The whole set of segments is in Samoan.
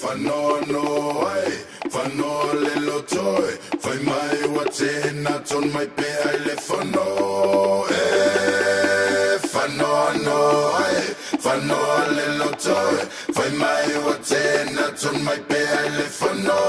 Whanoano ai, whanoa le lotoi, Whai mai ua tēnā ton mai pe ai le whano e. Whanoano ai, whanoa le lotoi, Whai mai ua tēnā ton mai pe ai le whano.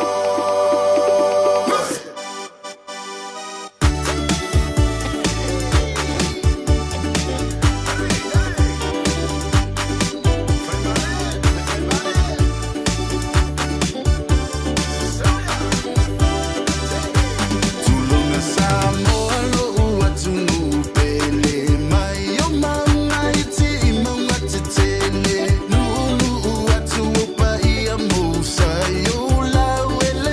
Tulona Samoa lo'u atunuu pele mai o mauga iti i mauga tetele nuunuu atu o paia mousa i ou laueleele.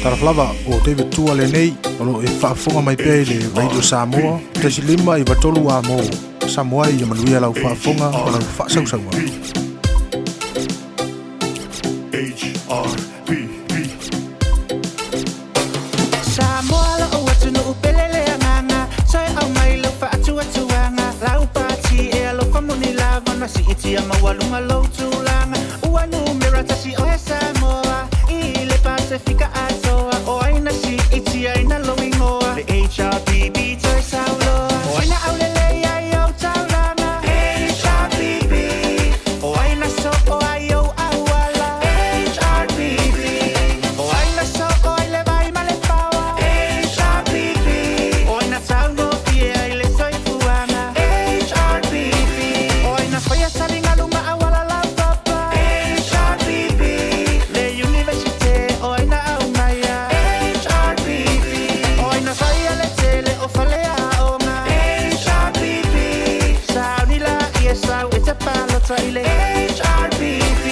Talofa lava, o David Tua lenei, o lo o e faafofoga mai pea i le Radio Samoa, 1.5 93 amo. Samoa ia manuia lau faafofoga ma lau faasausauga. HRPP. Samoa lo'u atunuu pele le agaga Toe aumai lau faatuatuaga Lau pati e alofa moni lava Na siitia maualuga lou tulaga Ua numera tasi oe Samoa I le Pasefika atoa O ai na siitiaina lou igoa Le HRPP toe sauloa O ai na aulelei ai ou taulaga HRPP O ai na soo ai ou auala HRPP O ai na soo ai le vai ma le paoa HRPP O ai na taugofie ai le soifuaga HRPP O ai na faia taligalu ma auala laupapa HRPP Le Universite o ai na aumaia HRPP O ai na faia le tele o faleaoga HRPP Sauni laia sau e te palota i le HRPP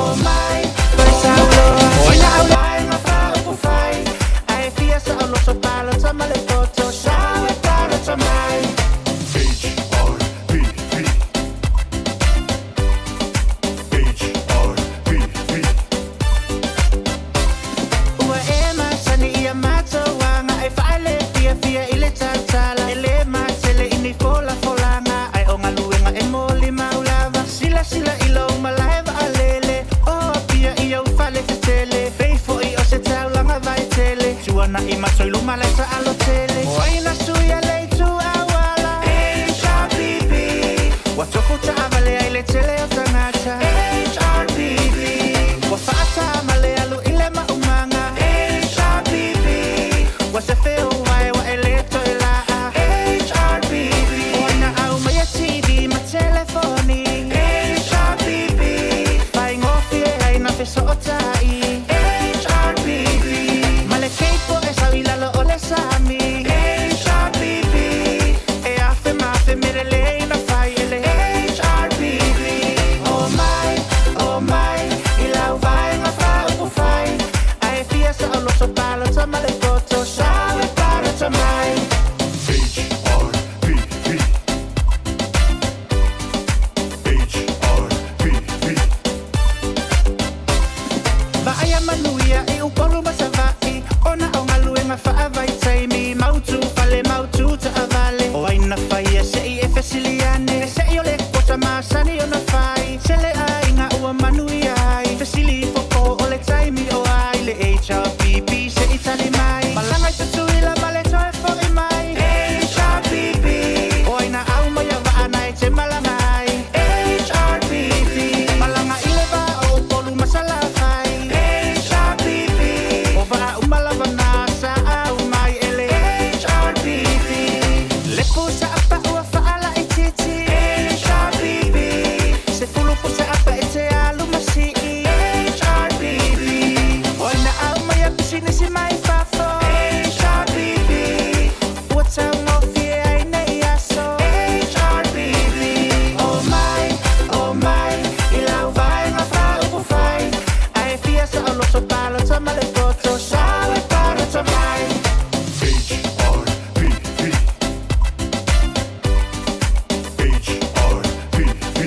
Omai toe sauloa O ai na aulai faaupufai Ae fia saoloto palota ma le poto Sau e palota mai. HRPP. HRPP. Ua e masani i a matou aga e faale fiafia i le tautala. E lē matele i ni folafolaga ae o galuega e molimau lava. Silasila i lou malae vaalele o Apia i ou fale tetele. Pei foi o se taulaga vaitele tuana'i ma toe luma le taalo tele. O ai na suia le itu auala HRPP Ua tofu taavale ai le tele o tagata HRPP Ua faatama le alu i le maumaga HRPP Ua sefe ou vae ua e lē toe laa HRPP O ai na aumaia TV ma telefoni HRPP Faigofie ai na fesootai HRPP Ma le keipo e sau i lalo o le sami HRPP E afe ma afe mea lelei na fai e le HRPP Omai, omai, i lau vaega faaupufai Ae fia saoloto palota ma le poto Sau e palota mai. HRPP. HRPP. Vaaia manuia i Upolu ma Savaii Ona o galuega faavaitaimi Mautu fale mautu taavale O ai na faia se'i e fesili ane Se'i o le quota masani ona fai Tele aiga ua manuia ai Fesili ifo po o le taimi o ai Le HRPP se'i tali mai Malaga i Tutuila ma le toe fo'i mai HRPP O ai na aumaia vaa na e te malaga ai HRPP Malaga i le va o Upolu ma Salafai HRPP O vaa uma lava na sa aumai e le HRPP Le pusa apa ua faalaitiiti HRPP 10 pusa apa e te alu ma sii HRPP O ai na aumaia pisinisi mai fafo HRPP Ua taugofie ai nei aso HRPP Omai, omai, i lau vaega faaupufai Ae fia saoloto palota ma le poto Sau e palota mai. HRPP. HRPP.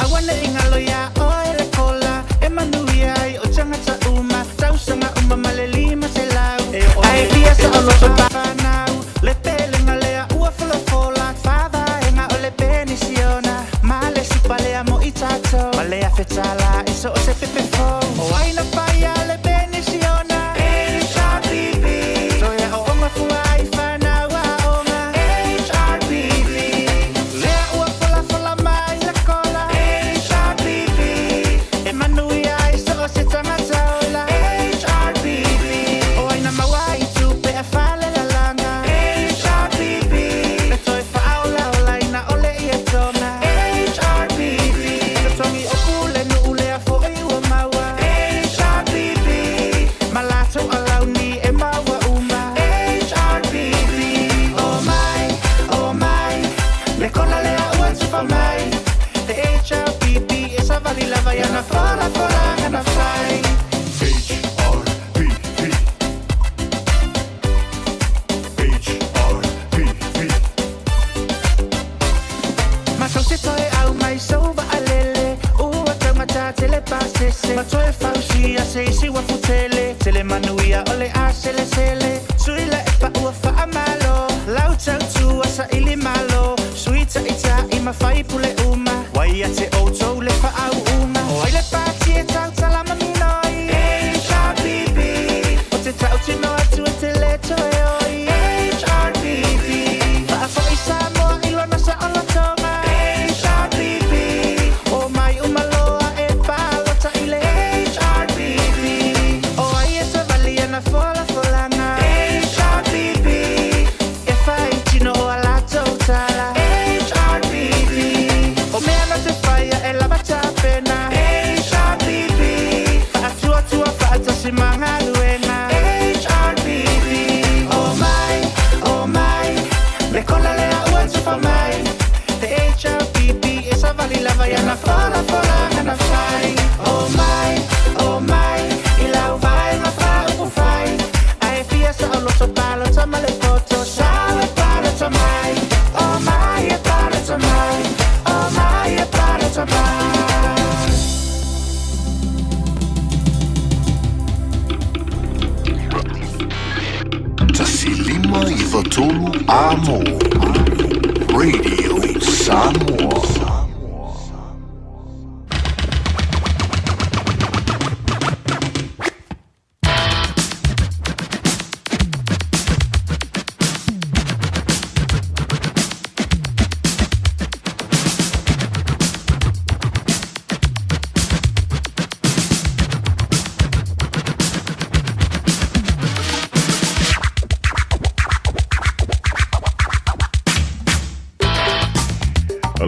Aua ne i galo iā oe le kola E manuia ai o tagata uma Tausaga uma ma le 500 Ae fia saoloto fanau Le pelega lea ua folafola Faavaega o le penisiona Ma le supa lea mo i tatou Ma le $1,000 i so o se pepe fou O ai na faia le penisiona HRPP Toe aooga fua ai fanau aoga HRPP Lea ua folafola mai le kola HRPP E manuia ai so o se tagata ola HRPP O ai na maua ai tupe e falelalaga HRPP Le toe faaolaolaina o le ietoga HRPP Totogi o pulenuu lea fo'i ua maua HRPP Ma latou alauni e maua uma HRPP Omai, omai, le kola lea ua tufa mai Le HRPP e savali lava i ana folafolaga na fai. pasese Ma toe fausia se isi uafu tele Tele manuia o le a selesele Sui le epa ua faamalo Lau tautua saili malo Sui taitai ma faipule uma Wai ia te outou le faauuga O ai le pati e tautala manino i HRPP O te tautino atu e te le toe oi HRPP Faafoi Samoa i lona saolotoga HRPP O mai uma loa e palota i le HRPP O ai e savali ana folafolaga HRPP E fai tino o a latou tala HRPP O mea na te whaia e lava tapena HRPP Faatuatua faatasi ma galuega HRPP O mai, o mai Me kola lea ua tufa mai Te HRPP e savali lava i ana folafolaga na fai O mai, o mai I lau vaega faaupufai Ae fia saoloto palota ma le poto Sao e palota mai O mai e palota mai O mai e palota mai. 1593 Amo Radio Samoa.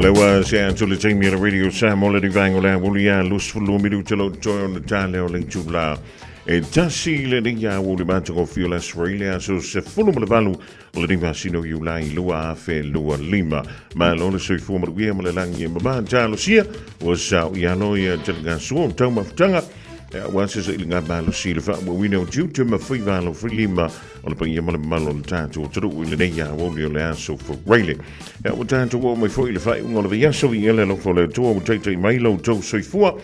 Lewa se atu le taimi o le Radio Samoa le rivaenga o le auli a 22 minuta lo toe o le tale o le itula e tasi le nei a uli matagofie o le Aso Faraile aso 18 o le masina o Iulai 2025. Malo le soifua manuia ma le lagi e mamā talosia ua sao i alo ia taligasua o taumafataga aua se sailiga malosi i le faaauauina o tiute ma faiva alofilima o le paia ma le mamalu o le tatou atunuu i lenei aoauli o le aso Faraile. Ua tatou oo mai foi i le faaiuga o le vaiaso i ele alofa o le Atua ua taitai mai lo outou soifua.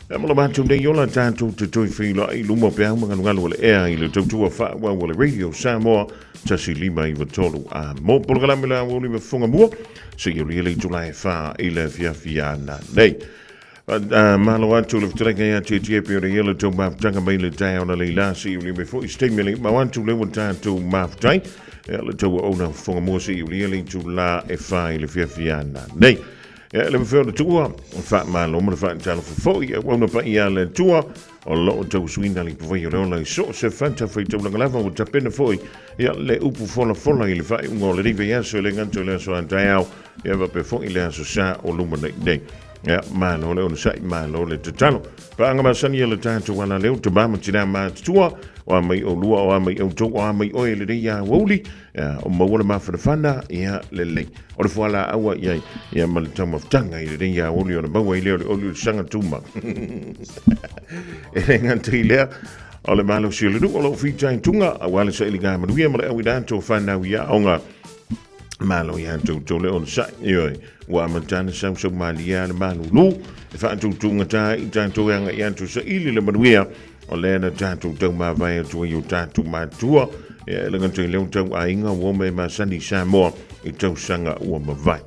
E mo le matou nei ola tatou te toe feiloai i luma o peau ma galugalu o le ea i le tautua faaauau a le Radio Samoa 1593 a mo polokalame le aoauli ma fofoga mua seia ulia le itula e 4 i le afiafi ana nei. Malo atu le fetalaiga ia Tietie pe o le ia le tau mafutaga mai le taeao na leila se i ulia mai foi se taimi le mau atu le ua tatou mafutai e le tau ona fofoga mua se i ulia le itula e 4 i le afiafi ana nei. E le mafai ona tuua, faamalo ma le faatalofa foi, auauna paia a le Atua, o lo o tausuina le ipuvai o le ola i so o se fatafaitaulaga lava ua tapena foi ia le upu folafola i le faaiuga o lenei vaiaso e le gata i le aso a taeao ia faapea foi le aso sa o luma nei nei. Ia, malo le onosai, malo le tatalo. Paaga masani a le tatou alaleo, tama ma tina matutua, o a mai oulua, o a mai outou, o a mai oe i lenei aoauli, Ia, o maua le mafanafana, ia, lelei. O le fualaau i ai, ia, ma le taumafataga i lenei aoauli ona maua ai lea o le oli o le saga tuma. E le gata i lea, o le malosi o le nuu o lo o fitaituga, aua le sailiga manuia ma le au i latou fanau i aoga. Malo ia toutou le onosai, ioe, ua amata na sausau malie a le malulu, e faatutugata ai i tatou e agai atu saili le manuia, O lea na tatou taumavae atu ai o tatou matua, ia e le gata i lea o tau aiga ua ome masani i Samoa i tausaga ua mavae.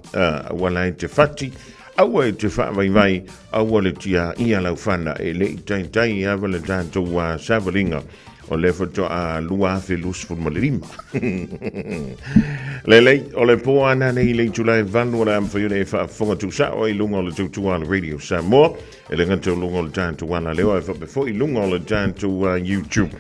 Aua la e te fati, aua e te faavaivai, aua le tiaia lau fana e le i taitai ava le tatou savaliga o lea faatoa 2025. Lelei, o le pō ana nei i le itula e 8 o le a mafai ona e faafofoga tuusao ai i luga o le tautua a le Radio Samoa. E le gata o luga o le tatou alaleo ae faapea foi i luga o le tatou YouTube.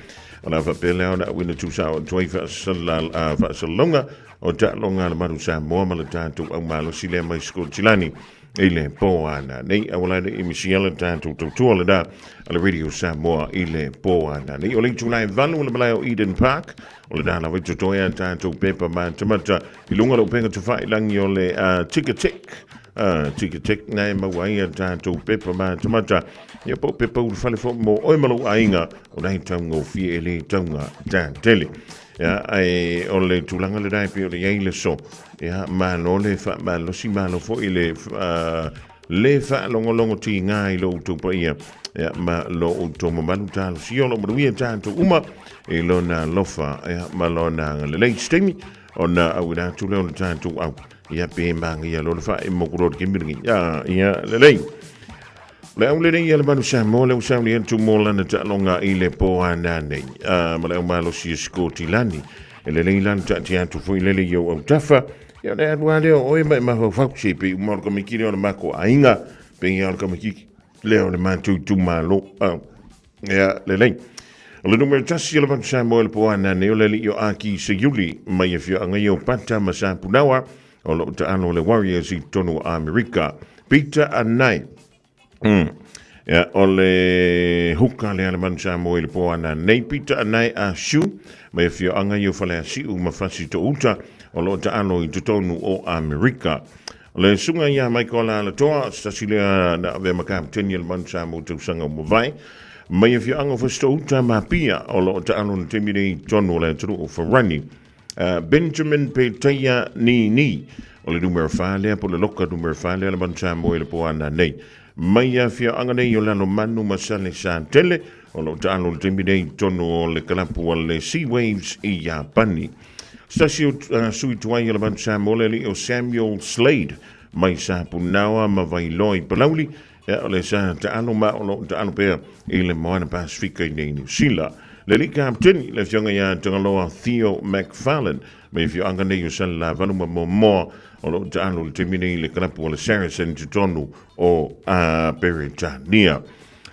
O le a faapea lea ona auina tuusao atu ai faasalalauga o taaloga a le Malu Samoa ma le tatou aumalosi lea mai Sikotilani i le pō ana nei. Aua la ne i misia le tatou tautua lena a le Radio Samoa i le pō ana nei. O le itula e 8 o le malae o Eden Park, o lena lava i totoe a tatou pepa matamata i luga o le upega tafailangi o le Ticker Tick. Ticketek na e maua ai a tatou pepa matamata ia po o pepa ulufale foi mo oe ma lou aiga o na e taugofie e le tauga tatele. Ia, ae o le tulaga lena e pei ona i ai le so, ia, malo le faamalosi, malo foi le le faalogologo tiga i lo outou paia ia, ma lo outou mamalu. Talosia o lo manuia tatou uma i lona alofa ia, ma lona agalelei. Se taimi ona auina atu lea o le tatou au ia pe magia loa le faaemo ku loa le taimi lenei. Ia, ia lelei. Le au lenei ia le manu Samoa le usauni atu mo lana taaloga i le po ana nei. Ma le au malosi e Sikotilani. E lelei lana taatia atu foi lele i au autafa. Ia le alu lava lea o oe ma e mafaufau se pei uma o le kamiki lea o le mako aiga, pei lava o le kamiki lea o le matou itumalo. Ia, lelei. O le numera 1 o le Manu Samoa i le po ana nei o le alii o Aki Seiuli mai afioaga ia o Pata ma Sapunaoa o lo o taalo le Warriors i totonu o Amerika. Peter Anai. Ia, o le huka lea le Manu Samoa i le po ana nei. Peter Anai a Shu mai afioaga ia o Faleasiu ma Fasitouta o lo o taalo i totonu o Amerika. O le susuga ia Michael Alatoa, se tasi lea na avea ma kapeteni a le Manu Samoa i tausaga ua mavae, mai afioaga o Fasitouta ma Apia o lo o taalo i le taimi nei i totonu o le atunuu o Farani. Benjamin Petaia Nini, o le numera 4 lea, po o le loka numera 4 lea a le Manu Samoa i le po ana nei. Mai afioaga nei o Lalomanu ma Salesatele, o lo o taalo i le taimi nei i totonu o le kalapu a le Sea Waves i Iapani. Se tasi o sui tuai o le Manu Samoa le alii o Samuel Slade mai Sapunaoa ma Vailoa i Palauli, ia, o le sa taalo ma o lo o taalo pea i le Moana Pasifika i nei Niu Sila. Le alii kapteni, le afioga ia Tagaloa Theo McFarlane, mai afioaga nei o Salelavalu ma Moamoa, o lo o taalo i le taimi nei i le kalapu a le Saracen i totonu o Peretania.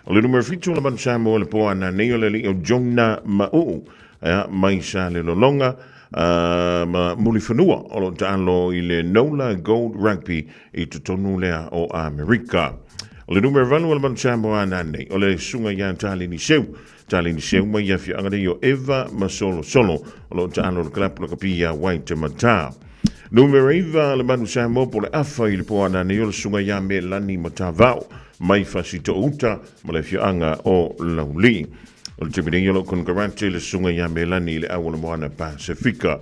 O le numera 7 o le Manu Samoa i le po ana nei o le alii o Jonah Ma'uu, ia, mai Salelologa ma Mulifanua, o lo o taalo i le Nola Gold Rugby i totonu lea o Amerika. O le numera 8 o le Manu Samoa ana nei, o le susuga ia Taleni Seu, Taleni Seu mai afioaga nei o Eva ma Solosolo, o lo o taalo i le kalapu lakapi ia Waitematā. Numera 9 le Manu Samoa po o le afa i le po ana nei o le susuga ia Melani Matavao mai Fasitouta ma le afioaga o Laulii. O le taimi nei o lo o konekarate le susuga ia Melani i le au o le Moana Pasifika.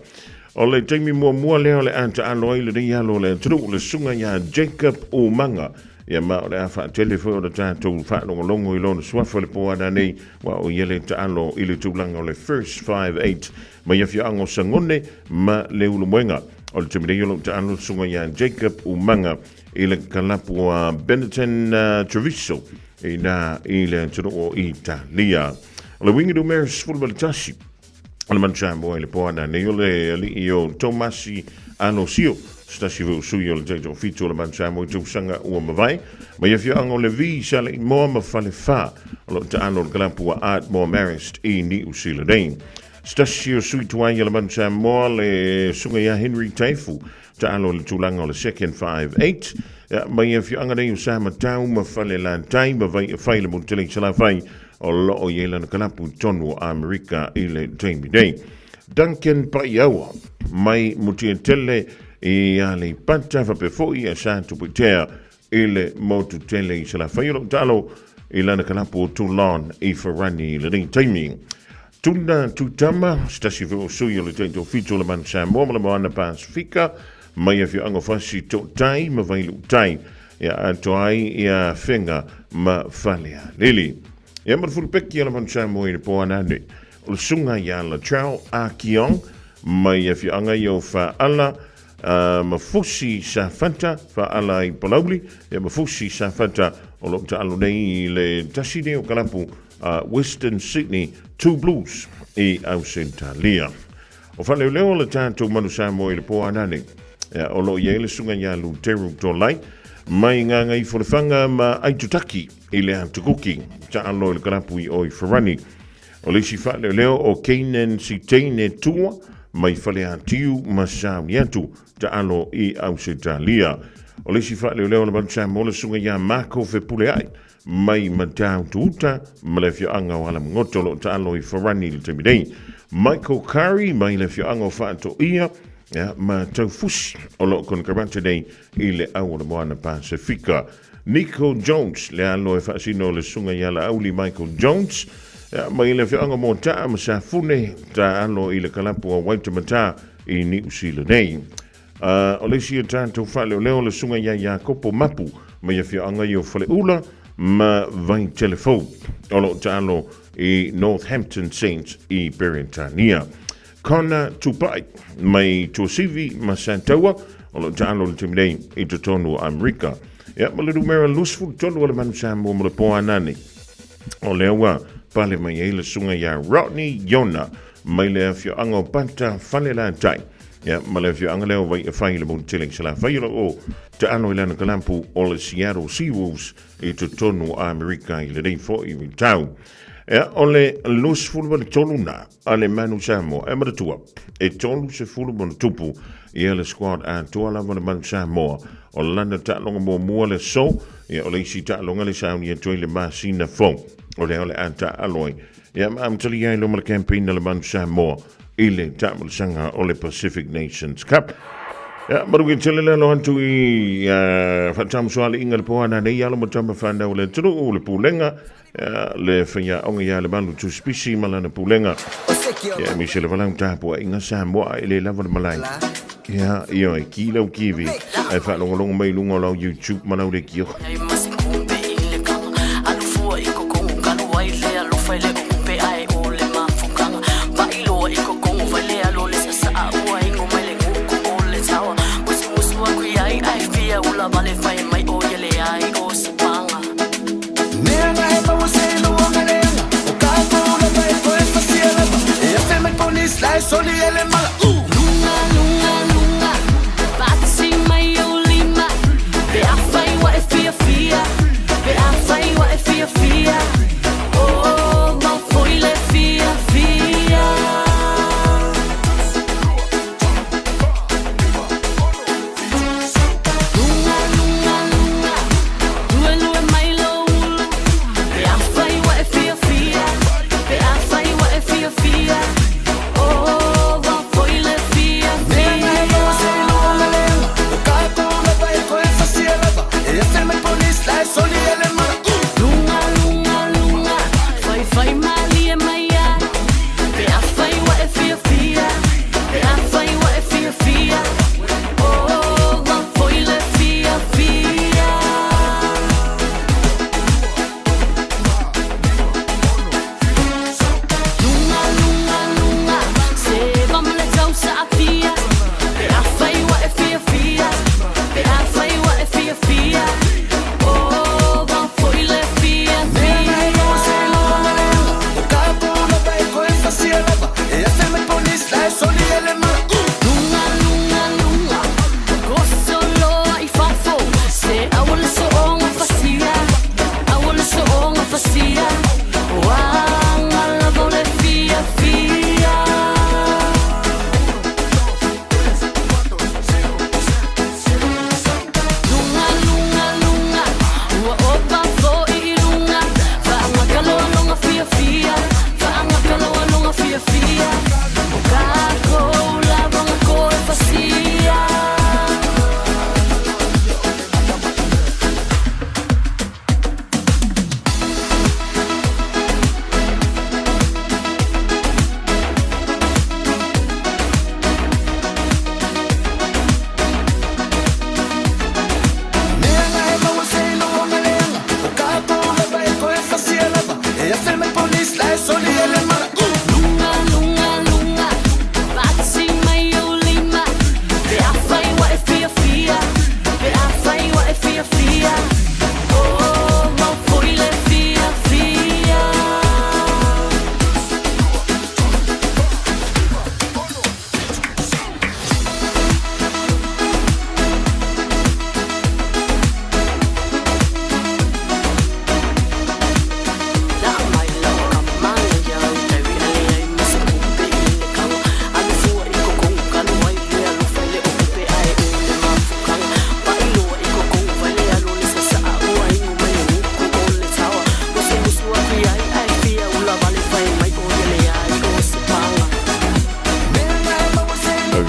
O le taimi muamua lea o le a taalo ai lenei alo o le atunuu, le susuga ia Jacob Umaga. Ia ma o le a faatele foi ona tatou faalogologo i lona suafa i le po ana nei, ua o ia le taalo i le tulaga o le First 5-8 mai afioaga o Sagone ma Leulumoega. O le taimi nei o lo o taalo le susuga ia Jacob Umaga i le kalapu a Benetton Treviso i nā i le atunuu o Italia. O le uiga numera 11 o le Manu Samoa i le po ana nei o le alii o Tomasi Alosio, se tasi foi o sui o le taitoafitu o le Manu Samoa i tausaga ua mavae, mai afioaga o Levi, Saleimoa ma Falefa, o lo o taalo i le kalapu a Ardmore Marist i Niu Sila nei. Se tasi o sui tuai o le Manu Samoa le susuga ia Henry Taifu, taalo i le tulaga o le second 5-8, ia, mai afioaga nei o Samatau ma Falelatai ma Vaiafai le motu tele i Salafai, o lo o i ai lana kalapu i totonu o Amerika i le taimi nei. Duncan Paiaua mai Mutiatele i Aleipata faapea foi a Sa Tupuitea i le motu tele i Salafai o lo o taalo i lana kalapu o Toulon i Farani i lenei taimi. Tuna Tutama, se tasi foi o sui o le taitoafitu o le Manu Samoa ma le Moana Pasifika, mai afioaga o Fasi Tootai ma Vailuutai, ia atoa ai ia Afega ma Falealili. Ia ma le fulupeki o le Manu Samoa i le po ana nei, o le susuga ia Latrell Akiong, mai afioaga ia o Faala, ma Fusi Safata, Faala i Palauli, ia ma Fusi Safata o lo o taalo nei i le tasi nei o kalapu a Western Sydney Two Blues i Ausetalia. O faaleoleo le tatou Manu Samoa i le po ana nei. Ia, o lo o i ai le susuga ia Luteru Tolai mai Gagaifolafaga ma Aitutaki i le Atukuki, taalo i le kalapu i o i Farani. O le isi faaleoleo o Kanan Siteine Tua mai Faleatiu ma Sauniatu, taalo i Ausetalia. O le isi faaleoleo o le Manu Samoa le susuga ia Marco Fepuleai mai Matautu-uta ma le afioaga o Alamagoto o lo o taalo i Farani i le taimi nei. Michael Curry mai le afioaga o Faatoia ia, ma Taufusi o lo o konekarate nei i le au o le Moana Pasifika. Nico Jones, le alo e faasino o le susuga ia Laauli Michael Jones, ia, mai le afioaga o Moataa ma Safune, taalo i le kalapu a Waitematā i Niu Sila nei. O le isi o tatou faaleoleo le susuga ia Iakopo Mapu mai afioaga ia o Faleula ma Vaitele Fou o lo o taalo i Northampton Saints i Peretania. Connor Tupai mai Tuasivi ma Santaua o lo o taalo i le taimi nei i totonu o Amerika. Ia, ma le numera 23 o le Manu Samoa mo le po anane. O lea ua pale mai ai le susuga ia Rodney Iona mai le afioaga o Pata Falelatai. Ia, ma le afioaga lea o Vaiafai i le motu tele i Salafai o lo o taalo i lana kalapu o le Seattle Seawolves i totonu o Amerika i lenei foi vaitau. Ia, o le 23 na a le Manu Samoa e manatua e 30 ma ona tupu ia le squad atoa lava le Manu Samoa o lana taaloga muamua le aso. Ia, o le isi taaloga le sauni atu ai le masina fou o lea o le a taaalo ai. Ia, ma amatalia ai loma le campaign a le Manu Samoa i le taamalasaga o le Pacific Nations Cup. Ia, malu ke tele le alo atu i faatamusoaliiga le poana nei alo ma tama whanau le atunuu le pulega le faiaoga ia le malu tusipisi ma lana pulega. Ia, aemaise lava lau tapuaiga Samoa e le lava le malae. Ia, ioe, ki lau kiwi, ae faalogologo mai i luga o lau YouTube ma lau leitio.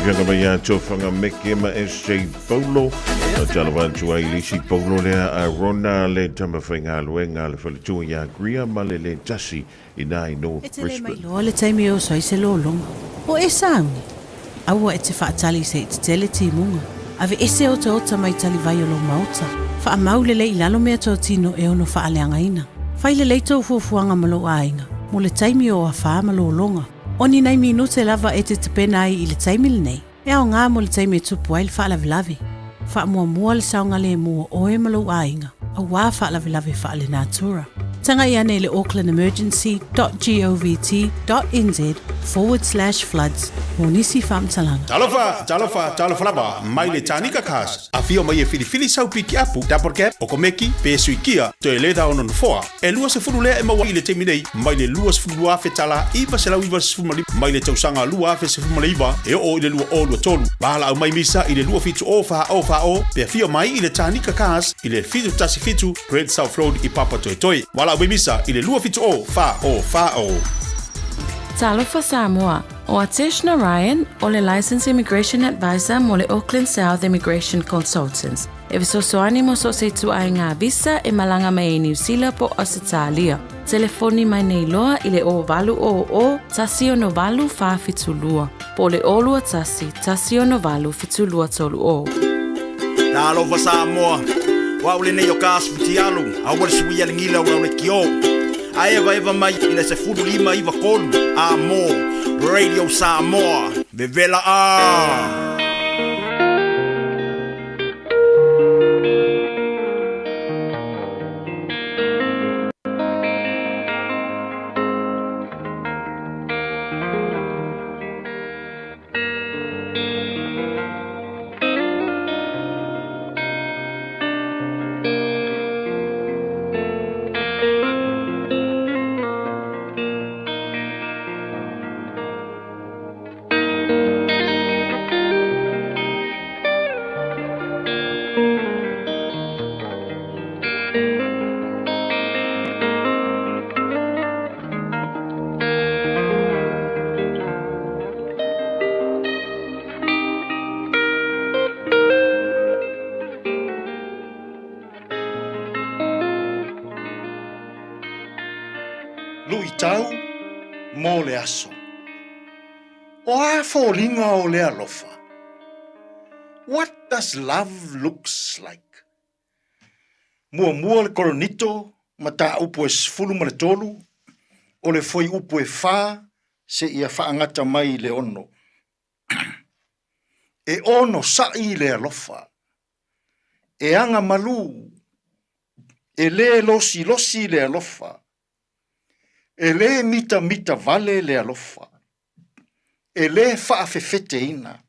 Afioga mai ia Tofaga Meke ma SJ Paulo. O talo atu ai le isi Paulo lea a Rona le tamafaigaluega a le faletua ia Greer ma le le tasi i nā i North E te le mai Brisbane. loa le taimi e oso ai se lologa. O e sauni? Aua e te faatali se i tetele timuga. Ave ese otaota mai talivai o lou maota. Faamau lelei i lalo meatotino e ono faaleagaina. Fai lelei tou fuafuaga ma lou aiga mo le taimi o afā ma lologa. O ni nai minute lava e te tapena ai i le taimi lenei, e aoga mo le taimi e tupu ai le faalavelave. Faamuamua le saogalemu o oe ma lou aiga auā faalavelave faalenatura. Tagai ane i le aucklandemergency.govt.nz/floods mo nisi faamatalaga. Talofa, talofa, talofa lava, mai le Tanika Cars. Afio mai e filifili sau pikiapu, double cab, okomeki, pe sui kia, toe leda o nofoa. E 20 lea e maua i le taimi nei, mai le 22,000 tala 995 mai le tausaga 2019 e oo i le 2023. Valaau mai misa i le 27 o 4 o 4 o, pe afio mai i le Tanika Cars i le 717 Great South Road i Papatoetoe. Valaau mai misa i le 27 o 4 o 4 o. Talofa Samoa, O Atesh Narayan, o le Licensed Immigration Advisor mo le Auckland South Immigration Consultants, e fesoasoani mo so o se ituaiga visa e malaga mai ai Niu Sila po o Ausetalia. Telefoni mai nei loa i le 0800 168 472 po o le 021 168 7230. Talofa Samoa, o au lenei o Kas Futialu, aua le suia le gila o le kio. A evaeva mai i le 15 93 a mo Radio Samoa, vevela a! Luitau mo le aso. O a foliga o le alofa? What does love looks like? Muamua le Koronito, mataupu e 13, o le fuaiupu e 4 seia faagata mai i le 6. E onosai le alofa, e agamalu, e lē losilosi le alofa, e lē mitamita vale le alofa, e lē faafefeteina,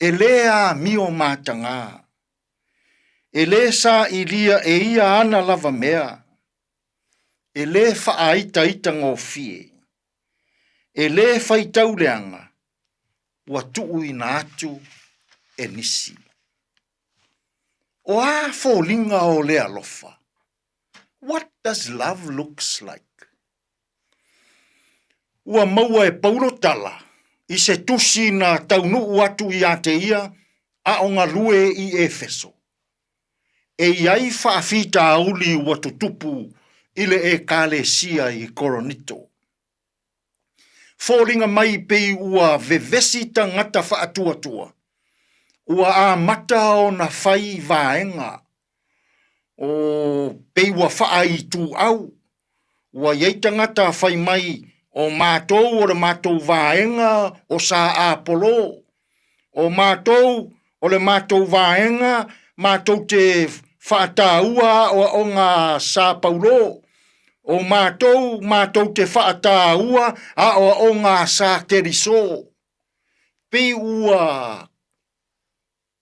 e lē amio matagā, e lē sailia e ia ana lava mea, e lē faaitaitagofie, e lē faitau leaga, ua tuuina atu e nisi. O a foliga o le alofa? What does love looks like? Ua maua e Paulo tala i se tusi na taunuu atu iā te ia a o galue i Efeso. E i ai faafitauli ua tutupu i le Ekalesia i Koronito. Foliga mai pei ua vevesi tagata faatuatua, ua amata ona fai vaega, o pei ua faaituau, ua i ai tagata fai mai o matou o le matou vaega o Sa Apolo, o matou o le matou vaega matou te faataua aoaoga Sa Paulo, o matou matou te faataua aoaoga Sa Keriso. Pei ua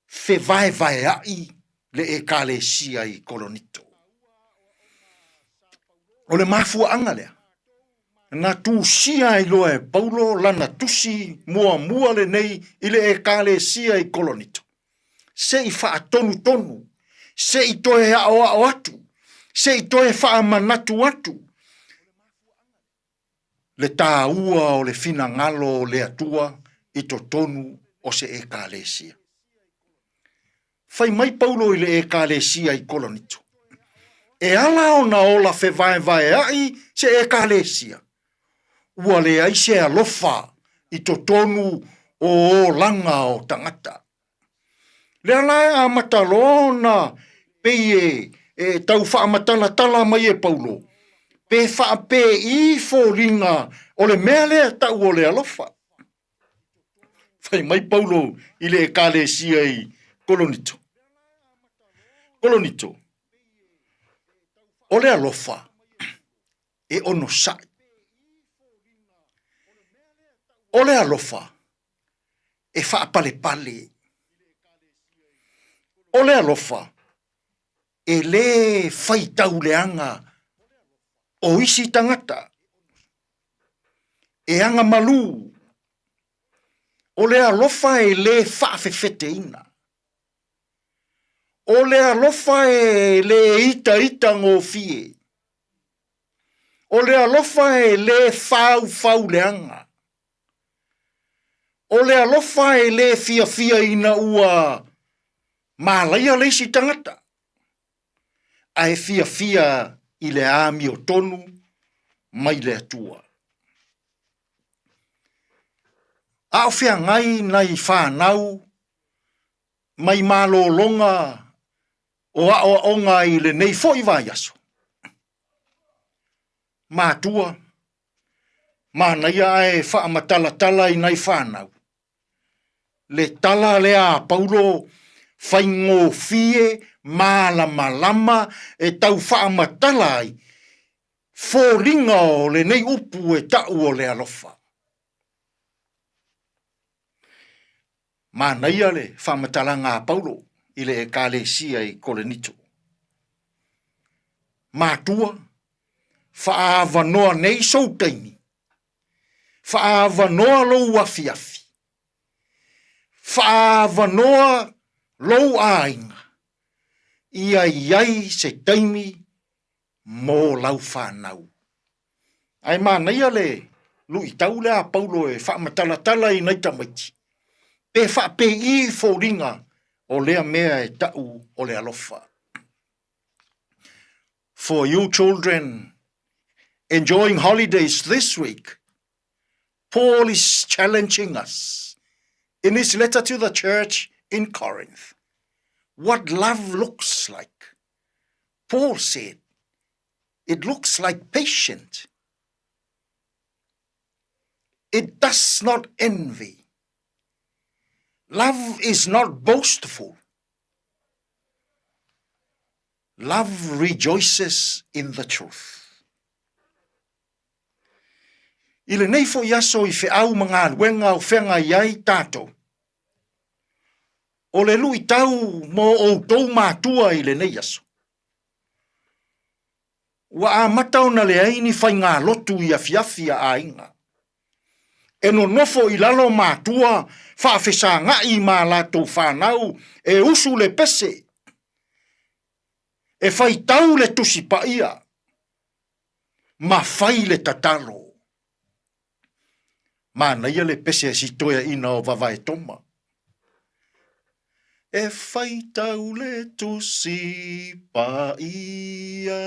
fevaevaeaʻi le Ekalesia i Koronito. O le mafuaaga lea, na tusia ai loa e Paulo lana tusi muamua lenei i le Ekalesia i Koronito, se i faatonutonu, se i toe aoao atu, se i toe faamanatu atu le taua o le finagalo o le Atua i totonu o se Ekalesia. Fai mai Paulo i le Ekalesia i Koronito, e ala ona ola fevaevaeaʻi se Ekalesia, ua leai se alofa i totonu o olaga o tagata. Lea la e amata loa ona Pei e, e tau faamatalatala mai e Paulo, pe faapei foliga o le mea lea tau o le alofa. Fai mai Paulo i le ekalesia i Kolonito. Kolonito, o le alofa e onosai. O le alofa e faapalepale. O le alofa e lē faitauleaga o isi tagata, e agamalū. O le alofa e lē faafefeteina. O le alofa e lē itaitagofie. O le alofa e lē faufauleaga. O le alofa e lē fiafia ina ua malaia le isi tagata, ae fiafia i le amiotonu mai le Atua. A o feagai nai fanau mai malologa o aoaoga i lenei foi vaiaso, matua, manaia ae faamatalatala i nai fanau le tala lea a Paulo faigofie malamalama e tau faamatala ai foliga o lenei upu e ta'u o le alofa. Manaia le faamatalaga a Paulo i le Ekalesia i Korinito. Matua, faaavanoa nei sou taimi, faaavanoa lou afiafi, faaavanoa lou aiga, ia i ai se taimi mo lau fanau. Ae manaia le luitau lea a Paulo e faamatalatala i nai tamaiti, pe faapei foliga o lea mea e ta'u o le alofa. For you children enjoying holidays this week, Paul is challenging us in his letter to the church in Corinth what love looks like. Paul said, it looks like patient. It does not envy. Love is not boastful. Love rejoices in the truth. I lenei foi aso i feau ma galuega o feagai ai tatou, o le luitau mo outou matua i lenei aso, ua amata ona leai ni faigalotu i afiafi a aiga. E nonofo i lalo matua faafesaga'i ma latou fanau e usu le pese, e faitau le Tusi Paia, ma fai le tatalo. Manaia le pese a si toeaina o Vavaetoma. E faitau le Tusi Paia,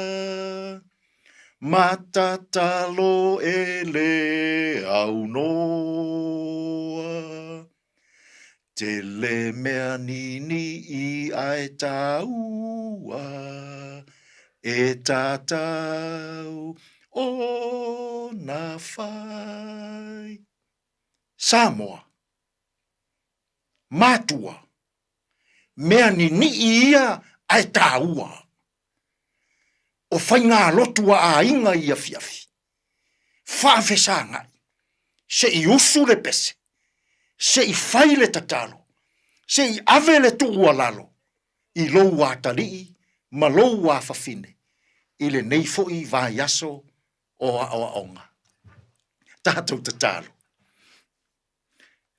ma tatalo e le aunoa. Tele mea nini'i ae tāua, e tātou ona whai. Samoa, Matua, mea nini'i ia ae tāua. O faigalotu a aiga i afiafi, faafesaga'i, se i usu le pese, se i fai le tatalo, se i ave le tuualalo i lou atalii ma lou afafine i lenei foi vaiaso o aoaoga. Tatou tatalo.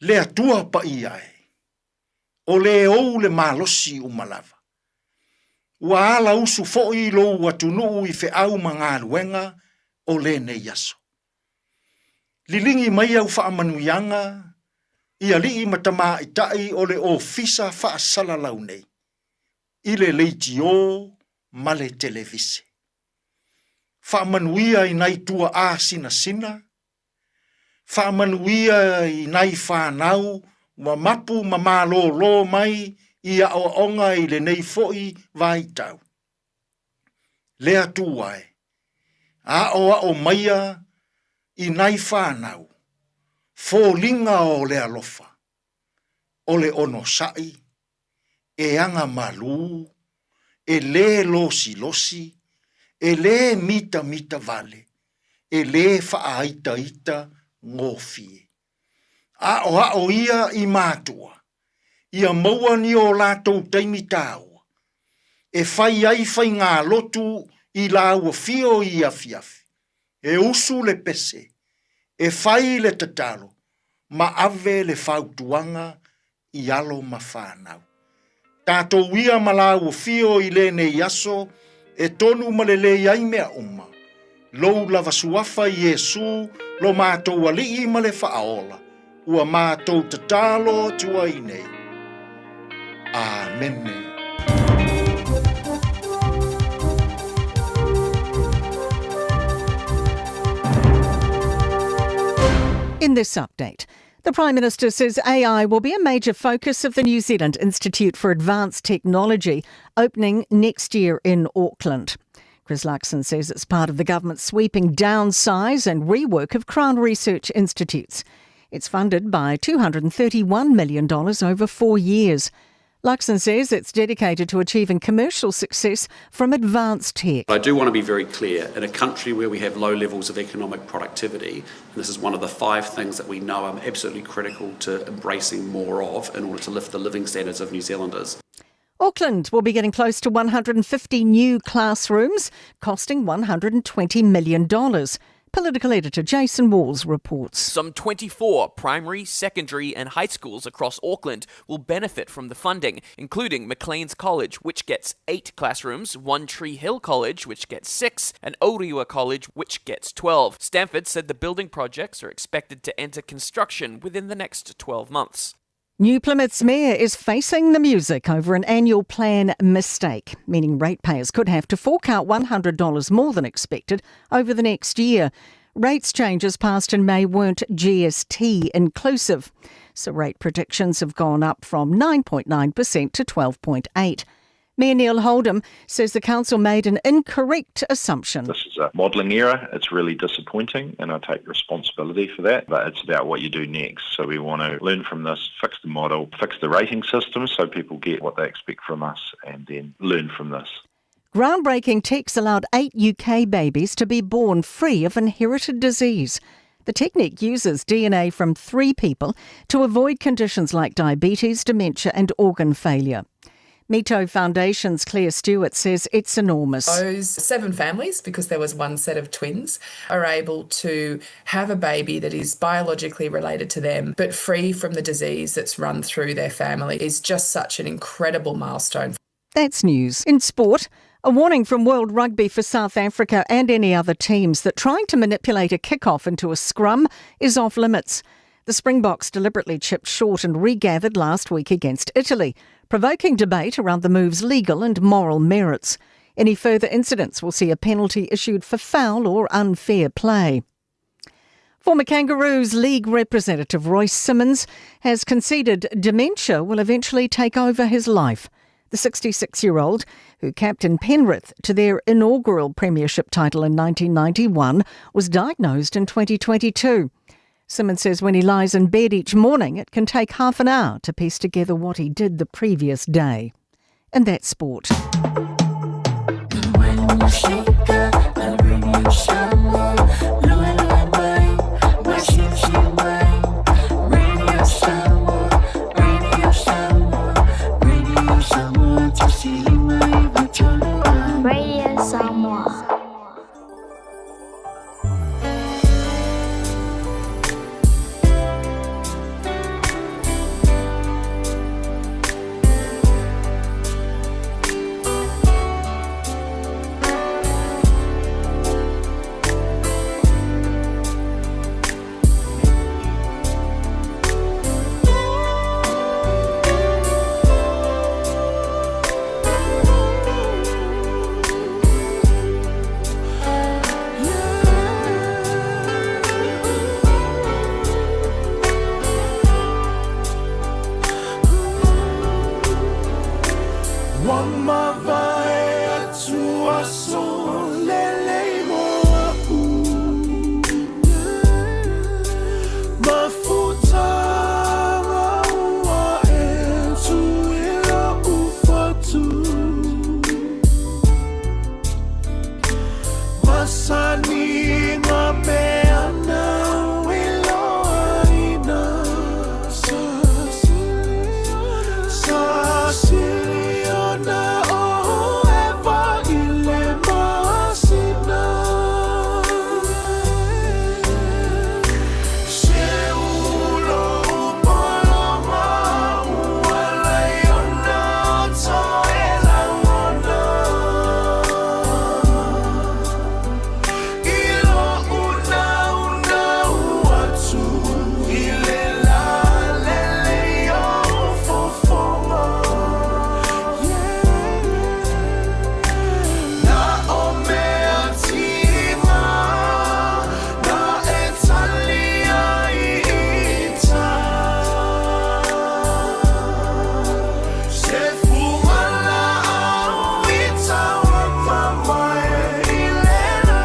Le Atua paia e, o le ou le malosi uma lava. Ua ala usu foi lou atunuu i feau ma galuega o lenei aso. Liligi mai au faamanuiaga i alii ma tamaitai o le ofisa faasalalau nei, i le leitio ma le televise. Faamanuia i nai tuaa sinasina, faamanuia i nai fanau ua mapu ma malōlō mai i aoaoga i lenei foi vaitau. Le Atua e, aʻoaʻo maia i nai fanau, foliga o le alofa, o le onosai, e agamalū, e lē losilosi, e lē mitamita vale, e lē faaitaita gofie. Aʻoaʻo ia i matua, ia maua ni o latou taimi tāua, e fai ai faigālotu i lāua fio i afiafi, e usu le pese, e fai le tatalo, ma ave le fautuaga i alo ma fanau. Tatou ia ma lāua fio i lenei aso, e tonu ma lelei ai mea uma. Lou lava suafa Iesū lo matou Alii ma le Faaola, ua matou tatalo atu ai nei. Amene. In this update, the Prime Minister says AI will be a major focus of the New Zealand Institute for Advanced Technology, opening next year in Auckland. Chris Luxon says it's part of the government's sweeping downsize and rework of Crown Research Institutes. It's funded by $231 million over four years. Luxon says it's dedicated to achieving commercial success from advanced tech. I do want to be very clear in a country where we have low levels of economic productivity, and this is one of the five things that we know are absolutely critical to embracing more of in order to lift the living standards of New Zealanders. Auckland will be getting close to 150 new classrooms, costing $120 million. Political editor Jason Walls reports. Some 24 primary, secondary, and high schools across Auckland will benefit from the funding, including Macleans College, which gets eight classrooms, One Tree Hill College, which gets six, and Orewa College, which gets 12. Stanford said the building projects are expected to enter construction within the next 12 months. New Plymouth's mayor is facing the music over an annual plan mistake, meaning ratepayers could have to fork out $100 more than expected over the next year. Rates changes passed in May weren't GST inclusive, so rate predictions have gone up from 9.9% to 12.8. Mayor Neil Holdom says the council made an incorrect assumption. This is a modelling error. It's really disappointing and I take responsibility for that. But it's about what you do next. So we want to learn from this, fix the model, fix the rating system so people get what they expect from us and then learn from this. Groundbreaking techs allowed eight UK babies to be born free of inherited disease. The technique uses DNA from three people to avoid conditions like diabetes, dementia, and organ failure. Mito Foundation's Claire Stewart says it's enormous. Those seven families, because there was one set of twins, are able to have a baby that is biologically related to them, but free from the disease that's run through their family, is just such an incredible milestone. That's news. In sport, a warning from World Rugby for South Africa and any other teams that trying to manipulate a kickoff into a scrum is off limits. The Springboks deliberately chipped short and regathered last week against Italy, provoking debate around the move's legal and moral merits. Any further incidents will see a penalty issued for foul or unfair play. Former Kangaroos League representative Royce Simmons has conceded dementia will eventually take over his life. The 66 year old, who captained Penrith to their inaugural premiership title in 1991, was diagnosed in 2022. Simmons says when he lies in bed each morning, it can take half an hour to piece together what he did the previous day. And that's sport. Radio Samoa. Ua mavae atu aso lelei mo a'u Mafutaga ua e tu i lo'u fatu Masani mea na iloaina Sa sili ona o ʻEva i le masina Se ulo pologa ua lai ona toe lagona I lo'u naunau atu i le lā lelei o fofoga Na o mea tiga na e tali ai i uta Se fugalaau i tauamamae i le la.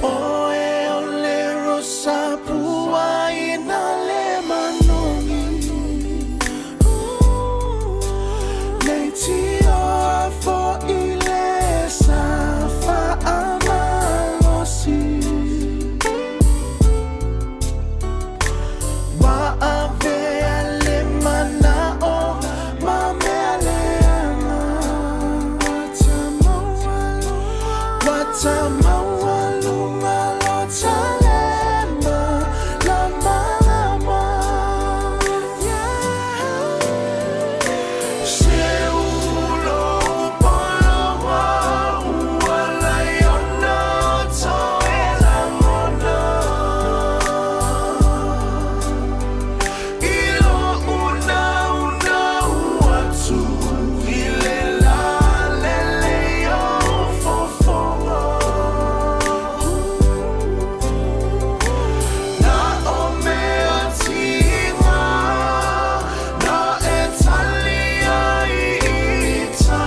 Oe o le rosa pua ina le manogi Leitioa fo'i le sa fa'amalosi Ua avea le mana'o ma mea leaga Ua tamaualuga lo ta lemalamalamalama Se ulo pologa ua lai ona toe lagona I lo'u naunau atu i le lā lelei o fofoga Na o mea tiga na e tali ai i uta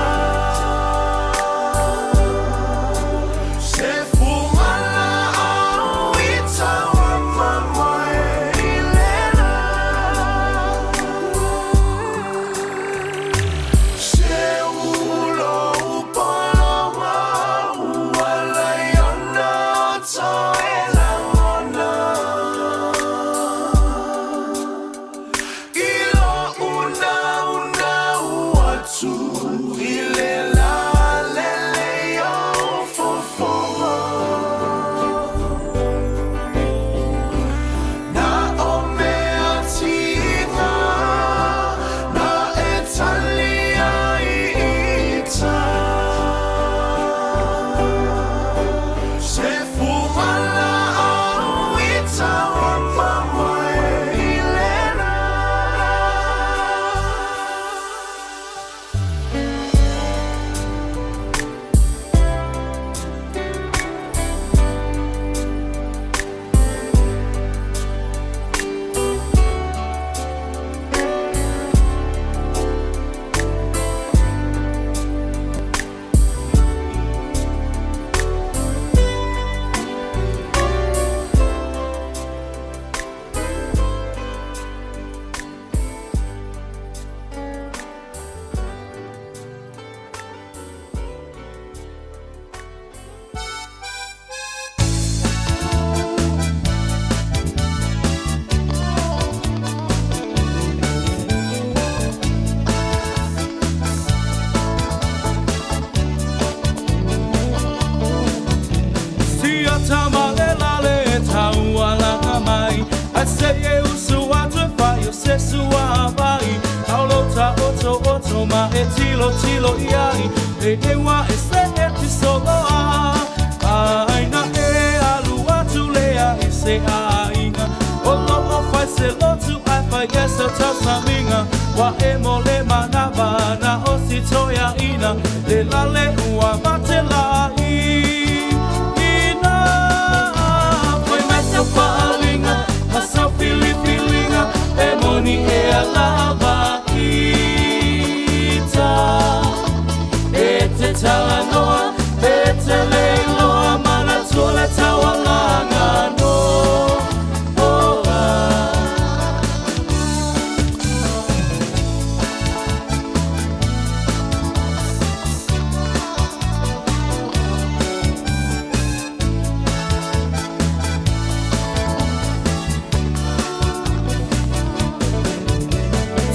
Se fugalaau i tauamamae i le la Se ulo pologa ua lai ona toe lagona I lo'u naunau atu i le lā lelei o fofoga Na o mea tiga na e tali ai i uta Se fugalaau i tauamamae i le la. Sia tama le lale e taualaga mai Ae se i e usu atu e fai o se suavai Paulo ta oto oto ma e tilo tilo i ai E ewa e se e ti soloa Ai na e alu atu lea i se a. se lotu ai fai e sa tausamiga Wa e mo le manava na o si toia ina Le lale ua mate la i ina Fai mai sau faalinga ma sau filifiliga E moni e a lava ita E te talanoa e te leiloa Manatua le taualaga no oh, ah.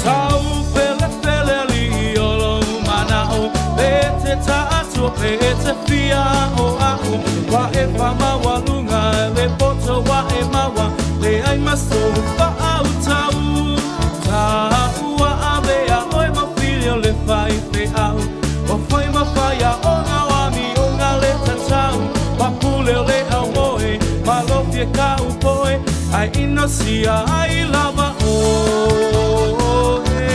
Tau fele fele li o lo manao Pe te taatua pe te fia o au Wa e whama walunga le poto wa e mawa Le ai maso fa au tau Ta ua avea oi ma filio le fai fe au O fai ma fai a o ngā wami o ngā le tatau Papule o le au moe ma lo fie ka upoe Ai inosia ai lava o e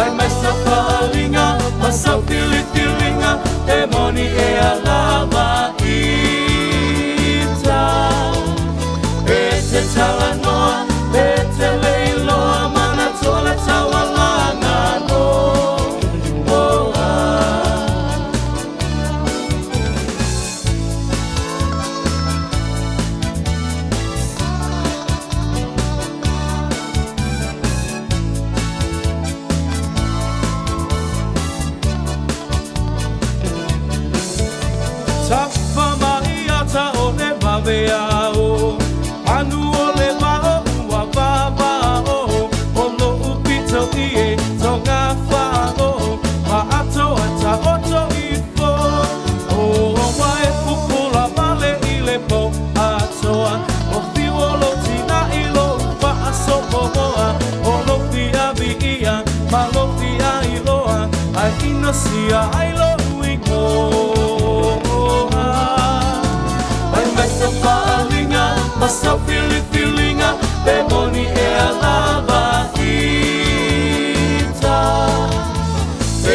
Ai mai sa faalinga ma sa filifilinga E moni e a lava ita E te talanoa e te leiloa Manatua le taualaga no oh, ah. Tafa mai ata o le vave ao Anu o le vao ua vava o O lo upito i e tonga wha o Ma ato ata oto ifo O wa e pupula male i le po atoa O fiwo lo tina i lo whaasopo moa O lo fia vi ia ma lo fia iloa Ai inosia ai lo uigoa Ai mai sa faalinga ma sa filifilinga Pe moni e a lava ita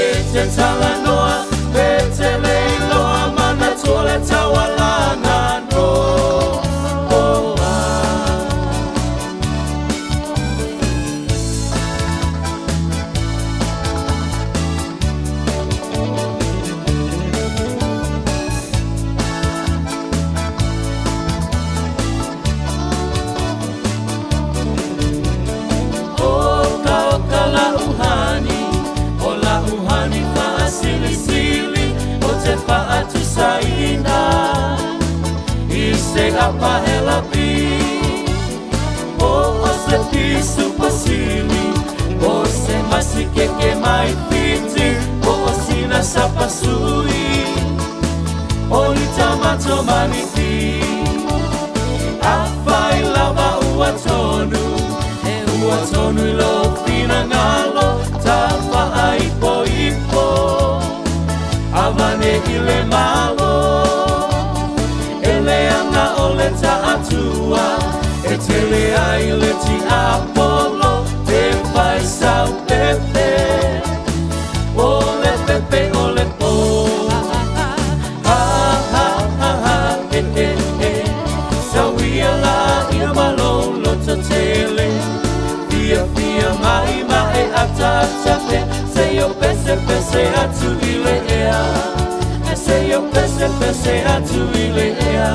E te talanoa e te leiloa Manatua le taualaga no oh, ah. Oka oka la uhani, o la uhani faasilisili, o te faatusaina, i se apahelapi. O o se pisu pasili, o se masikeke mai fiti, o o sina sapasui, o litamato maniti. Afai lava ua tonu, e ua tonu i lo finangalo, tafa ai po ipo, avane i le malo. E le anga o le taatua, e tele ai le ti apolo, te fai sau pepe, o le pepe o le po. Ha ha ha ha, e e e, sauia la ia malolo tele. Fia fia mai mai ata ata pe, se yo pese pese atu i le ea. Se yo pese pese atu i le ea.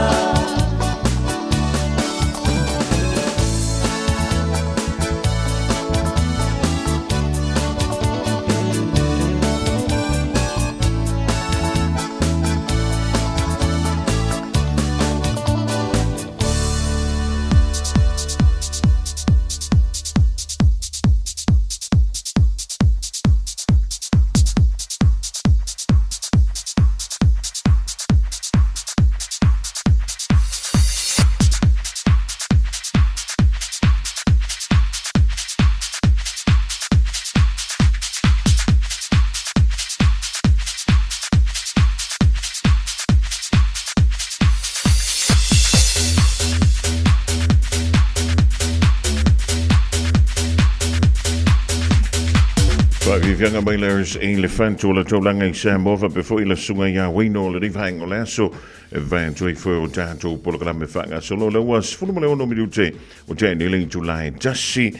Faafiafiaga mai le RSA le fatu o le taulaga i Samoa faapea foi le susuga ia Wayno o lenei vaega o le aso e vae atu ai foi o tatou polokalame faagasolo lea ua 16 minute o tea nei le itula e 1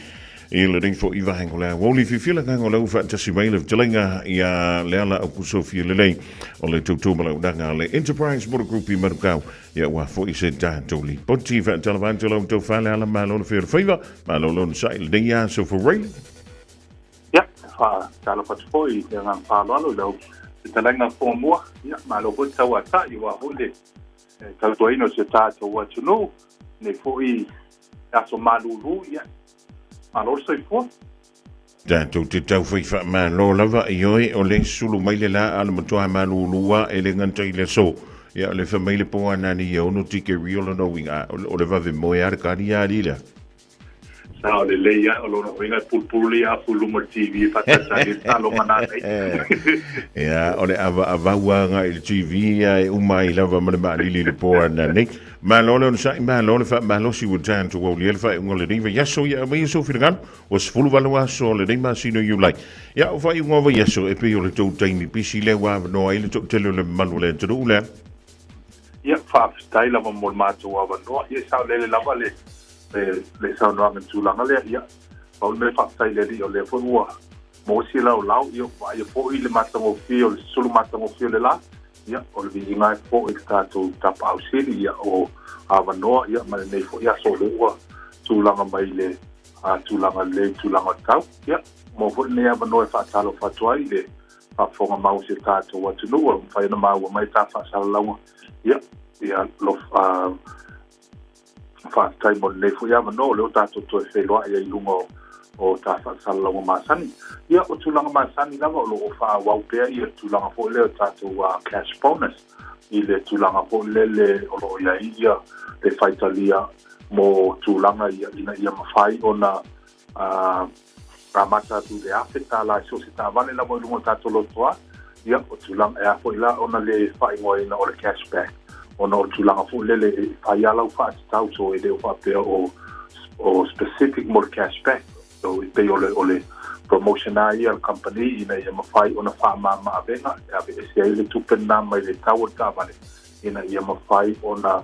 i lenei foi vaega o le aoauli. Fiafia le agaga o lea ua faatasi mai le fetalaiga ia Leala Aukusofia Lelei o le tautua malaunaga a le Enterprise Motor Group i Manukau. Ia ua foi se tatou lipoti faatalava atu lau tofa Leala, malo le fai o le faiva, malo le onosai lenei aso for real. Ia, faatalofa atu foi i le agaga faaaloalo i lau fetalaiga Fogamua. Ia, malo foi le tauatai aua foi le tautuaina o si o tatou atunuu nei foi aso malulu. Ia, malo le soifua. Tatou te tau fai faamalo lava i oe o le sulu mai le la a le matua malulu a e le gata i le aso. Ia o le fai mai le po a nani ia ono tike rio lona uiga o le vave moe a le kani a lila. Sao lelei lava, o lona uiga e pulupulu le afu i luma o le TV e faatalitali ai le taaloga nanei. Ia, o le avaavau agai i le TV ia e uma ai lava ma le maalili i le po ananei. Malo le onosai, malo le faamalosi ua tatou aulia le faaiuga o lenei vaiaso. Ia aumaia sou finagalo, ua 18 aso o lenei masina o Iulai. Ia, o faaiuga o vaiaso e pei o le tou taimi pisi lea ua avanoa ai le toatele o le mamalu o le atunuu lea. Ia, faafetai lava mo le matou avanoa. Ia, e saolele lava le le saunoaga i le tulaga lea. Ia, pau le mea faafetai i le Alii o lea foi ua maua si laolao, ia, vaaia foi le matagofie o le sulu matagofie o le la, ia, o le viiga ai foi i le tatou Tapaau Sili, ia, o avanoa, ia, ma lenei foi aso o lea ua tulaga mai le tulaga lelei, tulaga o le tau. Ia, maua foi lenei avanoa e faatalofa atu ai i le faafofoga mau o si o tatou atunuu, ua mafai ona maua mai ta faasalalauga, ia, ia, alofa, Faafetai mo lenei foi avanoa o lea ua tatou toe feiloai ai i luga o ta faasalalauga masani. Ia, o tulaga masani lava o lo o faaauau pea ia tulaga foi lea o tatou cash bonus i le tulaga foi lele o lo o i ai ia le faitalia mo tulaga ia ina ia mafai ona amata atu i le $1,000 i so o se taavale lava i luga o tatou lotoa. Ia, o tulaga e a foi la ona le faaigoaina o le cash back, ona o le tulaga foi lele e fai lava lau faatatau, so e le o faapea o, o specific mo le cash back. So e pei o le, o le promotion lava ia a le company ina ia mafai ona faamama avega e aveese ai le tupe lena mai le tau o le taavale ina ia mafai ona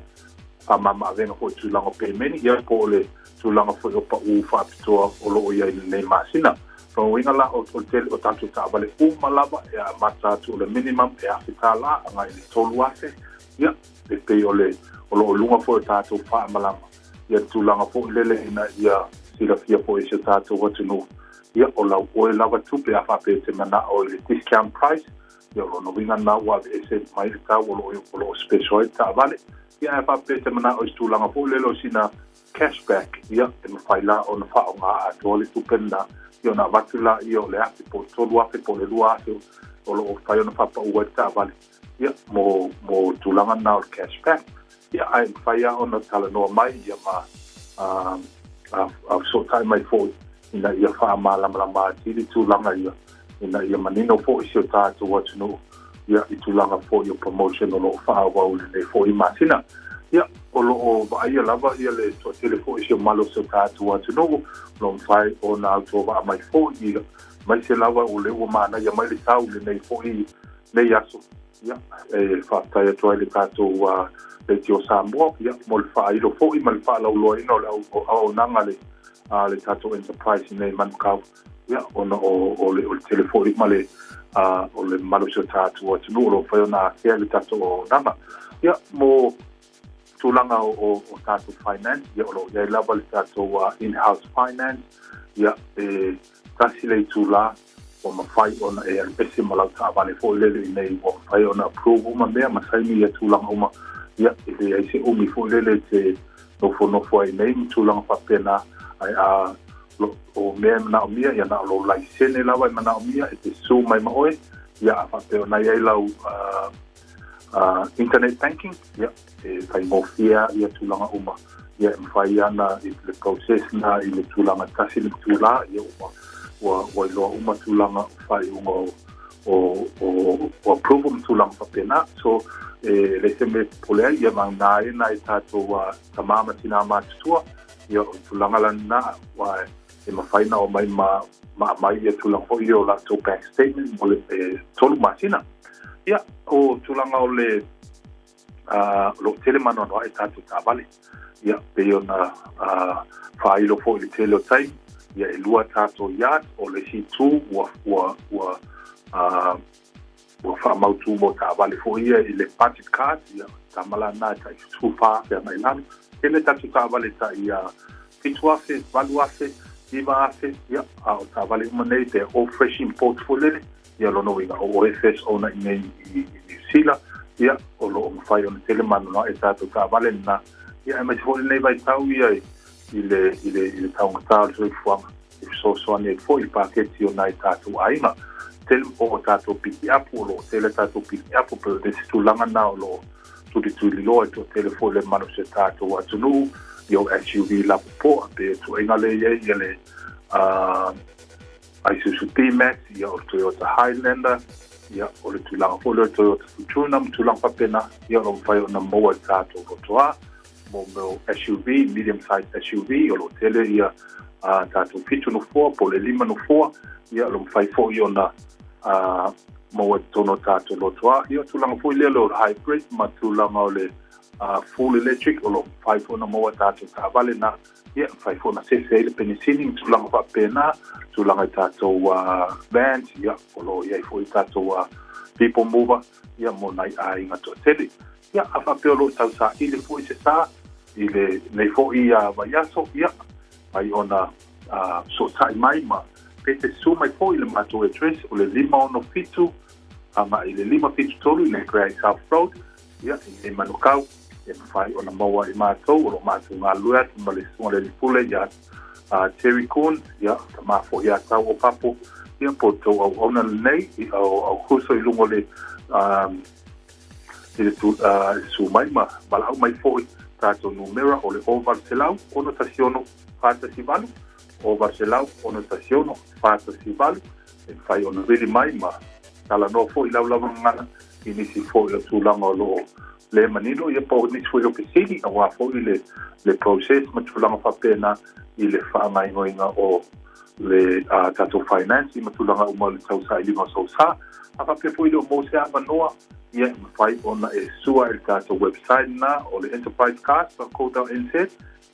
faamama avega foi i tulaga o pemeni, ia po o le tulaga foi o pau faapitoa o lo o i ai i lenei masina. O lona uiga la, o le tele o tatou taavale uma lava e amata atu o le minimum e $1,000 agai i le $3,000, ia, e pei o le o lo o luga foi o tatou faamalama ia le tulaga foi lele ina ia silafia foi e si o tatou atunuu, ia, o lau oe lava tupe a faapea e te manao i le discount price, ia o lona uiga lena ua aveese mai le tau o lo o lo o special ai le taavale. Ia ae faapea e te manao i se tulaga foi lele o sina cashback, ia, e mafai la ona faaaoga atoa le tupe lena, ia ona avatu laia o le $1,000 po o le $3,000 po o le $2,000 o lo o mafai ona faapau ai le taavale, ia, mo, mo tulaga lena o le cashback. Ia, ae mafai lava ona talanoa mai, ia, ma a, a, a fesootai mai foi ina ia faamalamalama atili tulaga ia, ina ia manino foi si o tatou atunuu, ia, i tulaga foi o promotion o lo o faaauau i lenei foi masina. Ia, o lo o vaaia lava ia le toatele foi si o mamalu o si o tatou atunuu, o lo o mafai ona autovaa mai foi, ia, aemaise lava o lea ua manaia mai le tau i lenei foi nei aso. Ia, e faafetai atu ai i le tatou Leitio Samoa, ia, mo le faailo foi ma le faalauiloaina o le auaunaga a le a le tatou enterprise i nei Manukau, ia, ona o, o, le, o le tele foi ma le, o le mamalu o si o tatou atunuu o lo o mafai ona afea le tatou auaunaga. Ia, mo tulaga o, o, o tatou finance, ia, o lo o i ai lava le tatou in-house finance, ia, e tasi le itulā ua mafai ona e alu ese ma lau taavale foi lele i nei ua mafai ona approve uma mea ma saini ia tulaga uma, ia, e leai se umi foi lele e te nofonofo ai nei ma tulaga faapena, ae a o mea e manaomia, ia na o lou laisene lava e manaomia e te susu mai ma oe, ia a faapea o na i ai lau internet banking, ia, e faigofie lava ia tulaga uma, ia e mafai ana i le process na i le tulaga tasi le itulā, ia ua, ua, ua iloa uma tulaga o faaiuga o, o, o, o approval ma tulaga faapena. So, e leai se mea e popole ai, ia ma na ai nai tatou tamā ma tinā matutua, ia o le tulaga la lena, ua e mafai ona omai ma ma aumai ia tulaga foi ia o latou bank statement mo le 3 masina. Ia, o tulaga o le o lo o tele maanoanoaʻi tatou taavale. Ia, pei ona faailo foi i le tele o taimi, ia e lua tatou yard, o le isi itu ua ua ua ua faamautu mo taavale foi ia i le budget card, ia tama la na e tai 14,000 agai i lalo. Tele tatou taavale tai 7,000, 8,000, 9,000, ia, a o taavale uma nei, they are all fresh import foi lele, ia lona uiga o oe first owner i nei i Niu Sila, ia, o lo o mafai ona tele maanoanoaʻi tatou taavale lena, ia, aemaise foi lenei vaitau ia i le, i le, i le taugata o le soifuaga, e fesoasoani ai foi i paketi o nai tatou aiga. Tele o tatou pikiapu, o lo o tele tatou pikiapu, pei o le isi tulaga lena o lo o tulituliloa e toatele foi le mamalu o si o tatou atunuu, ia o SUV lapopoa, pei o tuuaiga lea e i ai ia le Isuzu D-Max, ia o le Toyota Highlander, ia o le tulaga foi lea o le Toyota Fortuner ma tulaga faapena, ia o lo o mafai ona maua e tatou lotoa mo mea o SUV, medium size SUV, o lo o tele ia tatou 7 nofoa po o le 5 nofoa, ia o lo o mafai foi ona maua i totonu o tatou lotoa. Ia o tulaga foi lea o le hybrid ma tulaga o le full electric, o lo o mafai foi ona maua tatou taavale na, ia mafai foi ona sefe ai le penisini ma tulaga faapena, tulaga i tatou vans, ia o lo o i ai foi tatou people mover, ia mo nai aiga toatele. Ia, a faapea o lo o tausaili foi se sa i lenei foi vaiaso, ia, mai ona fesootai mai ma pe te susu mai foi i le matou address o le 567 agai i le 573 i le Great South Road, ia, i nei Manukau, e mafai ona maua e matou, o lo o matou galulue atu ma le Susuga i le Alii Pule ia Terry Kuhn, ia, tama foi ia Tau o Papo, ia, po o tou auauna lenei, o Aukuso i luga o le i le susu mai ma valaau mai foi tatou numera o le 0800 616 418, 0800 616 418, e mafai ona vili mai ma talanoa foi i lau lava gagana i nisi foi o tulaga o lo o le manino, ia po o nisi foi o fesili aua foi le process ma tulaga faapena i le faagaoioiga o le tatou finance ma tulaga uma o le tausailiga o SOSA. A faapea foi e le o maua se avanoa, ia e mafai ona e sua i le tatou website lena o le enterprisecars.co.nz,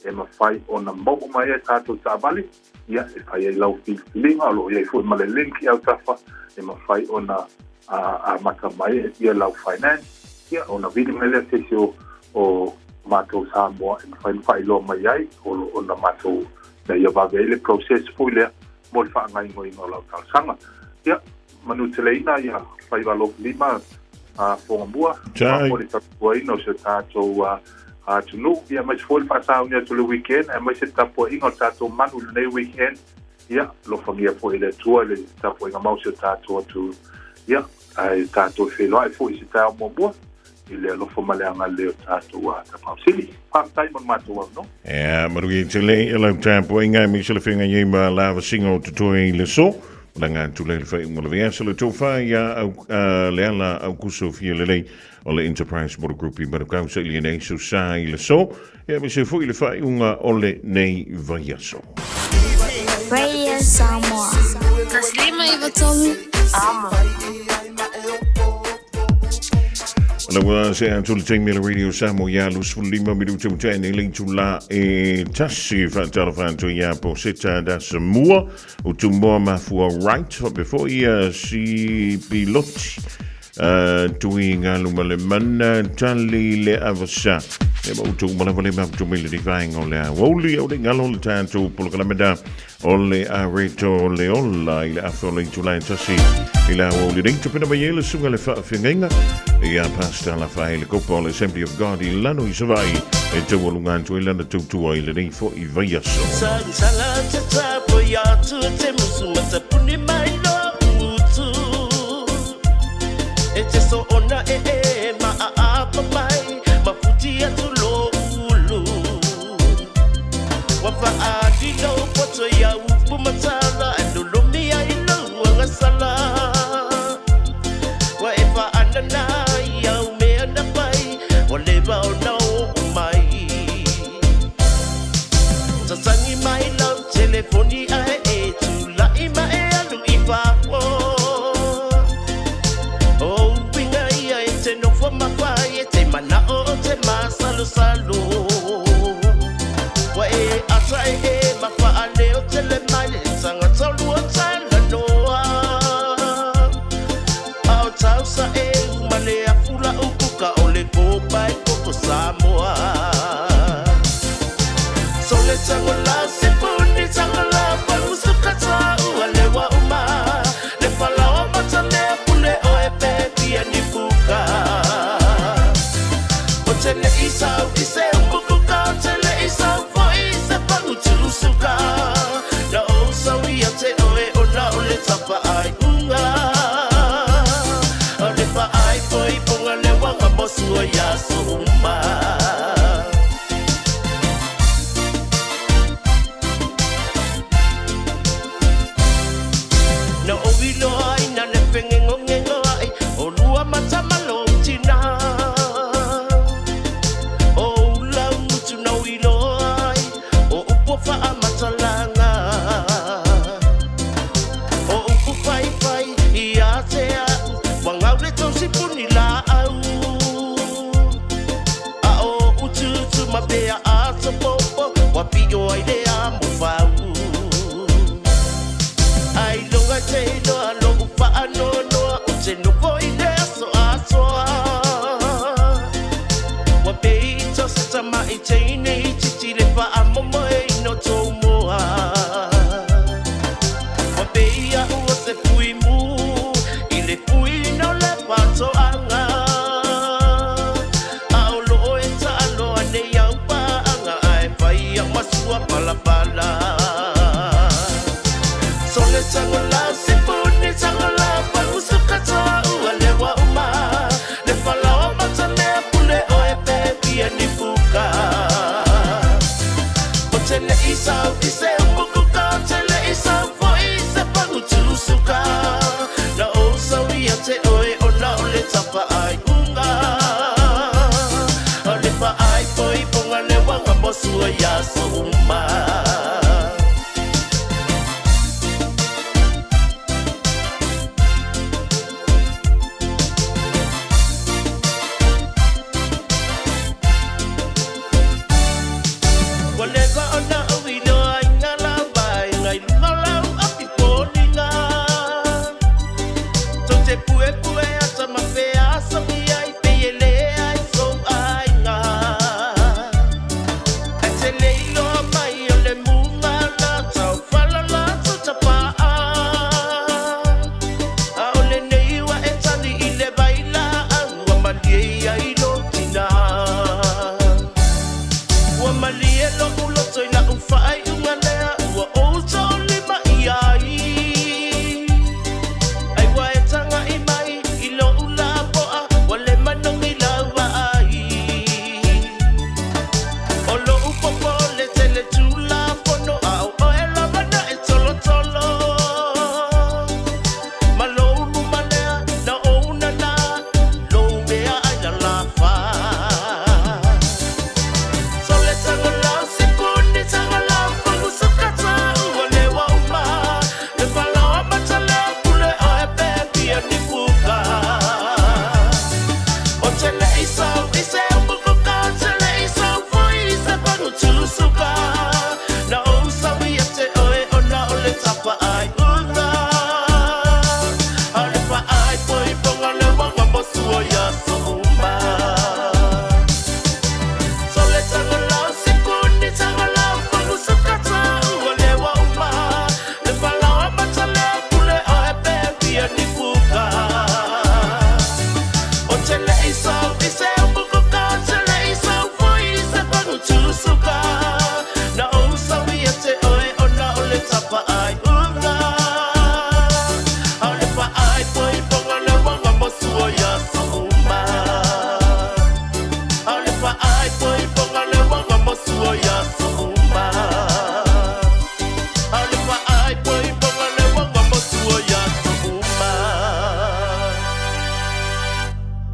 e mafai ona maua mai ai tatou taavale, ia e fai ai lau filifiliga, o lo o i ai foi ma le link i autafa e mafai ona amata mai ia lau finance, ia ona vili mai lea se isi o matou Samoa e mafai ona faailoa mai ai o lo o na matou ina ia vave ai le process foi lea mo le faagaoioiga o lau talosaga. Ia, manuteleina ia faiva alofa lima a Fogamua, Ciao. mo le tautuaina o si o tatou atunuu, ia aemaise foi le faasauni atu o le weekend, aemaise le tapuaiga o le tatou manu i lenei weekend. Ia, alofagia foi e le Atua le tapuaiga mau o si o tatou atunuu. Ia, ae tatou e feiloai foi i se taeao muamua i le alofa ma le agalelei o tatou Tapaau Sili. Faafetai mo le matou avanoa. Ea, manuia tele i lau tapuaiga aemaise le feagai ai ma la vasiga o totoe i le aso. Malaga atu lea i le faaiuga o le vaiaso le tofa ia au, Leala Aukuso Fialelei o le Enterprise Motor Group i Manukau sa ili nei so sa i le aso. Ea aemaise foi le faaiuga o lenei vaiaso. Radio Samoa. 153 Amo. Ala ua se atu le taimi le Radio Samoa ia 25 minuta ua tae nei le itula e tasi faatalofa atu ia po seta da Samua o Tumoa Mafua Wright faapea foi ia si Piloti tui ngalu ma le mana tali le avasa e ma utu ma lava le mafutu mai le vaenga o le aouli o le ngalo le tatou polokalame da O le areto le ola i le afe o le itula e tasi i le aoauli nei tapena mai ai le susuga le faafeagaiga ia Pastor Lafaele Kopa o le Assembly of God i Lano i Savaii e taualuga atu ai lana tautua i lenei foi vaiaso. Sala te tapo i atu te musu matapuni mai lo utu E te so ona e e ma a apa mai ma futi atu lo ulu Ua faaali lou poto ia upu matala e lolomi ai lou agasala. Ua e faaanana i au mea na fai, ua leva ona oo mai. Tatangi mai lau telefoni ae. mata e e ma whaaleo tele mai le tangata lua talanoa. Ao tausa e umale afula ukuka o le kopa e koko Samoa. Sole tango la se puni tango la pa usuka ta ua lewa uma. Le falawa mata mea pule o e pepi a ni puka. O tele isau i se umbukuka, o tele isau fo i se pangu tusuka. Na o sau ia te oe o na o le tapa ai unga. O le pa ai poi ponga le wanga mosua ya so uma. Na o wilo ai na le pengengo ngengo ai o lua mata malo tina. O ula ngutu na wilo ai o upo wha matalanga. O upu pai pai i a te au wangau le tausi puni la au. A o ututu mapea a topopo wapio ai le a mo whau. Ai longa te loa lo upa ano noa o te noko i le aso atoa. Wa pei to se tama i teine i titi le wha a momo e ino tō moa. Wa pei a ua se pui mu i le pui no le patoanga. A o loo e ta aloa nei au paanga ai whai au masua palapala. Sole tango la se puni tango la pa usuka ta ua lewa uma. Le falawa mata mea pule o e pepi a ni puka. O tele isau i se umbukuka, o tele isau fo i se pangu tusuka. Na o sau ia te oe o na o le tapa ai unga. O le pa ai poi ponga le wanga mosua ya so uma. Wa leva ona o ilo ai ngā lava ai ngai lunga lau api pōlinga. Tō te pue pue ata ma whea asangi ai pe e le ai sou ai ngā. E te le iloa mai o le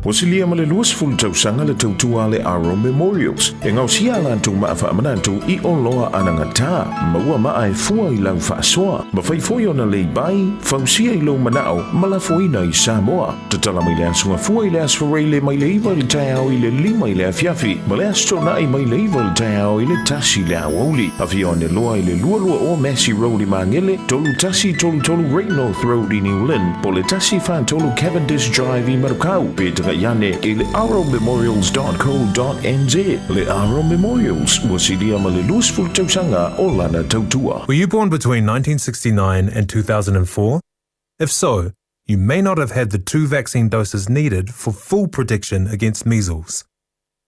Ua silia ma le 20 tausaga le tautua a le Aro Memorials e gaosia a latou maa faamanatu i oloa anagata, maua maa e fua i lau faasoa, mafai foi ona lay-by, fausia i lou manao ma lafoina i Samoa. Tatala mai le Aso Gafua i le Aso Faraile mai le 9 i le taeao i le 5 i le afiafi ma le Aso Toonai mai le 9 i le taeao i le 1 i le aoauli. Afio ane loa i le 220 Massey Road i Magele, 3133 Great North Road i New Lynn, po o le 143 Cavendish Drive i Manukau, pe tagai ane i le arrowmemorials.co.nz. Le Arrow Memorials, ua silia ma le 20 tausaga o lana tautua. Were you born between 1969 and 2004? If so, you may not have had the two vaccine doses needed for full protection against measles.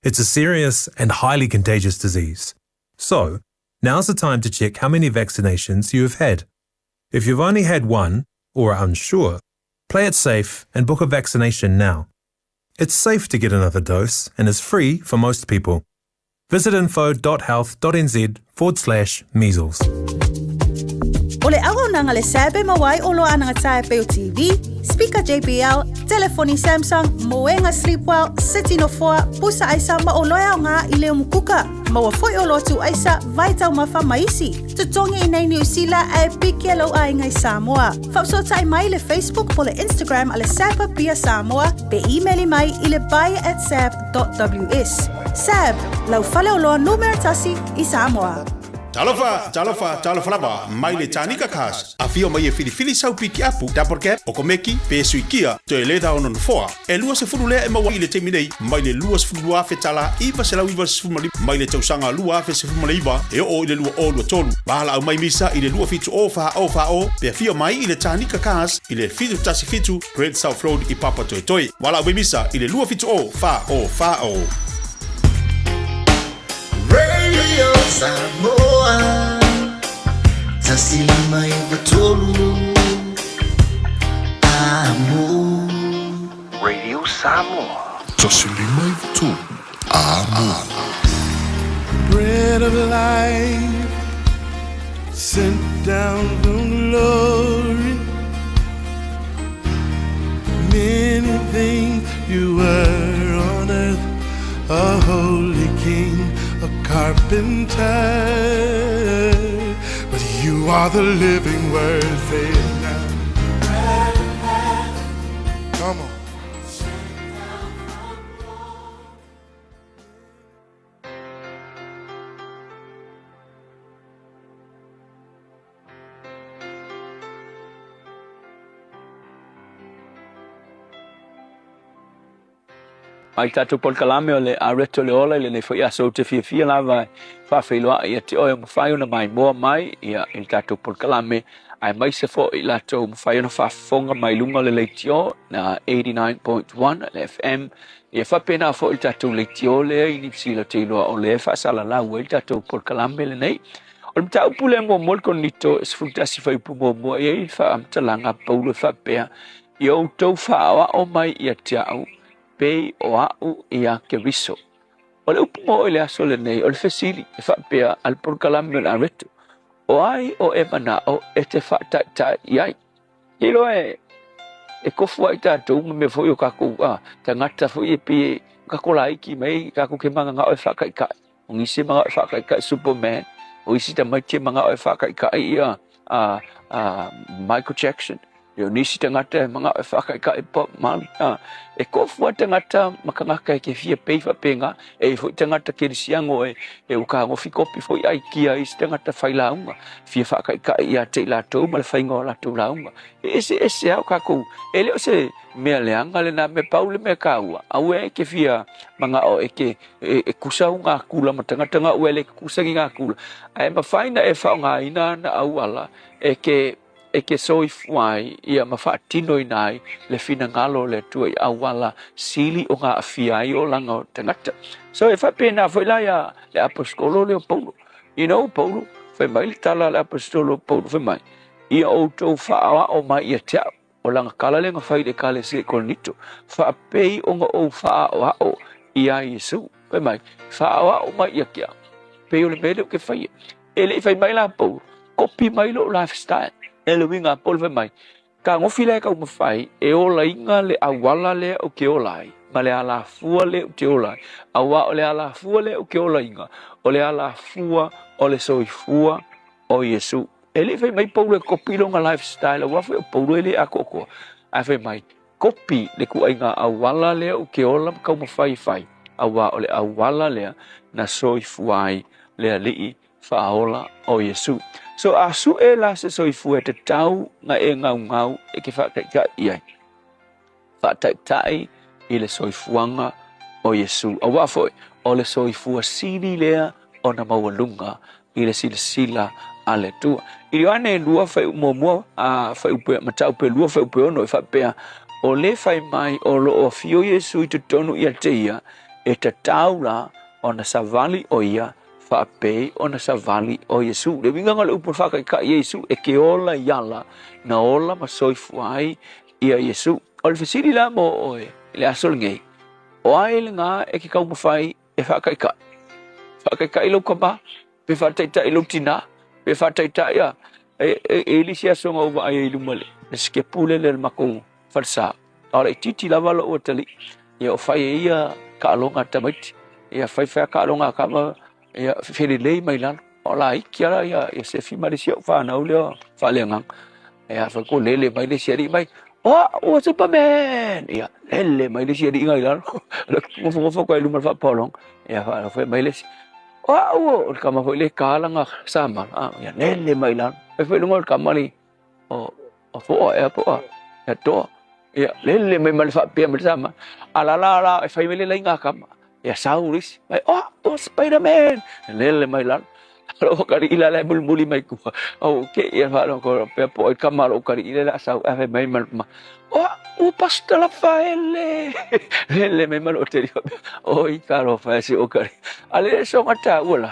It's a serious and highly contagious disease. So, now's the time to check how many vaccinations you have had. If you've only had one, or are unsure, play it safe and book a vaccination now. It's safe to get another dose and is free for most people. Visit info.health.nz forward slash measles. O le auaunaga le SAB e maua ai oloa anagata e pei o TV, speaker JBL, telefoni Samsung, moega Sleepwell, seti nofoa, pusa aisa ma oloa e aoga i le umukuka. Maua foi oloa tuu aisa, vai taumafa ma isi. Totogi i nei Niu Sila ae piki e lou aiga i Samoa. Faafesootai mai i le Facebook po le Instagram a le SAB Apia Samoa pe imeli mai i le buy at sab.ws. SAB, lau faleoloa numera tasi i Samoa. Talofa, talofa, talofa lava, mai le Tanika Cars. Afio mai e filifili sau pikiapu, double cab, okomeki, pe sui kia, toe leda o nonofoa. E 20 lea e maua i le taimi nei, mai le 22,000 tala 995 mai le tausaga 2019 e oo i le 2023. Valaau mai misa i le 27 o 4 o 4 o pe afio mai i le Tanika Cars i le 717 Great South Road i Papatoetoe. Valaau mai misa i le 27 o 4 o 4 o. Radio Samoa 153 Amo Radio Samoa. 153 Amo. Bread of life sent down from glory. Many things you were on earth, a holy king, a carpenter. But you are the living word, say it now. Come on. Mai tatou polokalame o le Areto le Ola i lenei foi aso ou te fiafia lava e faafeiloai ia te oe o mafai ona maimoa mai ia i le tatou polokalame aemaise foi i latou o mafai ona faafofoga mai luga o le leitio na 89.1 le FM ia faapena foi le tatou leitio lea i Niu Sila ou te iloa o lea e faasalalau ai le tatou polokalame lenei. O le mataupu lea muamua le Korinito 11 fuaiupu muamua e i ai le faamatalaga a Paulo e faapea, Ia outou faaoao mai ia te au, pei o au ia Keriso. O le upu mo i le aso lenei, o le fesili e faapea a le polokalame o le Areto, O ai o e manao e te faataitai i ai? Ke iloa e, e kofu ai tatou ma mea foi o kakou a, tagata foi e pei e kako laiki mai kakou ke mangangao e faakaikai. O nisi e mangao e faakaikai Superman, o isi tamaiti e mangao e faakaikai ia a, a Michael Jackson. Ia o nisi tagata e mangao e faakaikai Bob Marley. A, e kofu a tagata ma kangaka e ke fia pei faapenga, e i foi tagata kerisiano e, e ua kagofi kopi foi ai kia isi tagata fai lauga, fia faakaikai ia te i latou ma le faiga o latou lauga. E eseese lava o kakou, e le o se mea leaga lena mea, pau le mea kaua, aua e ke fia mangao e ke e, e kusa u ngā kula ma tagata ngā ua e le kusa ki ngā kula. Ae mawhai na e whaongaina ana auala e ke e ke soifua ai ia ma faatinoina ai le finagalo o le Atua i auala sili o ngā awhia ai olaga o tagata. So e faapena foi la ia le aposetolo lea o Paulo. You know Paulo, fai mai le tala a le aposetolo o Paulo, fai mai, ia outou faaoao mai ia te au, o lana tala lea na fai i le ekalesia i Korinito, faapei ona ou faaoao iā Iesu. Fai mai, faaoao mai ia te au, pei o le mea lea ou te faia. E le i fai mai la Paulo, kopi mai lou lifestyle. E le uiga a Paulo fai mai, Kagofi la e taumafai e olaina le auala lea ou te ola ai. ma le alafua lea ou te ola ai, auā o le alafua lea ou ke olaina, o le alafua o le soifua o Iesu. E le i fai mai Paulo e kopi lona lifestyle, auā foi o Paulo e le atoatoa, ae fai mai, kopi le ituaiga auala lea ou te ola ma taumafai e fai, auā o le auala lea na soifua ai le Alii faaola o Iesu. So a sue la se soifua e tatau na e gaugau e ke faataitai i ai. Faataitai i le soifuaga o Iesu. Auā foi, o le soifua sili lea ona maualuga i le silasila a le Atua. I Ioane 2 fuaiupu muamua, a fuaiupu mataupu e 2 fuaiupu e 6 e faapea, O le fai mai o lo o afio Iesu i totonu ia te ia, e tatau la ona savali o ia faapei ona savali o Iesu. Le uiga o le upu faataitai ia Iesu e ke ola i ala na ola ma soifua ai ia Iesu. O le fesili la mo oe i le aso lenei, o ai lena e ke taumafai e faataitai? Faataitai lou tama, pe faataitai lou tina, pe faataitai a e e le isi aso na ou vaai ai i luma le le sikepu lele a le matou falesa. A o laitiiti lava lou atalii, ia o fai e ia taaloga a tamaiti. Ia fai fai a taaloga a tama, ia felelei mai lalo. O laiti lava ia Iosefi ma le isi au fanau lea faaleagaga. Ia fai atu lele mai le isi alii mai, Oh, ua Superman! Ia, lele mai le isi alii i lalo. Nofonofo atu ai i luma o le faapaologa. Ia, fai mai le isi, Oh, ua, o le tama foi lea e ta lana samala. Ia, lele mai i lalo. Fai foi luga o le tama le o o foa ea po o ia toa. Ia, lele mai ma le faapea mai le sama. A la la la, e fai mai le laina a tama. Ia sau le isi, mai, oh, oh, Spider-Man! Lele mai lalo. Lou atalii la la e mulimuli mai tua. Au ke ia whaalo ko pea po ai kama lou atalii le la sau ave mai ma ma. Oh, ua Pastor Rafaele. Lele mai ma lou atalii. Oi talofa e si o kari. A le soga tāua la.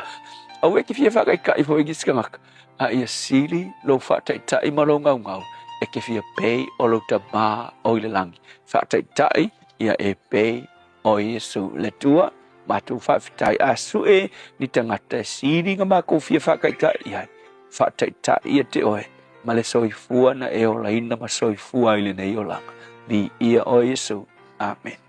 Aua e te fia whakaikai foi ki se tangata. A ia sili lou faataitai ma lou gaugau e te fia pei o lou Tamā o i le lagi. Faataitai ia e pei o Iesu le Atua, matou faafetai a sue ni tagata e sili na makou fia faataitai i ai. Faataitai ia te oe ma le soifua na e olaina ma soifua ai lenei olaga. Viia oe Iesu. Amen.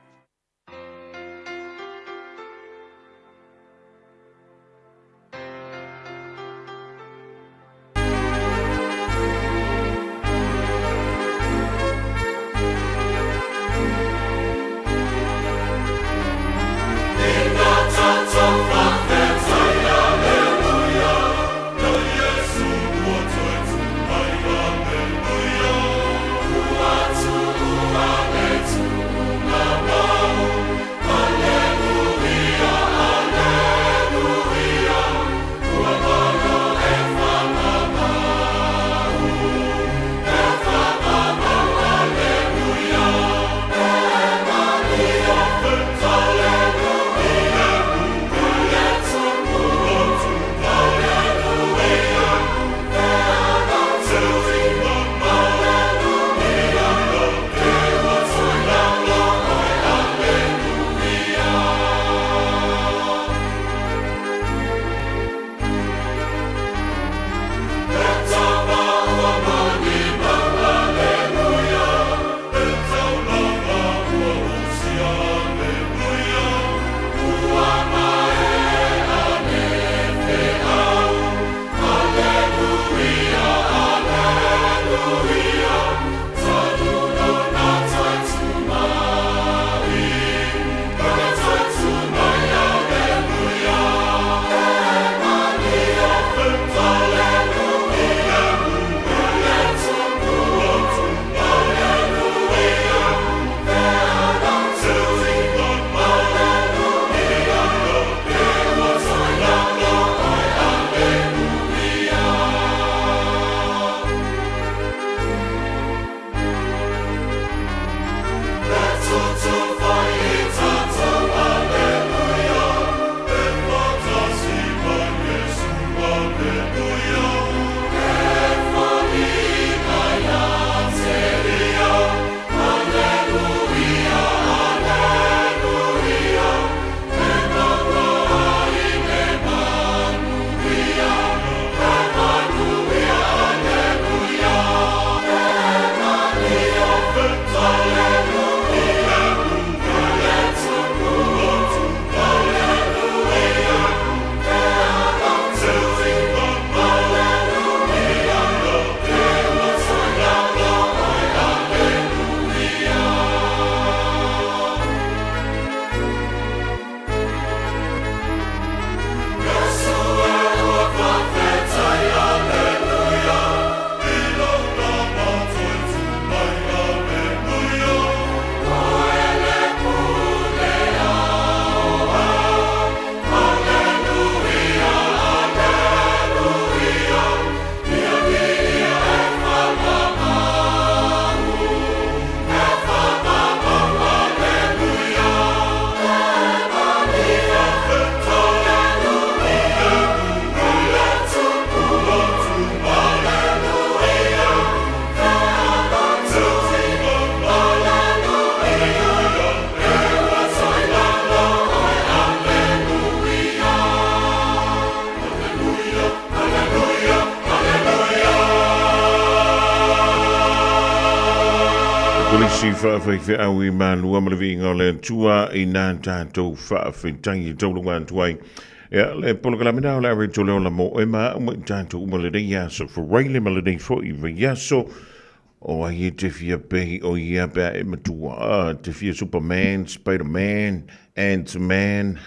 Kolisi faafaifeau i Malua ma le viiga o le Atua i nā tatou faafetai e taulunga atu ai. Ia, le polokalame na o le are tole ola mo oe ma au ma i tatou uma lenei aso Faraile ma lenei foi vaiaso. O ai e te fia pehi o ia pea e matua. Ah, te fia Superman, Spiderman, Ant-Man.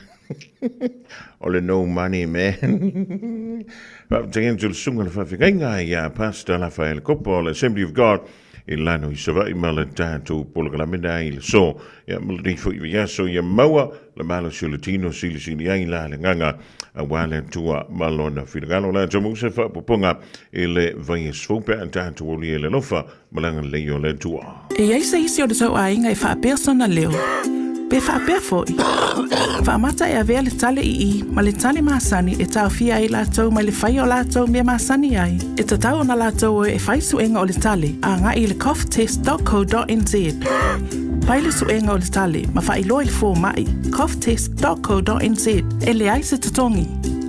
O le no money man. Faafetai atu le susuga le faafegaiga ia Pastor Rafael Kopa o le Assembly of God i lano i Savaii ma le tatou polokalame na i le so. Ia ma lenei foi vaiaso ia maua le malosi o le tino silisili ai la le gaga aua le Atua ma lona finagalo. O le a taumau se faaopoopoga i le vaiaso fou pe a tatou aulia i le alofa ma le agalelei o le Atua. E i ai se isi o le tou aiga e faapea sona leo, pe faapea foi, Faamata e avea le tale ii ma le tale masani e taofia ai latou mai le faia o latou mea masani ai, e tatau ona latou o e fai suega o le tale agai i le coughtest.co.nz. Fai le suega o le tale ma faailoa i le fomai, coughtest.co.nz, e leai se totogi.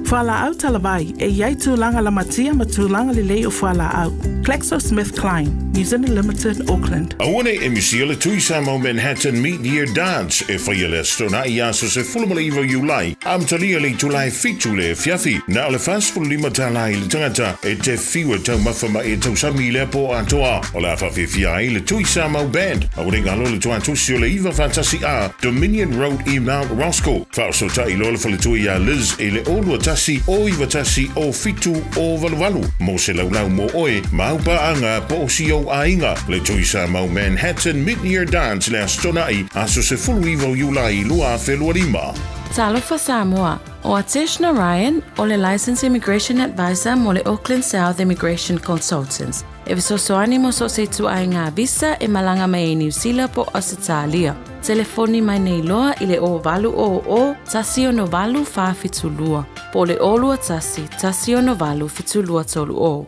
Fualaau talavai, e i ai tulaga lamatia ma tulaga lelei o fualaau. GlaxoSmithKline, New Zealand Limited, Auckland. Aua nei e misia le Tui Samoa Manhattan Mid-Year Dance e faia le Aso Toonai aso 19 Iulai, amatalia le itula e 7 le afiafi. Na o le $45 i le tangata e te fiu e taumafa ma e tausami i lea po atoa. O le a faafiafia ai le Tui Samoa Band. Aua nei galo le tuatusi o le 9 faatasi A, Dominion Road i Mount Roskill. Faaosootai loa le faletua iā Liz i le 0 21 o 91 o 7 o 88 mo se laulau mo oe, ma au paaga po o si ou aiga. Le Tui Samoa Manhattan Mid-Year Dance le Aso Toonai, aso 19 o Iulai 2025. Talofa Samoa, O Atesh Narayan, o le Licensed Immigration Advisor mo le Auckland South Immigration Consultants. E fesoasoani mo so o se ituaiga visa e malaga mai ai Niu Sila po o Ausetalia. Telefoni mai nei loa i le 0800 168 472 po o le 021 168 7230.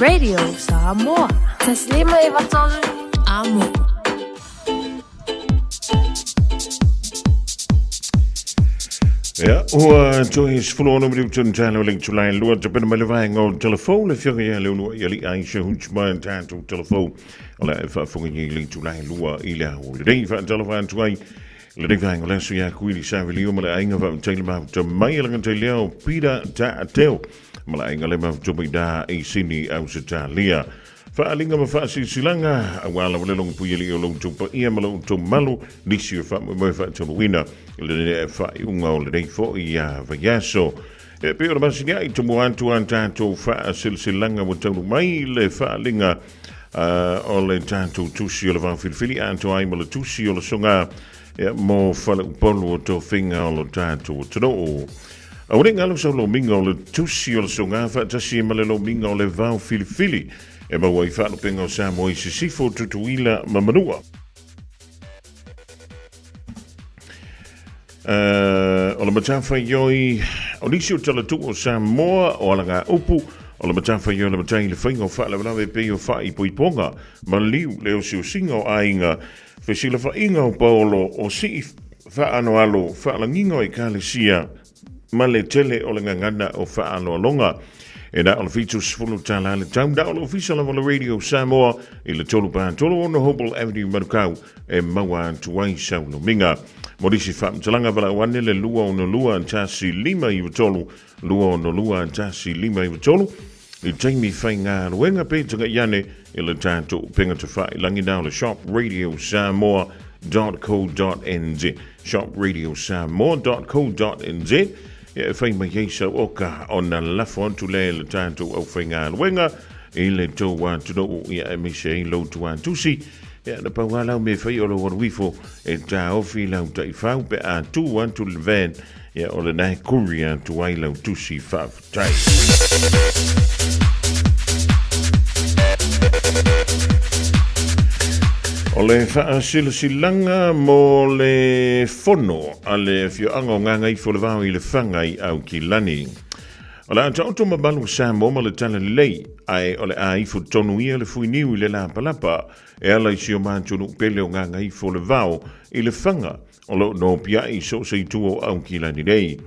Radio Samoa. Taslima e vatolu. Amo. Ia, ua toe 16 minute na talo le itula e lua tapena mai le vaega o le telefou le afioga ia Leuluai Alii Aisha Hutchma i tatou telefou o le a e faafofoga i le itula e lua i le ao lenei faatalofa atu ai lenei vaega o le aso ia Kuili Savilio ma le aiga faafetai le mafuta mai e lagatai lea o Peter Taateo ma le aiga le mafuta mai da i Sini Ausetalia. Faaaliga ma faasilasilaga, aua lava le logopuialii o lo outou paia ma lo outou malu, nisi o faamoemoe faataunuuina i le faaiuga o lenei foi vaiaso. E pei o le masiniai tumua atu a tatou faasilasilaga ua taunuu mai le faaaliga o le tatou tusi o le vaofilifili atoa ai ma le tusi o le soga mo faleupolu o tofiga o lo tatou atunuu. Aua ne i galo sau lomiga o le tusi o le soga faatasi ma le lomiga o le vao filifili e maua ai faalupega o Samoa i Sisifo, Tutuila ma Manua. O le matafaioi o nisi o talatuu o Samoa o alagaupu, o le matafaioi o le matai i le faiga o faalavelave pei o faaipoipoga, maliu, le osiosiga o aiga, Fesilafaiga o Paolo o sii faaaloalo faalagiga o Ekalesia ma le tele o le gagana o faaaloaloga. E na o le 70 tala le tau na o le ofisa lava o le Radio Samoa i le 3 pa 3 6 Hopewell Avenue Manukau e maua atu ai sau lomiga. Mo nisi faamatalaga valaau ane le 262 1 5 9 3 262 1 5 9 3 i taimi faigaluega pe taga'i ane i le tatou upega tafailagi na o le shopradiosamoa.co.nz shopradiosamoa.co.nz e fai mai ai sau oka ona lafo atu lea i le tatou aufaigaluega i le tou atunuu ia aemaise ai lou tuatusi ia na pau lava lau mea e fai o lou alu ifo e taofi lau taifau pe a tu atu le van ia o lena e kuri atu ai lau tusi faafetai. O le faasilasilaga mo le fono a le afioaga o Gagaifo-le-Vao i Lefaga i Aukilani. O le a taoto mamalu o Samoa ma le Talalelei, ae o le a ifo tonu ia le fuiniu i le lapalapa e ala i si o matou nuu pele o Gagaifo-le-Vao i Lefaga, O lo o nopiai i so o se itu o Aukilani nei.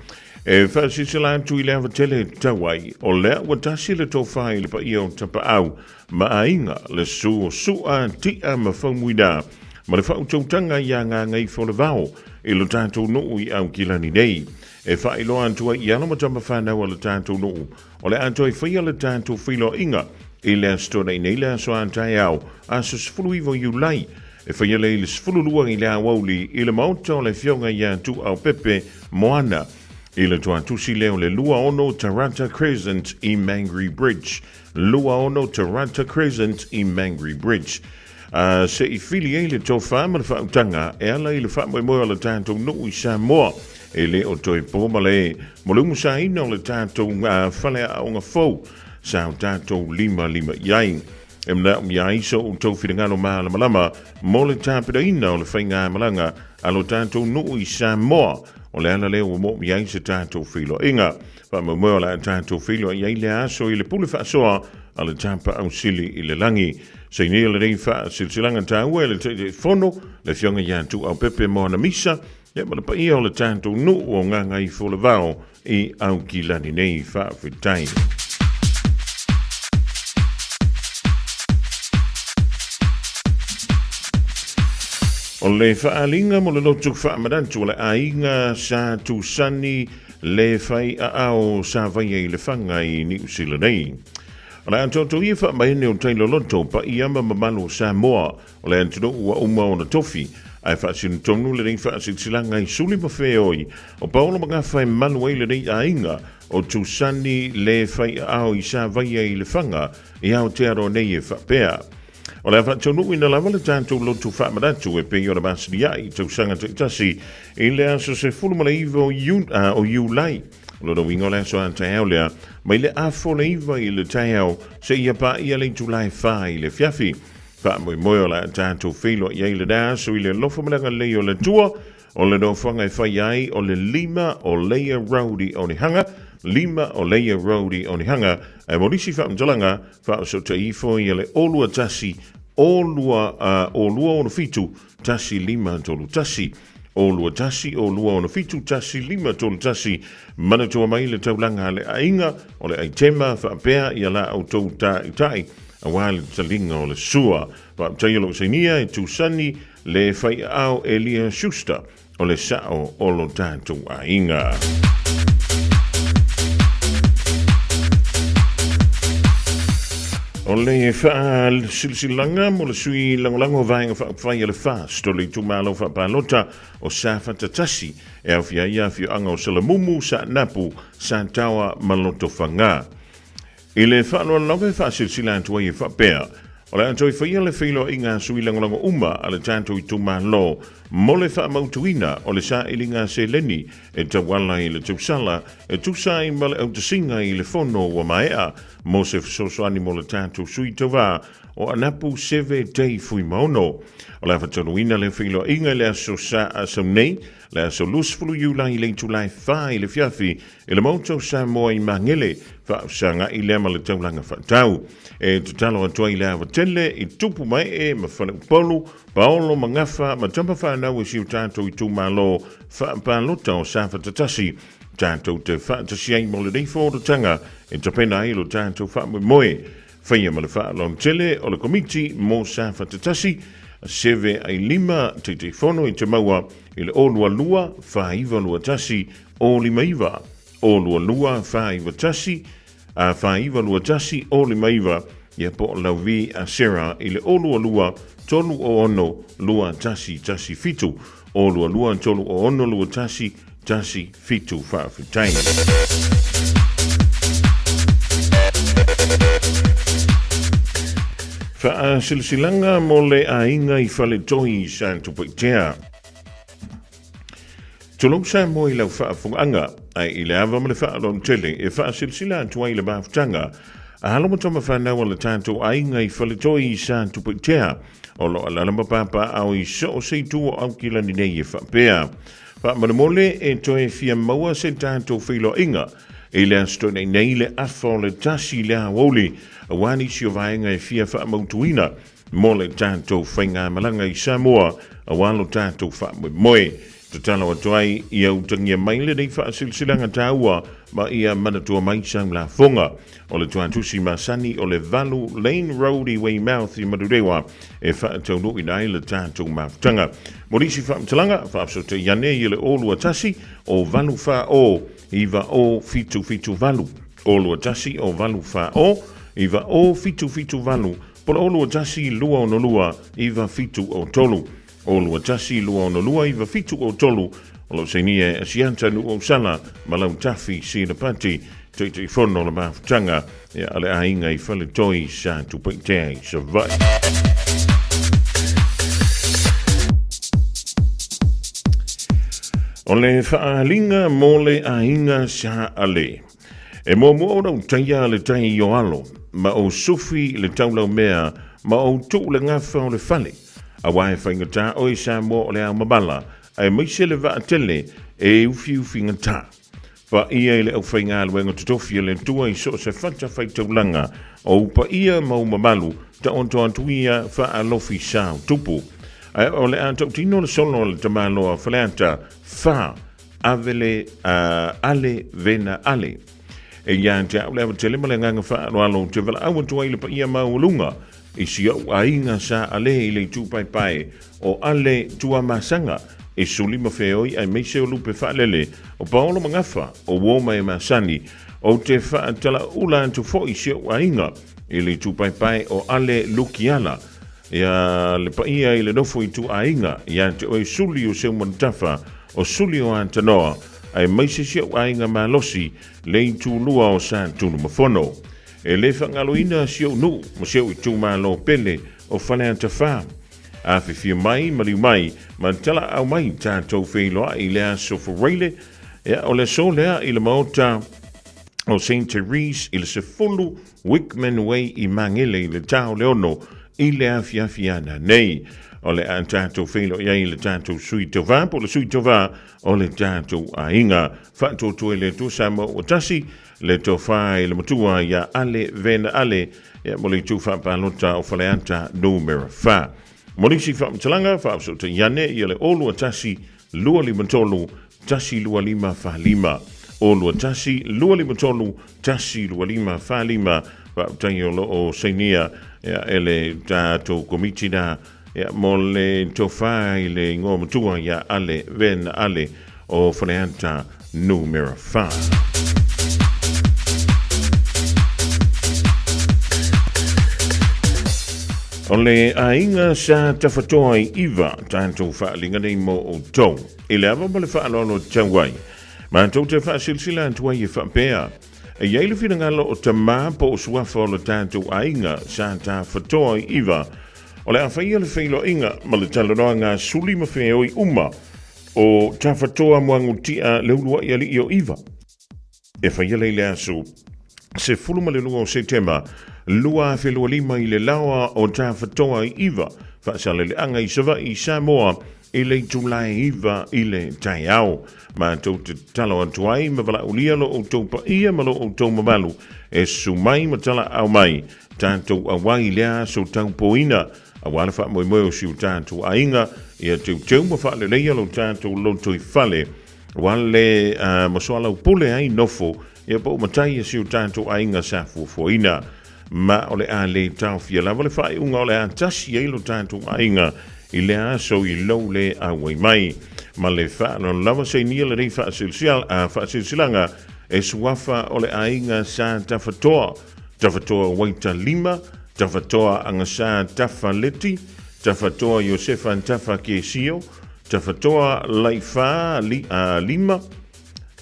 E faasilasila atu i le ava tele e tatau ai, o lea ua tasi le tofa i le paia o Tapaau ma aiga, le susu o Su'a, Ti'a ma Faumuina, ma le faautautaga iā Gagaifoolevao i lo tatou nuu i Aukilani nei. E faailoa atu ai i alo ma tama fanau a le tatou nuu, o le a toe faia le tatou feiloaiga i le Aso Toonai nei le aso a taeao, aso 19 o Iulai, E faia lea i le 12 i le aoauli i le maota o le Afioga ia Tuuaupepe Moana i le toatusi lea o le 26 Tarata Crescent i Mangere Bridge. 26 Tarata Crescent i Mangere Bridge. Uh, se i fili ai le tofa ma le faautaga e ala i le faamoemoe o le tatou nuu i Samoa e le o toe po ma le mo le umusaina o le tatou uh, faleaoga fou sa o tatou limalima i ai. E manaomia ai so outou finagalo malamalama mo le tapenaina o le faigamalaga a lo tatou nuu i Samoa. O le ala lea ua moomia ai se tatou feiloaiga. Faamoemoe o le a tatou feiloai ai lea aso i le pule faasoa a le Tapaau Sili i le lagi. Sainia lenei faasilasilaga taua e le Taitaifono, le Afioga ia Tuuaupepe Moana Misa, ia ma le paia o le tatou nuu o Gagaifoolevao i Aukilani nei. Faafetai. O le faaaliga mo le lotu faamanatu o le aiga sa Tusani le fai aao sa vaia i le faga i Niu Sila nei. O le atoatoia faamaene o Tailoloto, paia ma mamalu o Samoa, O le atunuu ua uma ona tofi, ae faasino tonu lenei faasilasilaga i suli ma feoi o Paolo Magafa e malu ai lenei aiga o Tusani le faiaao i Savaia i Lefaga i Aotearoa nei e faapea. O le a faataunuuina lava le tatou lotu faamanatu e pei ona masani ai i tausaga taitasi i le aso 19 o Iulai. O lona uiga o le aso a taeao lea mai le afa o le 9 i le taeao seia paia le itula e 4 i le afiafi. Faamoemoe o le a tatou feiloai ai lena aso i le alofa ma le agalelei o le Atua, o le nofoaga e fai ai o le 5 o Leia Road i Onehunga, 5 o Leia Road i Onehunga, ae mo nisi faamatalaga, faaosootai ifo ia le 021 02 02 67 1531. 021 02 67 1531. Manatua mai le taulaga a le aiga o le aitema faapea ia la outou taitai aua le taliga o le sua. Faafetai o lou sainia e Tusani le faiaao Elia Schuster o le sao o lo tatou aiga. O le faasilasilaga mo le sui lagolago Vaega Faaupufai a le FAST o le itumalo faapalota o Safata 1 e aofia ai afioaga o Salamumu, Saanapu, Sataoa ma Lotofaga. I le faaaloalo lava e faasilasila atu ai e faapea, o le a toe faia le feiloaiga a sui lagolago uma a le tatou itumalo mo le faamautuina o le sailiga seleni e tauala i le tausala e tusa ai ma le autasiga i le fono ua maea mo se fesoasoani mo le tatou sui tauva o Anapu Seve Day Fuimaono. O le a faataunuuina le feiloaiga i le aso Sa Asau nei, le aso 20 Iulai i le itula e 4 i le afiafi i le Maota o Samoa i Magele, faafesagai lea ma le taulaga faatau. E tatalo atu ai le ava tele i tupu mae ma faleupolu, paolo ma gafa ma tama fanau e si o tatou itumalo faapalota o Safata 1, tatou te faatasi ai mo lenei fonotaga e tapena ai lo tatou faamoemoe. Faia ma le faaaloalo tele o le Komiti mo Safata 1, seve ai lima Taitaifono i te maua i le 022 4921 059, 022 491 4921 059, ia po o Lauvi a Sarah i le 022 306 2117, 022 306 2117. Faafetai. Faasilasilaga mo le aiga i Faletoi i Satupaitea. Tulou Samoa i lau faafofogaaga, ae i le ava ma le faaaloalo tele e faasilasila atu ai le mafutaga a alo ma tama fanau a le tatou aiga i Faletoi i Satupaitea o lo o alaala ma papaaao i so o se itu o Aukilani nei e faapea. Faamolemole e toe fia maua se tatou feiloaiga i le Aso Toonai nei le afa o le 1 i le aoauli aua nisi o vaega e fia faamautuina mo le tatou faigamalaga i Samoa aua lo tatou faamoemoe. Tatalo atu ai ia utagia mai lenei faasilasilaga taua ma ia manatua mai sau lafoga. O le tuatusi masani o le 8 Lane Road i Weymouth i Manurewa e faataunuuina ai le tatou mafutaga. Mo nisi faamatalaga, faafesootai ane i le 021 o 840 9078, 021 o 840 9078, po o le 021 262 9703. 021 262 9703, o lo o sainia e Asiata Nuuausala ma Lautafi Silapati, Taitaifono o le Mafutaga a le Aiga i Faletoi sa Tupaitea i Savaii. O le faaaliga mo le aiga sa Ale. E muamua ona ou taia le tai i o alo, ma ou sufi le taulaumea, ma ou tuu le gafa o le fale. Aua e faigata oe Samoa o le ao mamala, aemaise le vaatele e ufiufigata. Paia i le aufaigaluega totofi a le Atua i so o se fatafaitaulaga, o ou paia ma ou mamalu, taoto atu ia faalofi sa o tupu. Ae o le a tautino le solo a le tamaloa Faleata, fa, ave le, a, ale, vena ale. E ia te au le ava tele ma le agaga faaaloalo ou te valaau atu ai i le paia maualuga i si ou aiga sa Ale i le itu paepae o Ale Tuamasaga i Suli ma Feoi aemaise o Lupe Faalele, o Paolo Magafa, o uo ma e masani. Ou te faatalaula atu foi i si ou aiga i le itu paepae o Ale Lukiala, ia le paia i le nofo itu aiga ia te oe Suli o Seumanutafa, o Suli o Atanoa, aemaise si ou aiga malosi le itulua o Satunumafono. E le faagaloina si ou nuu ma si ou itumalo pele o Faleata 4. Afifio mai, maliu mai, ma talaau mai tatou feiloai i le aso Faraile, ia, o le aso lea i le maota o St. Therese i le 10 Wickman Way i Magele i le ta o le 6 i le afiafi ana nei. O le a tatou feiloai ai i le tatou sui tauva po o le sui tauva o le tatou aiga. Faatuatua i le Atua Samoa ua tasi, le tofa i le matua ia Ale Vena Ale, ia mo le itu faapalota o Faleata Numera 4. Mo nisi faamatalaga, faafesootai ane ia le 021 253 12545. 021 253 12545. Faafetai o lo o sainia ia, e le tatou komiti na ia, mo le tofa i le ingoa matua ia Ale Vena Ale o Faleata Numera 4. O le aiga sa tafatoa i iva tatou faaaliga nei mo outou. I le ava ma le faaaloalo tau ai, matou te faasilasila atu ai e faapea, e i ai le finagalo o tamā po o suafa o le tatou aiga sa tafatoa i iva, o le a faia le feiloaiga ma le talanoaga suli ma feoi uma O Tafatoa Muagutia le uluai alii o Iva. E faia lea i le aso 12 o Setema 2025 i le laoa o Tafatoa i Iva, faasaleleaga i Savaii i Samoa i le itula e 9 i le taeao. Matou te tatalo atu ai ma valaaulia lo outou paia ma lo outou mamalu e susu mai ma talaau mai tatou auai i lea aso taupoina Aua le faamoemoe o si o tatou aiga, ia teuteu ma faaleleia lo tatou lotoifale, aua le uh, masoalaupule ai nofo, ia po o matai a si o tatou aiga sa fuafuaina. Ma o le a le taofia lava le faaiuga o le a tasi ai lo tatou aiga i le aso i lou le auai mai. Ma le faaaloalo lava sainia lenei faasilasilaga e suafa o le aiga sa tafatoa Tafatoa Waita Lima, Tafatoa Agasa Tafa Leti, Tafatoa Iosefa Tafa Kesio, Tafatoa Laifa li, Lima,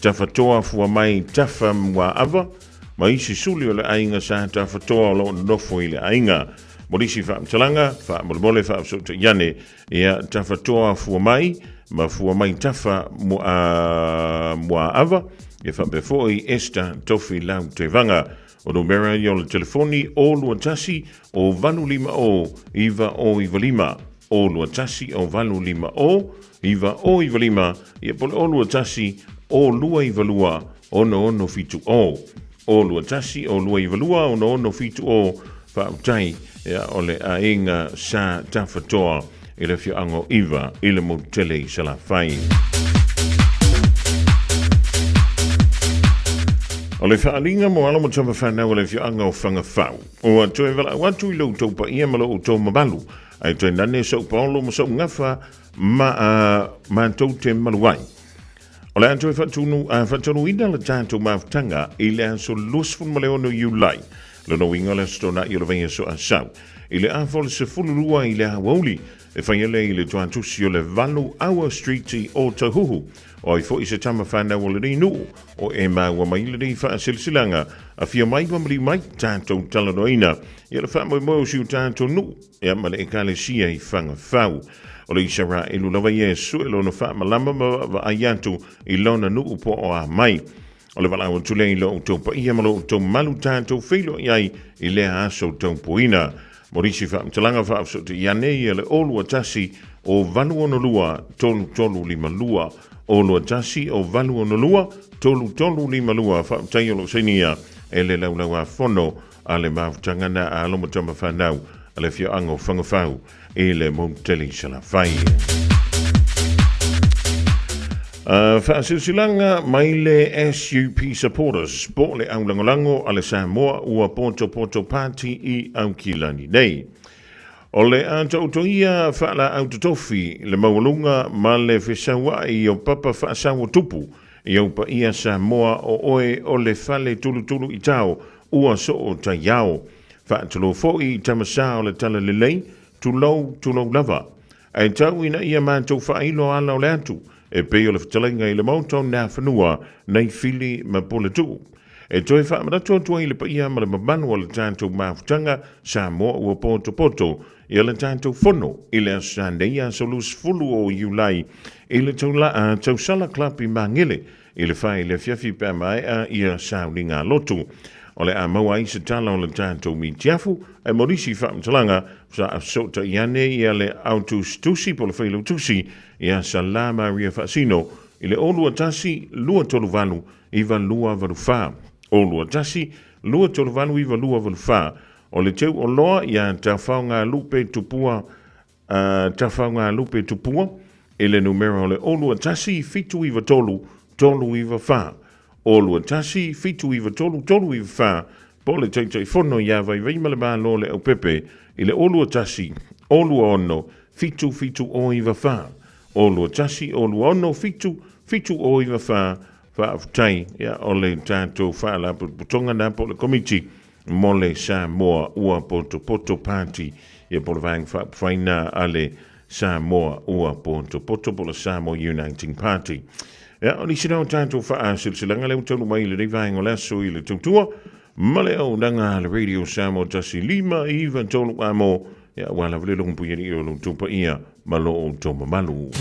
Tafatoa Fuamai Tafa Muaava, ma isi suli o le aiga sa Tafatoa o lo o nonofo i le aiga. Mo nisi faamatalaga, faamolemole faafesootai ane ia Tafatoa Fuamai ma Fuamai Tafa Muaava, e faapea foi Esther Tofi Lau Tevaga. O numera ia o le telefoni 021 o 850 9095, 021 o 850 9095, ia po o le 021 o 292 6670. 021 o 292 6670, faautai ia o le aiga sa Tafatoa. i le afioaga o Iva i le motu tele i Salafai. O le faaaliga mo alo ma tama fanau o le afioaga o Fagafau, ua toe valaau atu i lo outou paia ma lo outou mamalu, ae toe nane sou paolo ma sou gafa ma matou te malu ai. O le a toe faatonuina le tatou mafutaga i le aso 26 Iulai, lona uiga o le Aso Toonai o le vaiaso Asau, i le afa o le 12 i le aoauli, e faia lea i le toatusi o le 8 Hour Street i Ōtāhuhu. O ai foi se tama whanau o lenei nuu, o e maua mai lenei faasilasilaga, afio mai ma maliu mai, tatou talanoaina ia le faamoemoe o si o tatou nuu, ia ma le Ekalesia i Fagafau. O le Isaraelu lava ia e sue lona faamalama ma vaavaai atu i lona nuu po o a mai. O le valaau atu lea i lo outou paia ma lo outou mamalu tatou feiloai ai i lea aso taupuina. Mo nisi faamatalaga faafesootai ane ia le 021 o 862 3352, 021 o 862 3352. Faafetai o lo o sainia e le Laulau-a-Fono a le mafutaga na a alo ma tama fanau a le afioaga o Fagafau i le motu tele i Salafai. Faasilasilaga mai le SUP Supporters po o le aulagolago a le Samoa ua potopoto pati i Aukilani nei. O le a taotoia faalaau totofi le maualuga ma le fesauai o papa faasauatupu i ou paia Samoa o oe o le fale tulutulu i tao ua soo taiao. Faatulou foi i tama sa o le Talalelei, tulou, tulou lava. Ae tau ina ia matou faailo ala o le atu, e pei o le fetalaiga i le Maota o Nafanua, Naifili ma Puletuu. E toe faamanatu atu ai i le paia ma le mamalu o le tatou mafutaga Samoa ua potopoto ia le tatou fono i le Aso Sanei aso 20 o Iulai i le Tausala Club i Magele i le 4 i le afiafi pe a maea ia sauniga lotu. O le a maua ai se tala o le tatou mitiafu ae mo nisi faamatalaga sa fesootai ane ia le autusitusi po o le failautusi ia Sala Maria Faasino i le 021 238 9284 021 238 9284 O le teu oloa ia Tafaogalupe Tupua Tafaogalupe Tupua i le numera o le 021 793 394 021 793 394 po o le Taitaifono ia Vaivaimalemalo Leaupepe i le 021 026 7794 021 026 7794 Faafetai, ia o le tatou Faalapotopotoga na po o le Komiti mo le Samoa Ua Potopoto Party, ia po o le Vaega Faaupufai na a le Samoa Ua Potopoto po o le Samoa Uniting Party. Ia, o nisi na o tatou faasilasilaga lea ua taunuu mai i lenei vaega o le aso i le tautua ma le auaunaga a le Radio Samoa 1 5 9 3 amo, ia, aua lava le logopuialii o lo outou paia ma lo outou mamalu. 1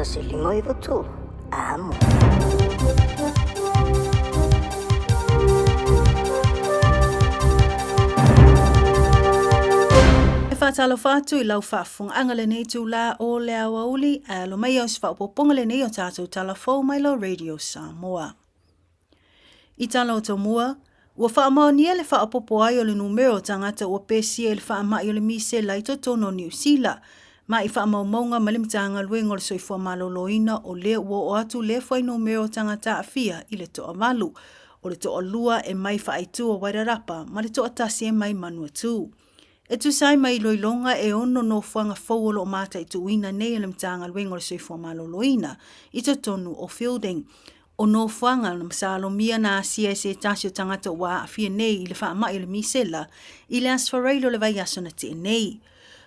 5 9 3 amo. E faatalofa atu i lau faafofogaaga lenei itula o le aoauli, ae alo mai o se faaopoopoga lenei o tatou tala fou mai lo Radio Samoa. I tala o tomua, ua faamaonia le faaopoopo ai o le numera o tagata ua pesia i le faamai o le misela i totonu o Niu Sila, ma i faamaumauga mai le Matagaluega o le Soifua Maloloina o lea ua oo atu lea fuainumera o tagata aafia i le toavalu, o le toalua e mai Faaitu o Wairarapa ma le toatasi e mai Manuatu. E tusa ai ma iloiloga e ono nofoaga fou o lo o mataituina nei e le Matagaluega o le Soifua Maloloina i totonu o Feilding. O nofoaga na masalomia na asia e se tasi o tagata ua aafia nei i le faamai o le misela i le Aso Faraile o le vaiaso na tea nei.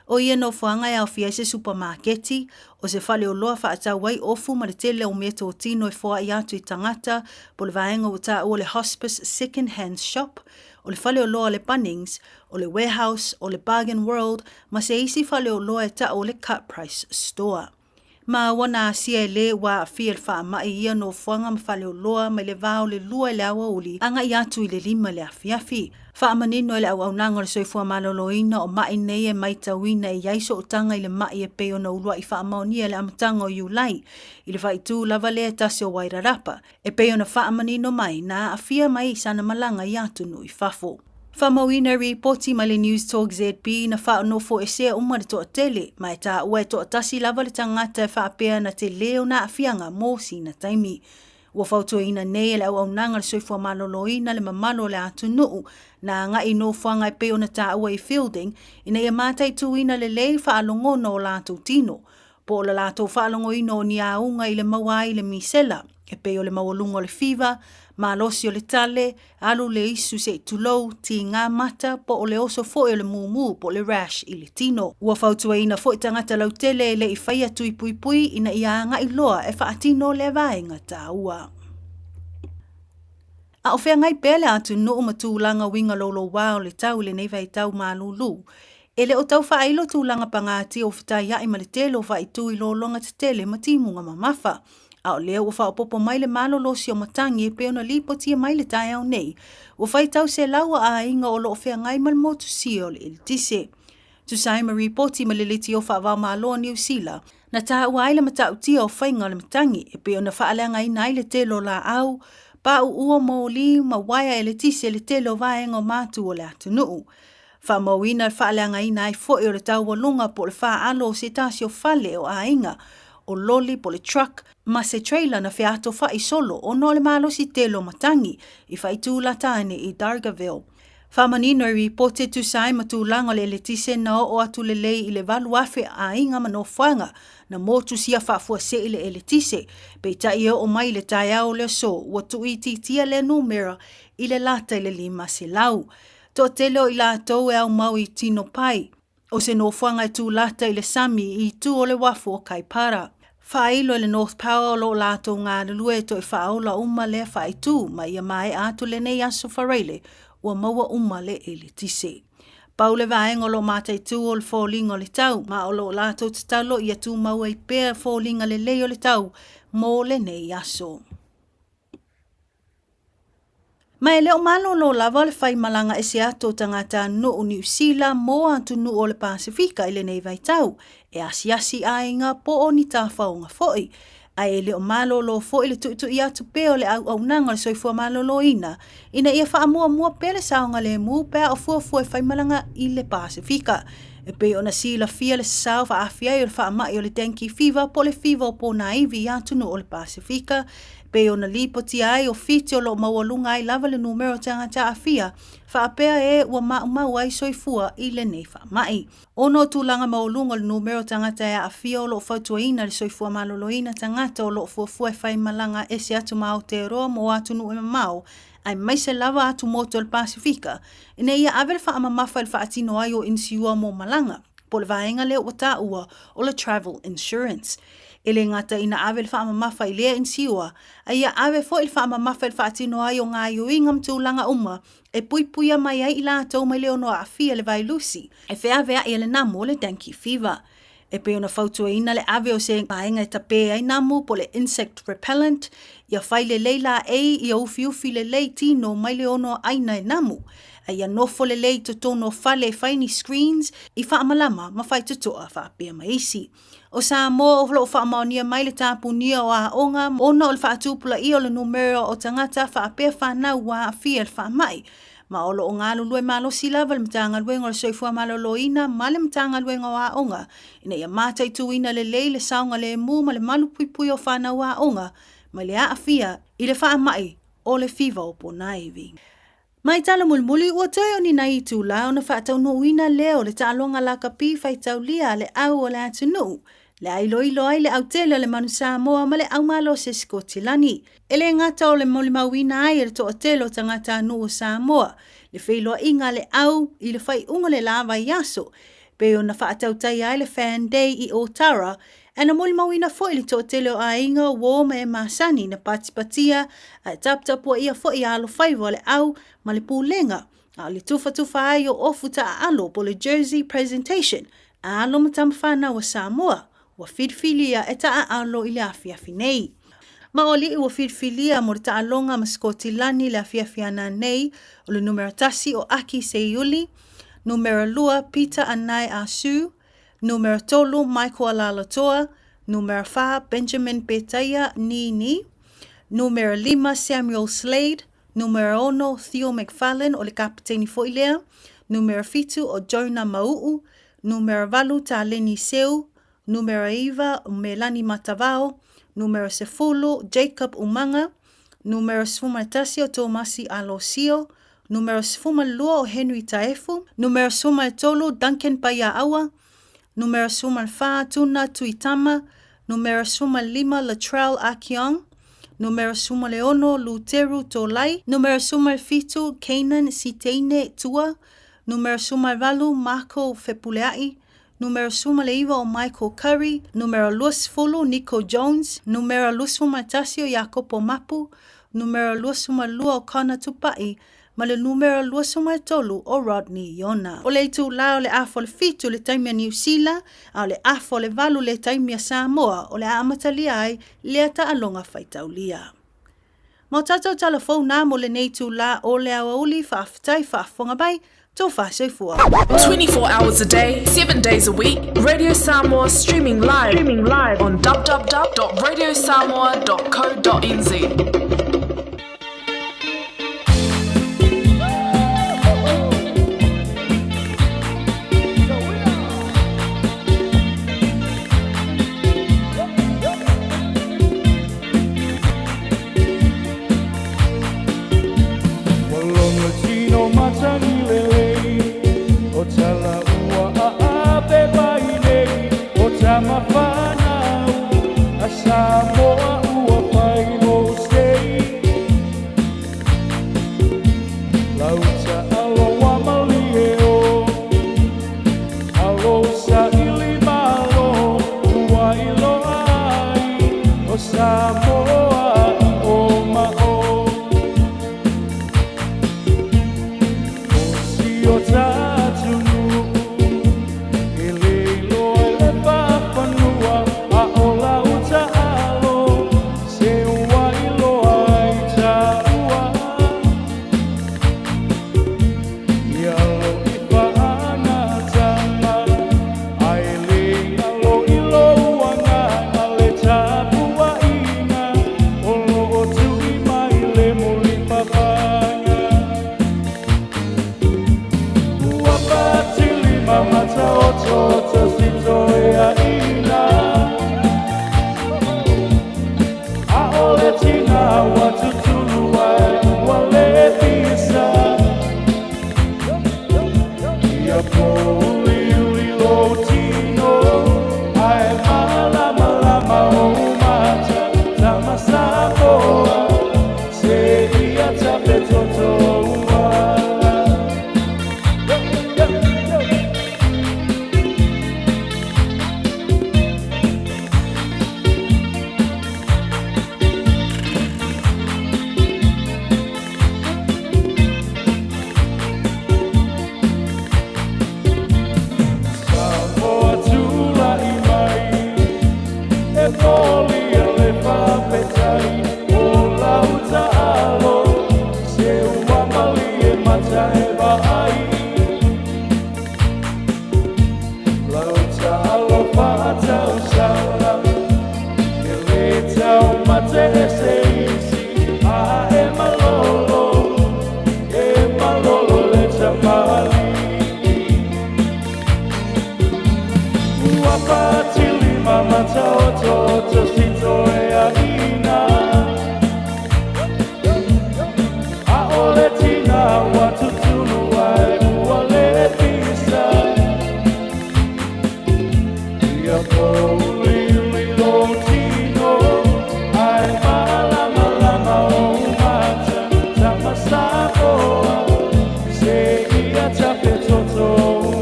O ia nofoaga e aofia ai se supamaketi, o se faleoloa faatau ai ofu ma le tele o meatotino e foai atu i tagata, po o le vaega ua taua o le Hospice Second Hand Shop, o le faleoloa o le Bunnings, o le Warehouse, o le Bargain World ma se isi faleoloa e tau o le Cut Price Store. Ma ua na asia e lē ua aafia i le faamai i ia nofoaga ma faleoloa mai le va o le 2 i le aoauli agai atu i le 5 i le afiafi. Faamanino e le Auaunaga o le Soifua Maloloina o ma'i nei e maitauina e i ai sootaga i le ma'i e pei ona ulua'i faamaonia i le amataga o Iulai i le faaitu lava lea e tasi o Wairarapa e pei ona faamanino mai na aafia mai i sana malaga i atunuu i fafo. Faamauina e ripoti mai le News Talk ZB na faanofoesea uma le toatele, ma e taua e toatasi lava le tagata e faapea na tele ona aafiaga mo sina taimi. Ua fautuaina nei e le Auaunaga o le Soifua Maloloina le mamalu o le atunuu na agai i nofoaga e pei ona taua i Feilding ina ia mataituina lelei faalogona o latou tino, po o le latou faalogoina o ni auga i le maua ai le misela, e pei o le maualuga o le fiva, malosi o le tale, alu le isu se i tulou, tigā mata, po o le oso foi o le mumu po o le rash i le tino. Ua fautuaina foi tagata lautele e le i faia tui puipui ina ia agai loa e faatino lea vaega taua. A o feagai pea le atunuu ma tulaga uiga loulouā o le tau i lenei vaitau malūlū, e le o tau faailo tulaga pagatia ua fetaiaʻi ma le tele o faaitu i lologa tetele ma timuga mamafa. A o lea ua faaopoopo mai le malolosi o matagi e pei ona lipotia mai le taeao nei, ua faitau selau o aiga o lo o feagai ma le motusia o le eletise. Tusa ai ma ripoti ma le leitio faava-o-Malo o Niu Sila, na taua ai le matautia o faiga o le matagi e pei ona faaleagaina ai le tele o laau, paʻuʻu o moli ma uaea eletise i le tele o vaega o matu o le atunuu. Faamauina le faaleagaina ai foi o le taualuga po o le faalo o se tasi o fale o aiga, o loli po o le truck ma se trailer na featofaʻi solo ona o le malosi tele o matagi i faitulata ane i Dargaville. Faamanino e ripoti e tusa ai ma tulaga o le eletise na oo atu lelei i le 8,000 aiga ma nofoaga na motusia faafuasei le eletise, peitai e oo mai i le taeao o le aso ua tuuitiitia lea numera i le lata i le 500. Toatele o i latou e aumau i Tino Pai, o se nofoaga e tūlata i le sami i itu o le uafu o Kaipara. Faailo e le North Power o lo o latou galulue e toe faaola uma lea faaitu ma ia maea atu lenei aso Faraile ua maua uma le eletise. Pau le vaega o lo o mataitu o le foliga o le tau, ma o lo o latou tatalo ia tumau ai pea foliga lelei o le tau mo lenei aso. Ma e le o malolo lava le faimalaga ese atu o tagatanuu Niu Sila mo atunuu o le Pasefika i lenei vaitau, e asiasi aiga po o ni tafaoga foi. Ae e le o malolo foi le tuitui atu pea o le auaunaga o le soifua maloloina ina ia faamuamua pea le saogalemu pe a o fuafua e faimalaga i le Pasefika. E pei ona silafia le sasao faaafia ai o le faamai o le dengue fever po o le fiva o ponaivi i atunuu o le Pasefika, Pei ona lipotia ai o Fiti o lo o maualuga ai lava le numera o tagata aafia, faapea e ua maumau ai soifua i lenei faamai. Ona o tulaga maualuga o le numera o tagata e aafia o lo o fautuaina le soifua maloloina tagata o lo o fuafua e fai malaga ese atu ma Aotearoa mo atunuu e mamao aemaise lava atumotu o le Pasefika ina ia ave le faamamafa i le faatino ai o inisiua mo malaga po o le vaega lea ua taua o le travel insurance. E le gata ina ave le faamamafa i lea inisiua, a ia ave foi le faamamafa i le faatino ai o gaoioiga ma tulaga uma e puipuia mai ai i latou mai le ono aafia le vailusi e feaveai e le namu o le dengue fever. E pei ona fautuaina le ave o se vaega e tapē ai namu po o le insect repellent, ia fai lelei laei, ia ufiufi lelei tino mai le ono aaina e namu, a ia nofo lelei i totonu o fale e fai ni screens i faamalama ma faitotoa faapea ma isi. O Samoa o lo o faamaonia mai le tapunia o aoga ona o le faatupulaia o le numera o tagata faapea fanau ua aafia i le faamai, ma o lo o galulue malosi lava le Matagaluega o le Soifua Maloloina ma le Matagaluega o Aoga ina ia mataituina lelei le saogalemu ma le malupuipuia o fanau aoga mai le aafia i le faamai o le fiva o ponaivi. Mai tala mulimuli, ua toe o ni nai itulā ona faataunuuina lea o le taaloga lakapi faitaulia a le au o le atunuu, le a iloilo ai le autele o le manu Samoa ma le aumalosi Sikotilani. E le gata o le molimauina ai e le toatele o tagatanuu o Samoa le feiloaiga a le au i le faaiuga o le la vaiaso, pei ona faatautaia ai le Fan Day i Otara, Ae na molimauina foi le toatele o aiga uo ma e masani na patipatia ae taputapuaia foi a alofaiva o le au ma le pulega, a o le tufatufa ai o ofu taaalo po o le jersey presentation a alo ma tama fanau a Samoa. ua filifilia e taaalo i le afiafi nei. Ma o alii ua filifilia mo le taaloga ma Sikotilani i le afiafi ana nei, o le numera 1 o Aki Seiuli, numera 2 Pita Anae Ah Sue, numera 3 Michael Alaalatoa, numera 4 Benjamin Petaia Nini, numera 5 Samuel Slade, numera 6 Theo McFarlane o le kapiteini foi lea, numera 7 o Jonah Mau'u, numera 8 Taleni Seu, numera 9 o Melani Matavao, numera 10 Jacob Umaga, numera 11 o Tomasi Alosio, numera 12 o Henry Taefu, numera 13 Duncan Paia'aua, numera 14 Tuna Tuitama, numera 15 Latrell Akiong, numera 16 Luteru Tolai, numera 17 Kanan Siteine Tua, numera 18 Marco Fepulea'i, numera 19 o Michael Curry, numera 20 Nico Jones, numera 21 o Iakopo Mapu, numera 22 o Connor Tupa'i, ma le numera 23 o Rodney Iona. O le itulā o le afa o le 7 le taimi a Niu Sila, a o le afa o le 8 le taimi a Samoa o le a amatalia ai lea taaloga faitaulia. Ma o tātou tala fou nā mo lenei itulā o le aoauli, faafetai, faafofoga mai, tō faasoifua. 24 hours a day, 7 days a week, Radio Samoa streaming live, streaming live on www.radiosamoa.co.nz. Ua lono tino matagi lelei O tala ua aape mai nei O tama whanau a Samoa ua pai mo sei Lauta alo wa malie o Alo sa ili malo Ua iloa ai O Samoa i o ma o O si o tātunu E le iloa i le faafanua A o lauta alo Se ua iloa ai tāua Ia lo i faagatama Ai le alo i lou agaga le tapuaiga O loo tui mai le mulipapaga Ua patilima mataototo sitoeaina Aole tina ua tutulu ai ua le pisa Ia pouliuli lou tino Ae malamalama ou mata Tama Samoa Se ia tape toto uala. Samoa tula'i mai E moli a le faafetai O lau taalo Se ua malie mata e vaai Lau taalo faatausala E le taumate e se isi A e malolo E malolo le tamalii Ua patilima mataototo sitoeaina Aole tina ua tutulu ai ua le pisa Ia pouliuli lou tino Ae malamalama ou mata Tama Samoa Se ia tape toto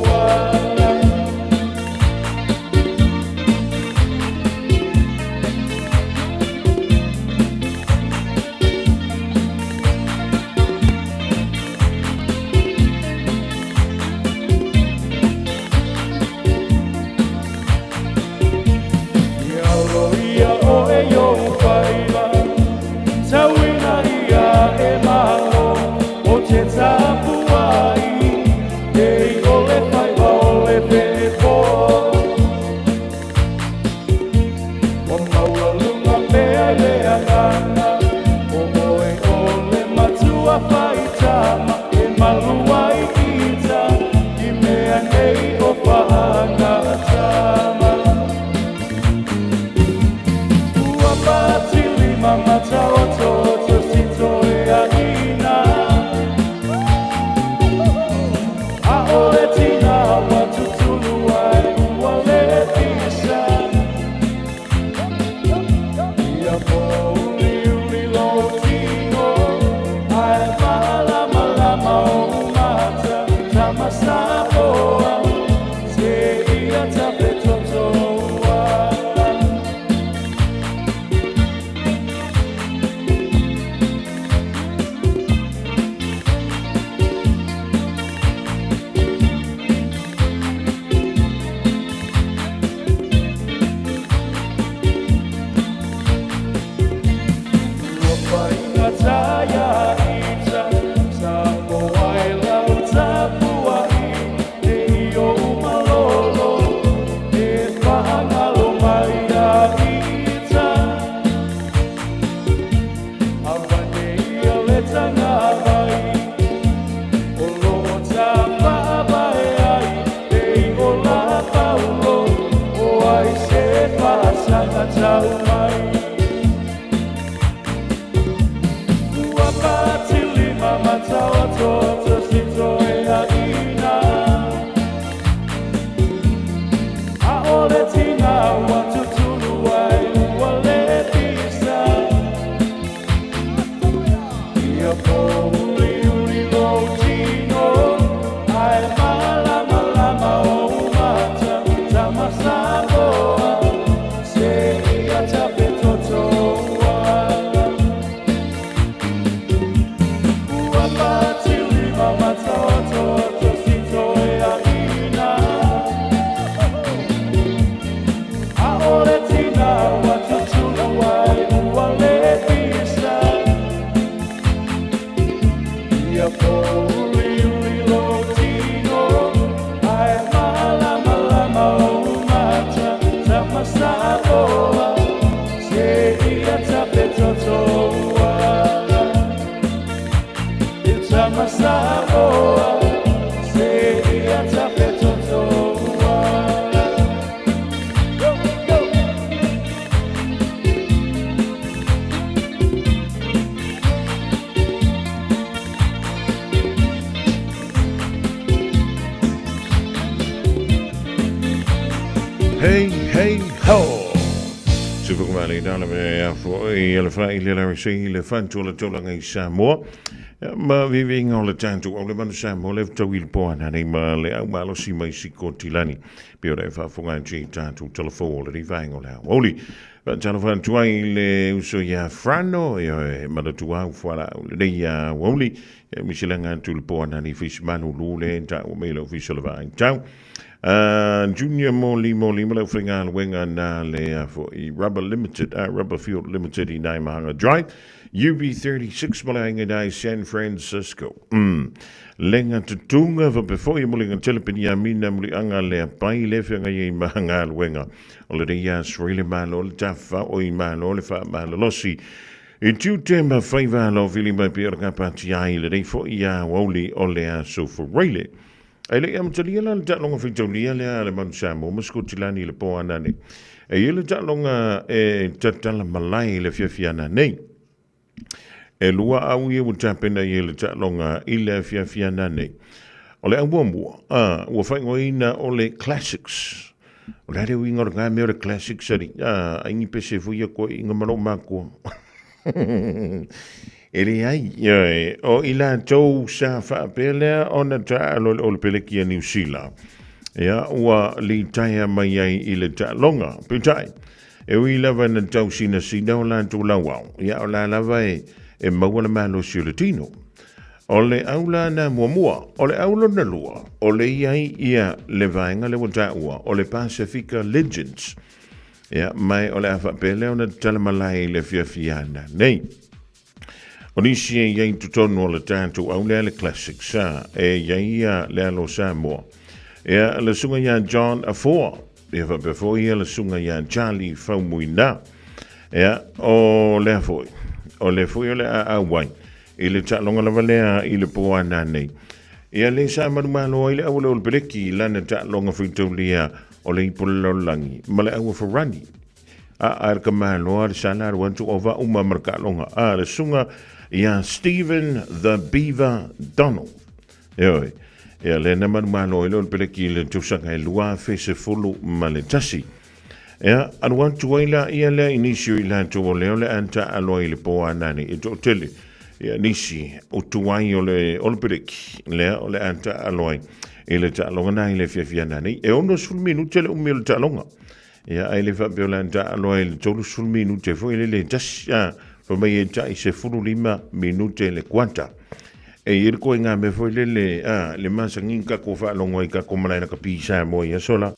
uala. Hey ho! Super kumale dala me afo i le fa i le Larry C le fantu le tolaga i Samoa. Ma vivinga o le tātou au le manu Samoa le tau i le poana nei ma le au malosi mai Sikotilani. Pe o le faafofoga atu i tātou telefo o le rivaenga o le aoauli. Faatalofa atu ai i le uso ia Frano, ia e manatua au fualaau lenei ia aoauli. Ia misilaga atu le poana nei fisimanu lu le tāua mai le ofisa o le vaai tau. Junior Moli Moli ma le aufaigaluega na le afo i Rubber Limited, Rubber Field Limited i Nai Mahanga Drive, UB36 ma le aiga i San Francisco. Lenga tutunga faapea foi mo lenga tele Peniamina muliaga le apai le feagai ai ma galuega o lenei aso i le Malo le tafafao i Malo le faamalolosi i tiute ma faiva alofi lima e pei o le gapatia ai lenei foi aoauli o le aso Faraile. Ae le i amatalia la le taaloga faitaulia lea a le Manu Samoa ma Sikotilani i le po ana nei. E i ai le taaloga e tatala malae i le afiafi ana nei. E lua au ia ua tapena i ai le taaloga i le afiafi ana nei. O le au muamua, a, ua faaigoaina o le Classics. O le a le uiga o le mea o le Classics ali, a, ai ni pese foi ia koe inga ma lou makua. E leai, ioe, o i latou sa faapea lea ona taalo i le Olepeleki a Niu Sila, ia, ua litaea mai ai i le taaloga. Peitai, e ui lava ina tau sinasina o latou lauao, ia, o la lava e, e maua le malosi o le tino. O le au la na muamua, o le au lona lua, o le i ai ia le vaega lea ua taua, o le Pasifika Legends. Ia, mai o le a faapea lea ona tatala malae i le afiafi ana nei. O nisi e iai totonu o le tātou au lea le Classic sa, e iai ia le alo Samoa. Ia, le susuga ia John Afoa, ia faapea foi ia le susuga ia Charlie Faumuina. Ia, o lea foi, o le foi o le a auai i le taaloga lava lea i le po ana nei. Ia le sa manumalo ai le au o le Olepeleki i lana taaloga faitaulia o le ipu o le lalolagi ma le aua farani. A a le kamaloa le sala alu atu o va uma ma le kaaloga. A le susuga ia Stephen the Beaver Donald. Ioe. Ia le na manumalo ai le o le peleki i le tausaga e 2011. Ia, alu atu ai la ia lea i nisi o i latou o lea o le a taalo ai i le po a nani e toatele. Ia, nisi o tuai o le o le peleki, lea o le a taalo ai i le taaloga na i le afiafi ana nei. E 60 minute le umi o le taaloga. Ia, ai le faapea o le a taalo ai i le 30 minute foi le le tasi, a, fa mai e tai 15 minute le kuata. E i le koe ngā mea foi lele, a, le masangi kako whaalongo ai kako malae na ka pisa mo ia sola.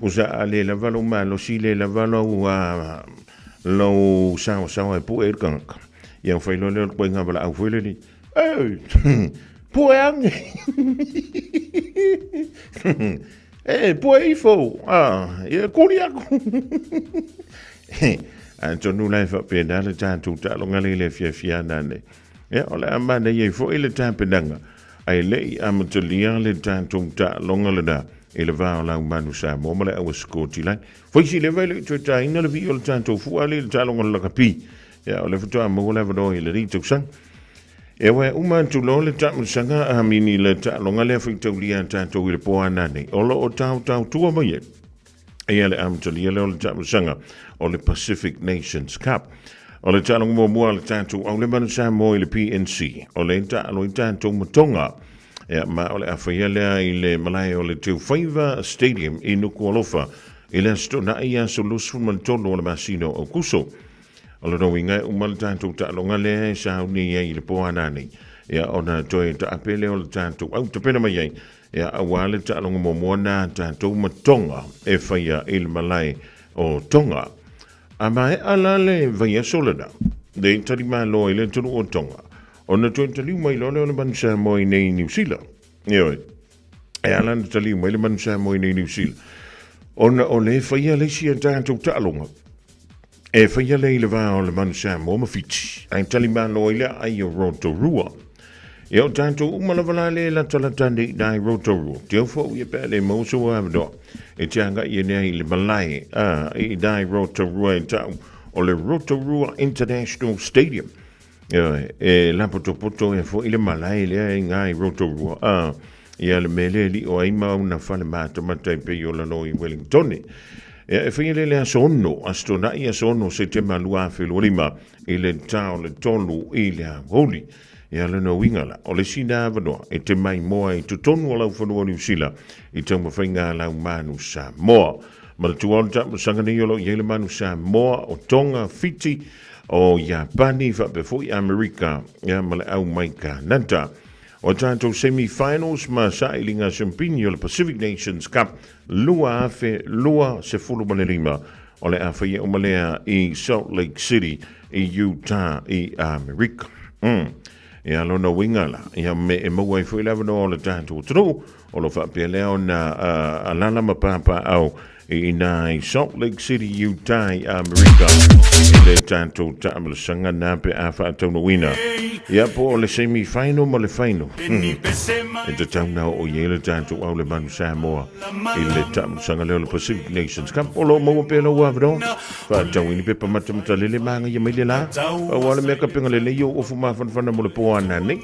Usa a le lava lou malosi le lava lou a lou saosaoa e pue ai le tagata. Ia ona fai loa lea o le koiga valaau foi lele, Ei, pue ane! E, pue ifo! A, ia kuli aku! Atonu la e faapena le tatou taaloga lea i le afiafi ana nei. Ia, o le a manaia ai foi le tapenaga Ae le i amatalia le tatou taaloga lena i le va o Laumanu Samoa ma le aua Sikotilani. Foisi leva e le i toe taina le vii o le tatou fua le i le taaloga o le lakapi. Ia, o lea faatoa maua le avanoa i lenei tausaga. Ia, ua uma atu loa le taamilosaga a Amini i le taaloga lea faitaulia a tatou i le po ana nei. O lo o taotaotua mai ai ia le amatalia lea o le taamilosaga o le Pacific Nations Cup. O le taaloga muamua a le tatou au le Manu Samoa i le PNC, o le taalo i tatou ma Tonga. Ia, ma o le a faia lea i le malae o le Teufaiva Stadium i Nukualofa i le Aso Toonai aso 23 o le masina o Aukuso. O lona uiga e uma le tatou taaloga lea e sauni ai i le po ana nei. Ia, ona toe taape lea o le tatou au tapena mai ai Ia, auā le taaloga muamua na a tatou ma Tonga e faia i le malae o Tonga. A maea la le vaiaso lena, le talimalo ai le atunuu o Tonga, ona toe taliu mai loa lea o le manu Samoa i nei i Niu Sila. Ioe, e ala ona taliu mai le manu Samoa i nei i Niu Sila, ona o le faia le isi a tatou taaloga, e faia lea i le va o le manu Samoa ma Fiti, ae talimalo ai le aai o Rotorua. Ia o tatou uma lava la le latalata nei i nai Rotorua, te au fou ia pe a le maua sou avanoa e te agai ane ai i le malae a i nai Rotorua e tau o le Rotorua International Stadium. Ia, e lapotopoto e foi le malae lea i ngai Rotorua. A, Ia le mea lea e lio ai ma una fale matamata e pei o lalo i Wellingtone. Ia e whaia le aso 6, aso Tona'i aso 6 Setema 2025 i le ta o le 3 i le aoauli. Ia lona uiga la, o le isi lea avanoa e te maimoa i totonu o lau fanua o Niu Sila i taumafaiga a lau manu Samoa. Manatua o le taamilosaga nei o lo o i ai le manu Samoa o Tonga, Fiti, o Iapani faapea foi Amerika ia ma le au mai Kanata. O tatou semi-finals ma sailiga siampini o le Pacific Nations Cup 2025 o le a faia uma lea i Salt Lake City i Utah i Amerika. Ia lona uiga la, ia me e maua ai foi le avanoa o le tatou atunuu o lo faapea lea ona alala ma papaaao i ina i Salt Lake City, Utah i Amerika i le tatou taamilosaga na pe a faataunuuina. Ia po o le semi final ma le final. E tatau na oo i ai le tatou au le manu Samoa i le taamilosaga lea o le Pacific Nations Cup. O lo o maua pea lau avanoa. Faatau i ni pepa matamatalele magaia mai le la. Pau lava le mea kapenga lelei o ofu mafanafana mo le po a nanei.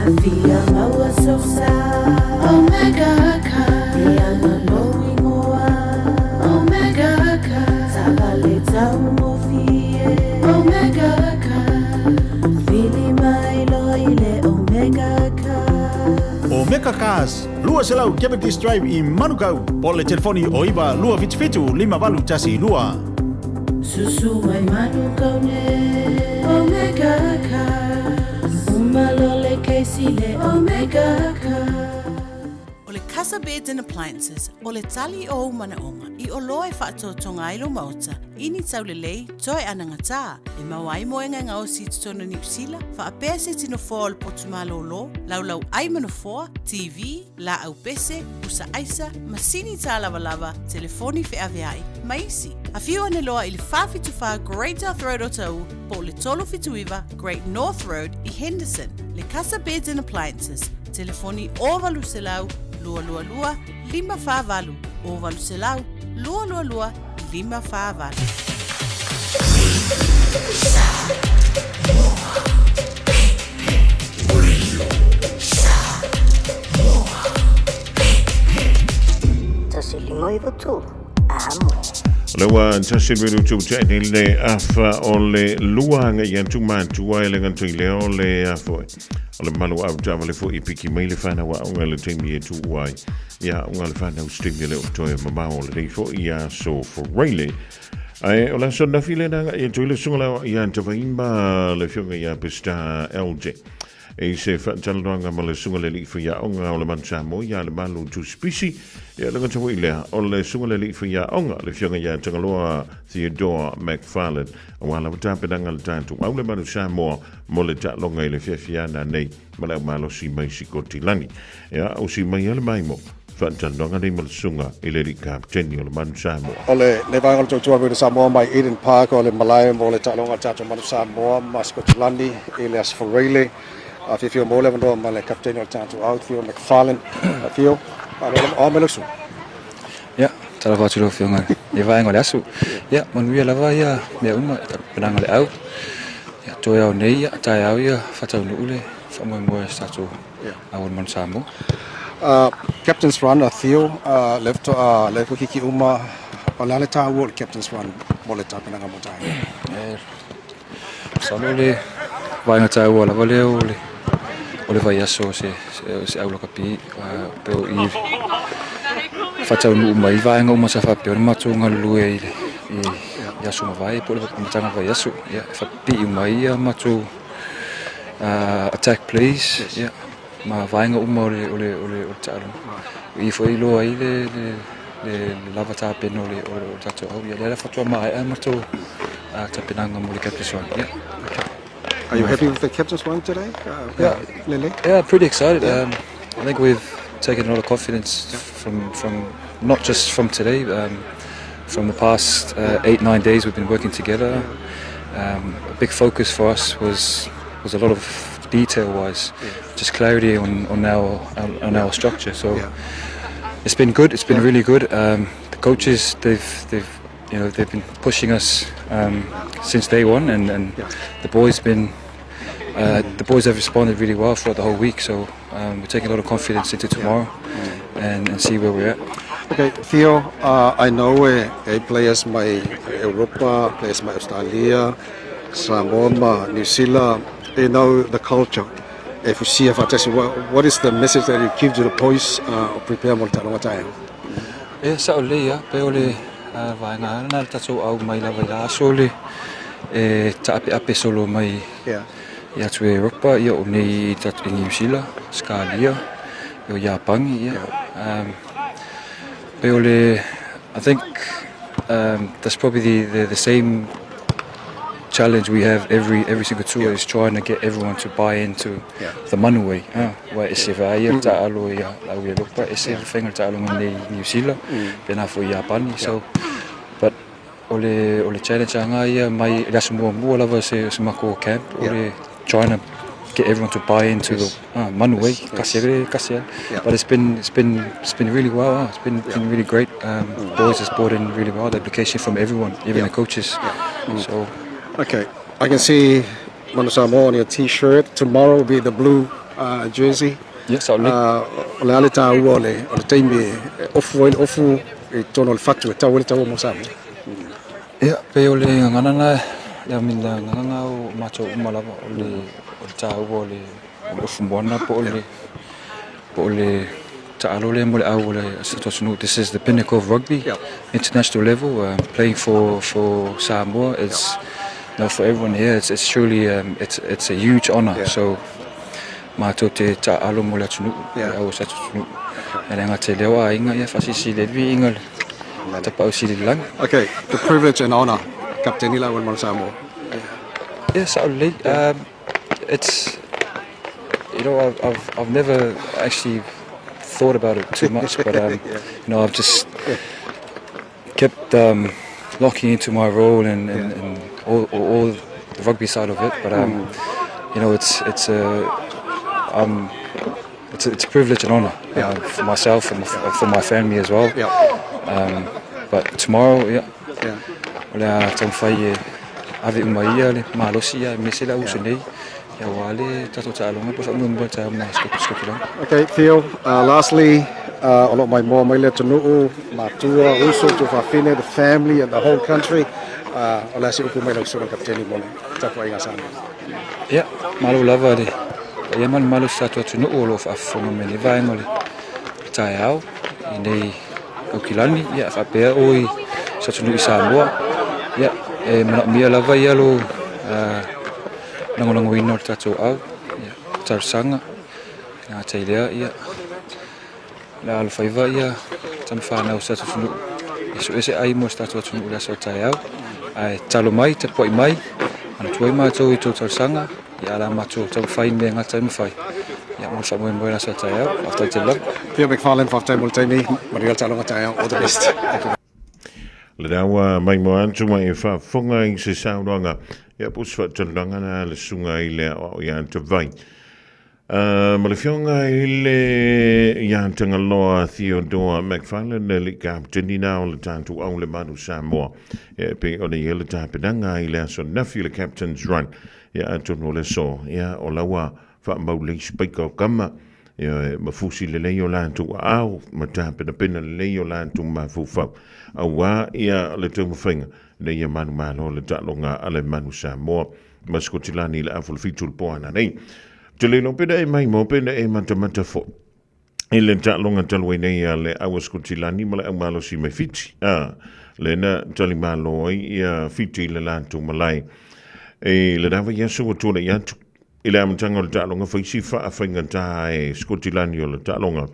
Fia maua sou sa Omega Cars E ana lou igoa Omega Cars Taavale taugofie Omega Cars Vili mai loa i le Omega Cars. Omega Cars, 200 Cavendish Drive i Manukau, po o le telefoni o 9 277 5812. Susu mai Manukau nei Omega Cars Uma loa le kesi le Omega Cars. O le Casa Beds and Appliances, o le tali o ou manaoga i oloa e faatoatoga ai lou maota i ni taulelei toe anagatā e maua ai moega e gaosi i totonu o Niu Sila, faapea se tino foa o le potu malōlō, laulau ai ma nofoa, TV, laau pese, pusa aisa, masini tālavalava, telefoni feaveai, ma isi. Afio ane loa i le 474 Great South Road o Taū po o le 379 Great North Road i Henderson. Le Casa Beds and Appliances, telefoni 0800 222 548, 0800 222 548. 153, Amo. O lea ua tasi le minutu ua tea nei le afa o le lua agai atu matua e le gata i lea o le afa o le malu au taavale foi i piki mai le fanau aoga i le taimi e tuua ai ia aoga le fanau se taimi e le o toe mamao o lenei foi aso Friday. Ae o le aso ananafi lea na agai atu ai le susuga la ia Tavaima le afioga ia Pesita LJ e se faatalanoaga ma le susuga le alii faiaoga o le Manu Samoa ia Lemalu Tusipisi. Ia le gata foi lea o le susuga le alii faiaoga le afioga ia Tagaloa Theodore McFarlane aua lava tapenaga a le tatou au le Manu Samoa mo le taaloga i le fiafiana nei ma le au malosi mai Sikotilani. Ia, ausi mai a le maimo faatalanoaga nei ma le susuga i le alii kapeteni o le Manu Samoa. O lenei vaega o le tautua atu i le Samoa mai Eden Park o le malae mo le taaloga a le tatou Manu Samoa ma Sikotilani i le Aso Faraile. A fiafia mo le avanoa ma le kapeteni o le tatou au, Theo McFarlane. Theo, malo mai lau susuga. Ia, talofa atu lau Afioga i lenei vaega o le aso. Ia, manuia lava ia mea uma i tapenaga o le au. Ia, toe ao nei, ia, taeao ia faataunuu le faamoemoe o se tatou au o le Manu Samoa. Captain's Run a Theo, lea faatoa, lea foi kiki uma, o le a le taua o le Captain's Run mo le tapenaga mo taeao? E, masalo le vaega taua lava lea o le o le vaiaso o se se au lakapi pe o i faataunuu mai vaega uma sa faapea ona matou galulue i le i aso mavae po o le amataga o le vaiaso. Ia, e faapipii uma ai ia matou attack plays ia ma vaega uma o le o le o le o le taaloga. O i foi iloa ai le le le le lava tapena o le o le tatou au. Ia lea la faatoa maea matou tapenaga mo le Captain's Run. Ia. Okay. Are you happy with the Captain's Run today? Yeah. Lele? Yeah, pretty excited. Yeah. I think we've taken a lot of confidence from not just from today, from the past 8, 9 days we've been working together. A big focus for us was a lot of detail wise, just clarity on our structure. So it's been good. It's been really good. The coaches, they've you know they've been pushing us since day one, and the boys have responded really well throughout the whole week. So we're taking a lot of confidence into tomorrow and see where we're at. Okay, Theo, I know players mai Europa, players mai Australia, Samoa ma New Zealand, they know the culture. E fusia faatasi, what is the message that you give to the boys prepare mo le taaloga taeao? E sao lelei a pe o le vaega lena le tatou au mai lava i la aso le e taapeape solo mai i atu e Europa ia o nei i New Zealand, Australia, o Iapani ia. Pe o le I think that's probably the same challenge we have every single tour is trying to get everyone to buy into the Manu way. Ua e se vaai ia taalo ia lau Europa, e se faiga taalo nei New Zealand, pena foi Iapani. So, but o le challenge anga ia mai le aso muamua lava se mako camp o le trying to get everyone to buy into the Manu way, kasi ale, kasi ale. But it's been really well. It's been really great. Boys has bought in really well. The application from everyone, even the coaches. So Okay, I can see Manu Samoa on your T-shirt. Tomorrow will be the blue jersey. Ia, sao lelei. O le a le taua o le o le taimi e ofu ai le ofu i totonu o le fatu e tau ai le taua mo Samoa? Ia, pei o le gagana lena, I mean, le gagana o matou uma lava, o le o le taua o le o le ofu moana po o le po o le taalo lea mo le au o le atunuu. This is the pinnacle of rugby, international level, playing for for Samoa is, for everyone here, it's truly it's it's a huge honour. So matou te taaalo mo le atunuu, le au o se atunuu. E le gata i lea o aiga, ia faasilisili ai le viiga o le tapaau sili i le lagi. Okay, the privilege and honour, Kapiteni la mo Samoa. Yeah, sao lelei. It's you know I've never actually thought about it too much, but I've just kept locking into my role and all the rugby side of it. But it's a privilege and honour for myself and for my family as well. But tomorrow, yeah, o le a taumafai e ave uma ia le malosi ia aemaise le auso nei ia auā le tatou taaloga po o faamoemoe taeao ma Scotland. Okay, Theo, lastly, o lo o maimoa mai le atunuu, matua, uso, tuafafine, the family and the whole country. O le a se upu mai lau susuga Kapiteni mo le tapuaiga a Samoa? Ia, malo lava le paia ma le mamalu o si tatou atunuu o lo o faafofoga mai nei vaega o le taeao i nei Aukilani, ia faapea o i se atunuu i Samoa. Ia, e manaomia lava ia lo lagolagoina o le tatou au, ia, talosaga, e gata i lea, ia, le alofaiva ia tama fanau o se tatou atunuu e suese ai mo se tatou atunuu i le aso o taeao. Ae tatalo mai, tapuai mai, manatua ai matou i tou talosaga, ia a la matou taumafai i mea gata e mafai. Ia mo le faamoemoe i le aso o taeao, faafetai tele lava. Theo McFarlane, faafetai mo le taimi, manuia le taaloga taeao, all the best. Thank you. Le dawa mai mo atu mai e faafofoga i se saunoaga ia po o se faatalanoaga na le susuga i le aoao ia Tavai. Ma le fioga i le ia Tagaloa Theodore McFarlane le kapiteni na o le tatou au le Manu Samoa. Ia e pei ona i ai le tapenaga i le aso ananafi le Captain's Run. Ia atonu o le aso ia o laua faamau lelei speaker o kama, ioe, ma fusi lelei o latou aao, ma tapenapena lelei o latou mafaufau, auā ia le taumafaiga ina ia manumalo le taaloga a le Manu Samoa ma Sikotilani i le afa o le fitu o le po ana nei. Ou te le iloa pena e maimoa pena e matamata foi i le taaloga talu ai nei a le au a Sikotilani ma le au malosi mai Fiti, a, lena talimalo ai ia Fiti i le latou malae i le lava ia aso ua tuanai atu. I le amataga o le taaloga faisi faafaigata e Sikotilani o le taaloga,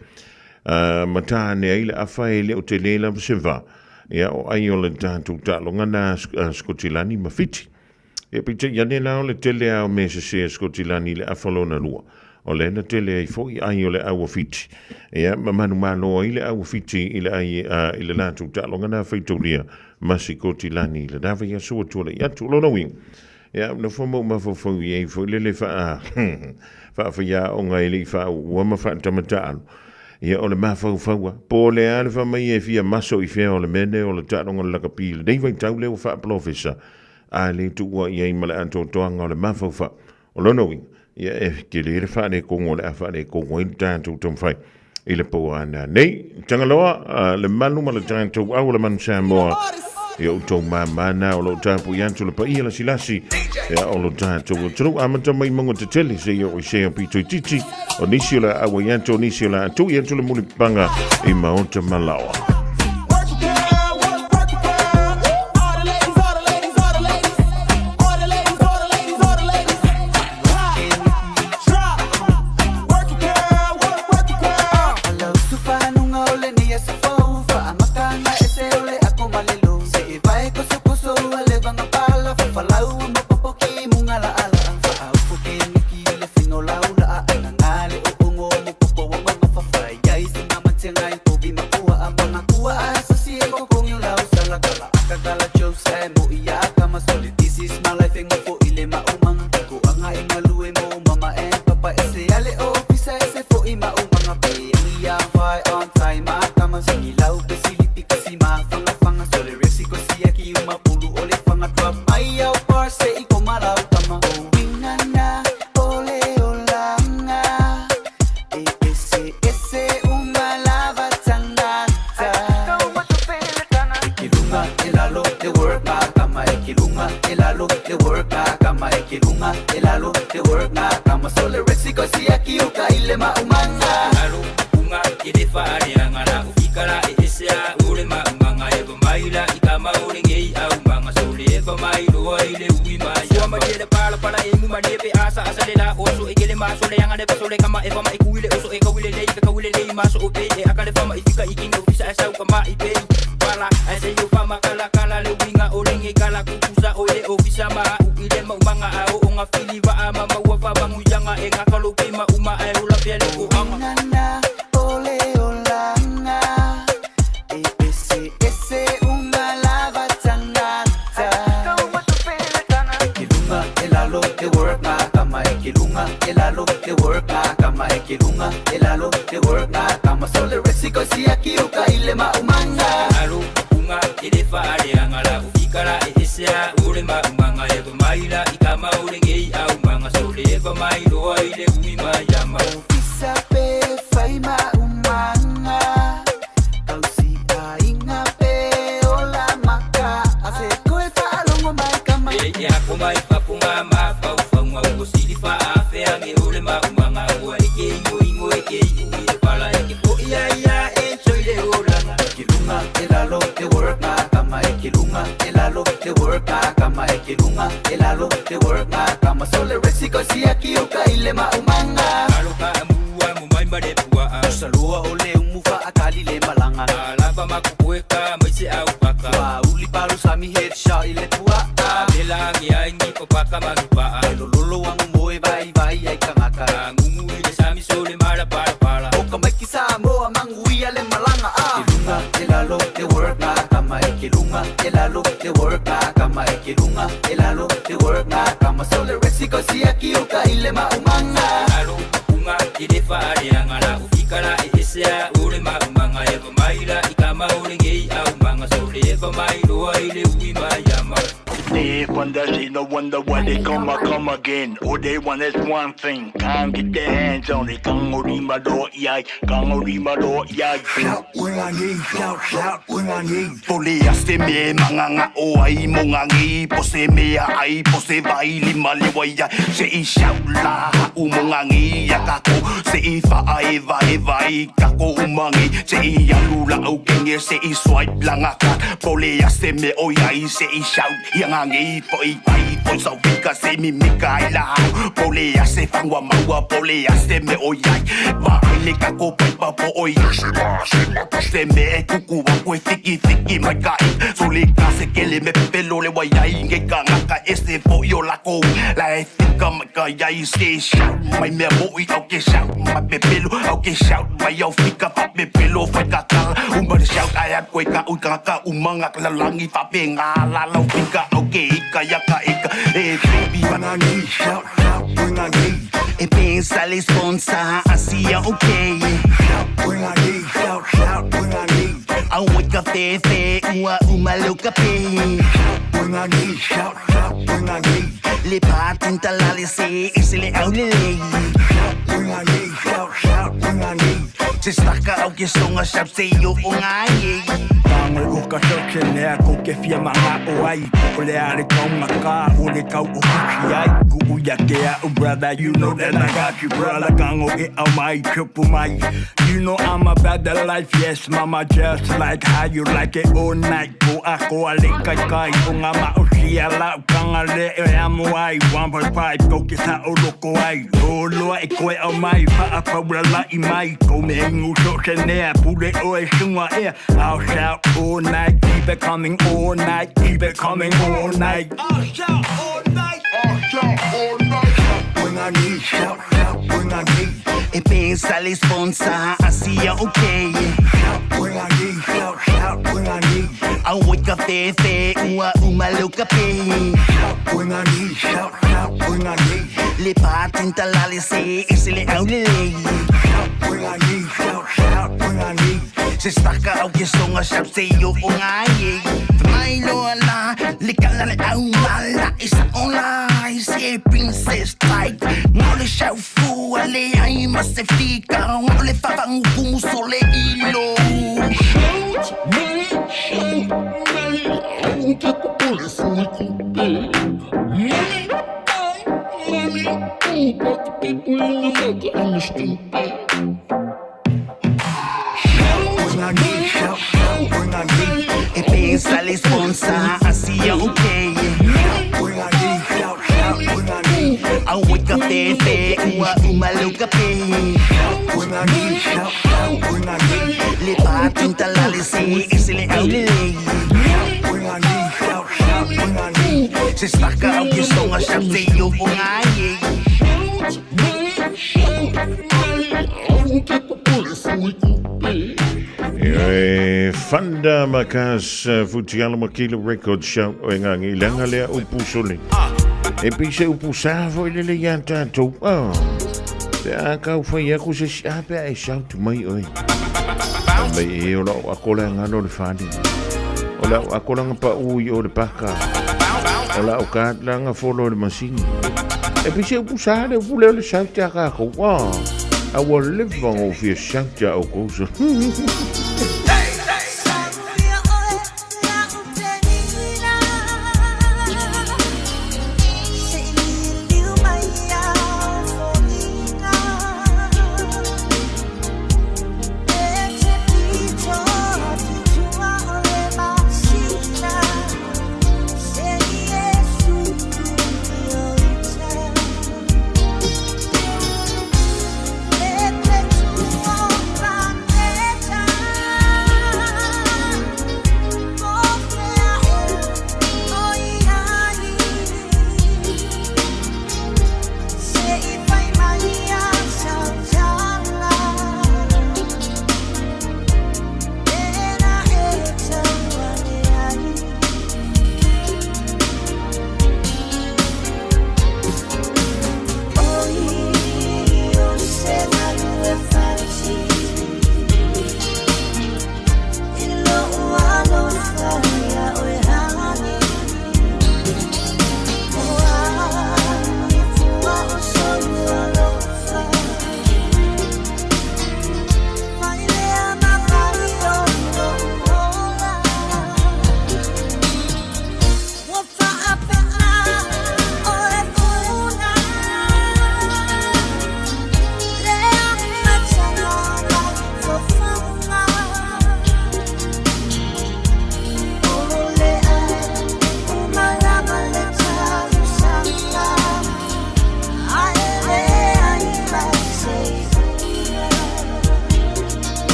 ma ta ane ai le afa e le o tele lava se va, ia o ai o le tatou taaloga na a Sikotilani ma Fiti. Ia peitai ane la o le tele a o mea sese a Sikotilani i le afa lona lua, o lea na tele ai foi ai o le au a Fiti. Ia ma manumalo ai le au a Fiti i le ai i le latou taaloga na faitaulia ma Sikotilani i le lava ia sua tualai atu. O lona uiga, Ia, nofo ma ou mafaufau i ai foi lele faa, faafaiaoga e le i faauua ma faatamataalu. Ia, o le mafaufau a, po o le a le faamai e fia maso i fea o le mea nei o le taaloga o le lakapi i lenei vaitau lea ua faapolofesa, a le tuua i ai ma le atoatoaga o le mafaufau. O lona uiga, ia e tele le faaletonu o le a faaletonu ai le tatou taumafai i le po ana nei. Tagaloa, le malu ma le tatou au o le Manu Samoa, ia outou māmā na o lo o tapuai atu le paia lasilasi, ia o lo tatou atunuu amata mai mauga tetele seia oo i sea pito itiiti, o nisi o le a auai atu, o nisi o le a tui atu le mulipapaga i maota malaoa. le work ngā kama e ke lunga e lalo le work ngā kama so le rexi ko siaki uka ile maumanga Alo unga ile faaleaga la ufikala e esea o le maʻumaga e vamaila i kama o legei aumaga so le vamailoa i le ui maiamalie palapala e mumalie pe asa asa le la oso e kele maso le anga le paso le kama e fama e kuile oso e kawile lei fe kawile lei maso o pe e aka le fama i fika i kinga ofisa e sau kama i pe pala e se yo fama kala kala le winga o lenge kala kukusa o le ofisa ma u ile maumanga a o onga fili va a ma maua fa manguyanga e ngakalo pe ma uma e ola pea le ko anga Nana ole olanga E ese ese unga lava tangata E ke lunga e lalo e work ngā kama E ke lunga e lalo e work ngā kama E ke lunga e lalo e work ngā kama So le rexi ko siaki uka ile maumanga Alo unga ile faaleaga la ufikala e esea o le maʻumaga e vamaila i kama o legei aumaga so le vamailoa i le ui maiama Ofisa pe whai maumanga Kausi ainga pe ola maka Ase koe whaalongo mai kama E e ako mai papunga mafaufauga ua sili faaafeage o le maʻumaga ua e ke igoigo e ke iʻu i le pala e ke poʻi ai ia e soi le olaga Ke lunga e lalo e work ngā kama E ke lunga e lalo e work ngā kama E ke lunga e lalo e work ngā kama So le rexi ko siaki uka ile maumanga Alo ka amua mo mai ma le puaʻa Saloa o le umu whaakali le malanga Alava makukueka mai se au paka Ua uli palu sami headshot i le puaʻa Mela age ai ni papaka manupaʻa E lololo angu moe vai vai ai kangaka Ngumu i le sami so le mala pala pala O ka maiki Samoa manguia le malanga a Ke lunga e lalo e work ngā kama E ke lunga e lalo e work ngā kama E ke lunga e lalo e work ngā kama So le rexi ko siaki uka ile maumanga Alo unga ile faaleaga la ufikala e esea o le maʻumaga e vamaila i kama o legei aumaga so le vamailoa i le ui maiama They wonder, they no wonder why they come, I come again. All they want is one thing, can't get their hands on it. Kang ori ma do yai, kang ori ma do yai. Shout when I need, shout, shout when I need. Pole a se me manganga o ai mo ngangi, po se me a ai, po se vai lima le wai ai. Se i shout la u mo ngangi ya kako, se i fa ai vai vai kako umangi. Se i alu la au kenge, se i swipe la ngaka. Pole a se me o yai, se i shout ya ngangi, po i pai, po sau fika se mi mika ai la hau. Pole a se fangwa maua, pole a se me o yai. Va ai le kako pai pa po o yai. Se me e kuku wa koe fiki fiki mai ka i. So le ka se kele me pelo le wai ai nge ka ngaka e se fo i o lako. La e fika mai ka iai se shout mai mea mo i au ke shout mai pepelo au ke shout mai au fika fa pepelo fai ka kala. Uma le shout ai a koe ka ui ka ka umanga ka lalangi fa pe ngā la lau fika au ke ika ia ka ika. E baby when I need shout shout when I need. E pensa le sponsor asia okay. Shout when I need shout shout when I need. Au ka fe fe ua uma lo ka pe. Shout when I need shout shout when I need. Le patinta la le se e se le au le le. Shout when I need shout shout when I need. Se staka au ke songa shout se yo o ngai. Kang le uka shout nea ko ke fia manga o ai. O le ale kau ngaka o le kau o kuki ai. Ku uia ke a u brother, you know that I got you brother. Kang o e au mai triple mai. You know I'm about the life, yes mama, just like how you like it all night. Ko a ko a le kai kai o ngā ma o sia la o kanga le e amu ai. 1.5 ko ke sa o loko ai. O loa e koe au mai, wha a paura la i mai. Ko me ingu so se nea, pule o e sunga ea. I'll shout all night, keep it coming all night, keep it coming all night. I'll shout all night, I'll shout all night. Shout when I need, shout, shout when I need. E pensa le sponsor asia okay. Shout when I need, shout, shout when I need. Au ka fe fe ua uma lo ka pe. Shout when I need, shout, shout when I need. Le patinta la le se e se le au le le. Shout when I need, shout, shout when I need. Se staka au ke songa shout se yo o ngai. Mai lo la le kala le au mala e sa on la se princess like. Ngau le shout fu ale ai ma se fika. Ngau le fa fa nguku muso le ilo. Shout me, shout me, au te kupole sui kupe. funny, fool, but the people in America and the stupid. E pensa le sponsor asia okay Awe ka pepe ua umalo ka pe Le patin talale si isile au le Se stacca au che songa shapte yo o ngai E Fanda Makas Futiala Makila Records Show o e ngangi langa lea upu sole. E pise upu safo i lele ia tātou. Oh. Pe a kau whai aku se si a pe a e shout mai oi. Mai e o lau akola ngalo le whani. O lau akola nga pa ui o le paka. O lau ka langa folo le masini. E pise upu sa le upu leo le shout a kākou. Oh. A ua leva ngō fia shout a o kousa.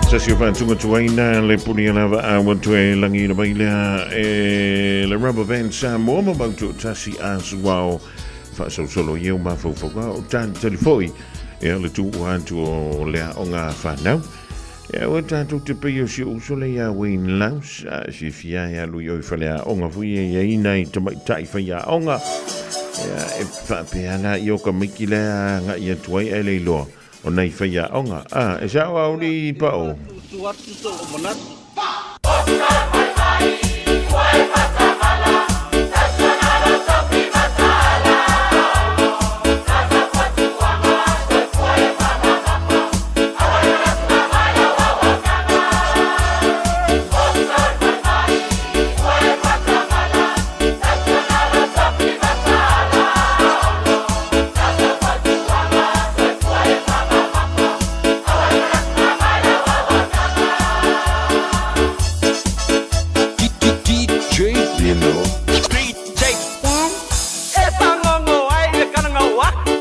Tasi o whātunga tuaina le puni a lava a watu e langi na mai lea e le rubber band Samoa ma mautu tasi a suao whaasausolo i au mawhauwhauka o tāni telefoi e le tu atu o lea o ngā whanau. E ua tātou te pei o si uso le ia Wayne Laus, a si fia e alu i oi whale a onga fui e ia ina i tamaitai whai a onga. E, e whaapeanga i o ka miki lea nga ia tuai e leiloa o nei whai a onga. A, e sao au li pa o. Tu atu so o manatu. DJ Lino. DJ E pangongo ai le kananga o aku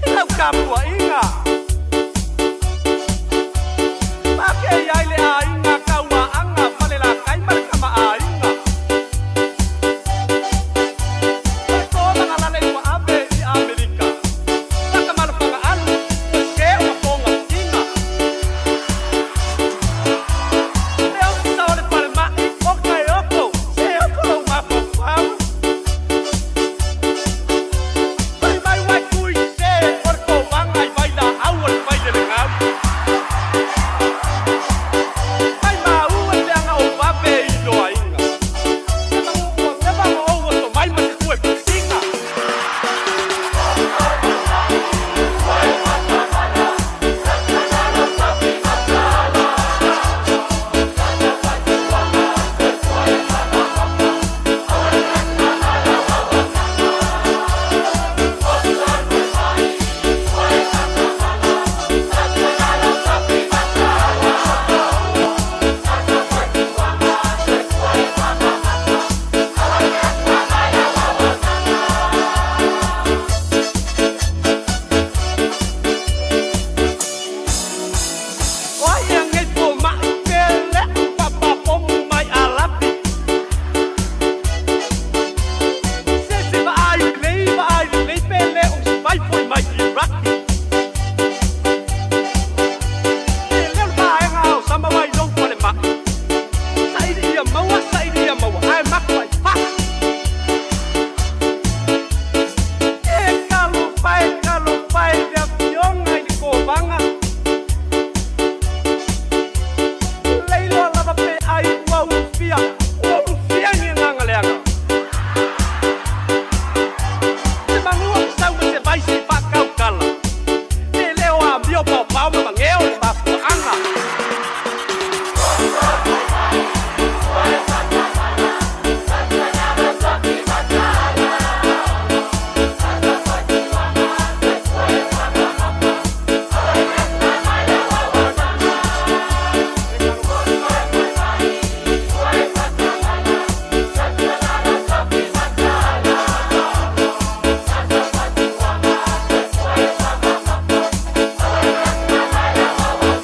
I lau kapuaʻiga Make ai le aiga kauaaga falelakai ma le kamaʻāina Faitolaga lale ua ave i Amerika Takamalofaga alu ua sē o mapogafiga Le ofisa o le falemaʻi o kaeoko se oko lou mafaufau Fai mai uai tui sē o le kovaga i vailaau o le failelegau Fai maua le leaga o vave i loaiga Se maguʻu ua leva ma ou oso mai ma se kue pusiga. O ai ea nei fomaʻi pe leʻu papapomu mai alapi Se se vaai lelei vaai lelei pe lē o se vai foʻi mai Iraki E leo le vaega ao sama mai lou falemaʻi Saili ia maua saili ia maua ae maku ai faa E talofa e talofa e le afioga i le kovaga Leiloa lava pe ai ua ulufia ua ulufia ni agaga leaga Se manua sau ma se vai se faakaukala Pe lē o amio paopao ma mageo le mafuaaga.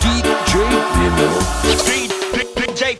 DJ Lino. DJ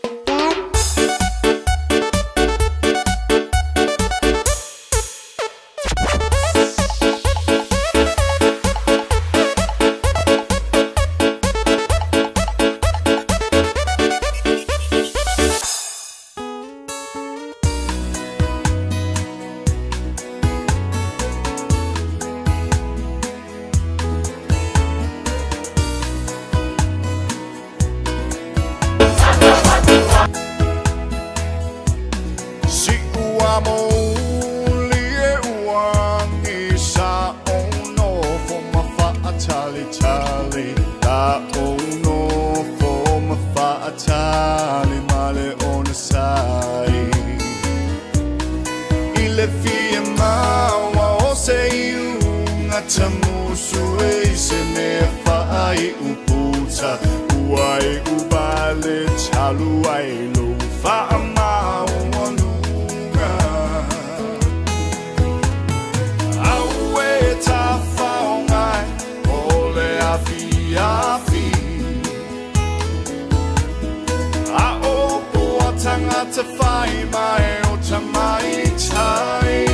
Siʻu a mouli e uagi sa ou nofo ma faatalitali La ou nofo ma faatali ma le onasai I le fia maua o se iuga tamusu e i se mea faaiu puta Ua iu vale talu ai lou faamaualuga Aue tafaogai o le afiafi. tangata whai mai o tamaitai.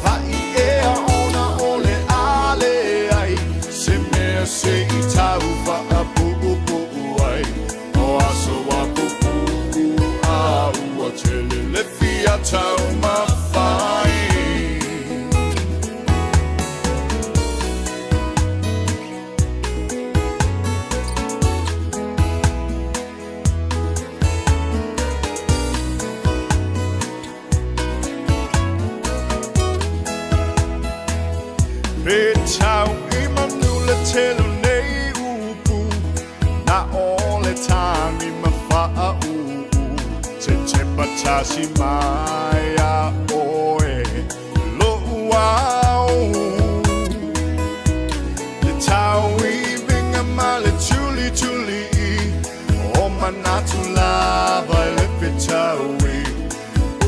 Whai ea ona o le ale ai, se mea se i tau whaapuupuu ai. O aso a pupuu a ua tele le fia taumafai. Pe tau i manu le tele o nei upu, na o le tagi ma faauu, te tepa tasi mai a oe lo'u ao. Le tau i vinga ma le tulituli i, o manatu lava i le fetaui,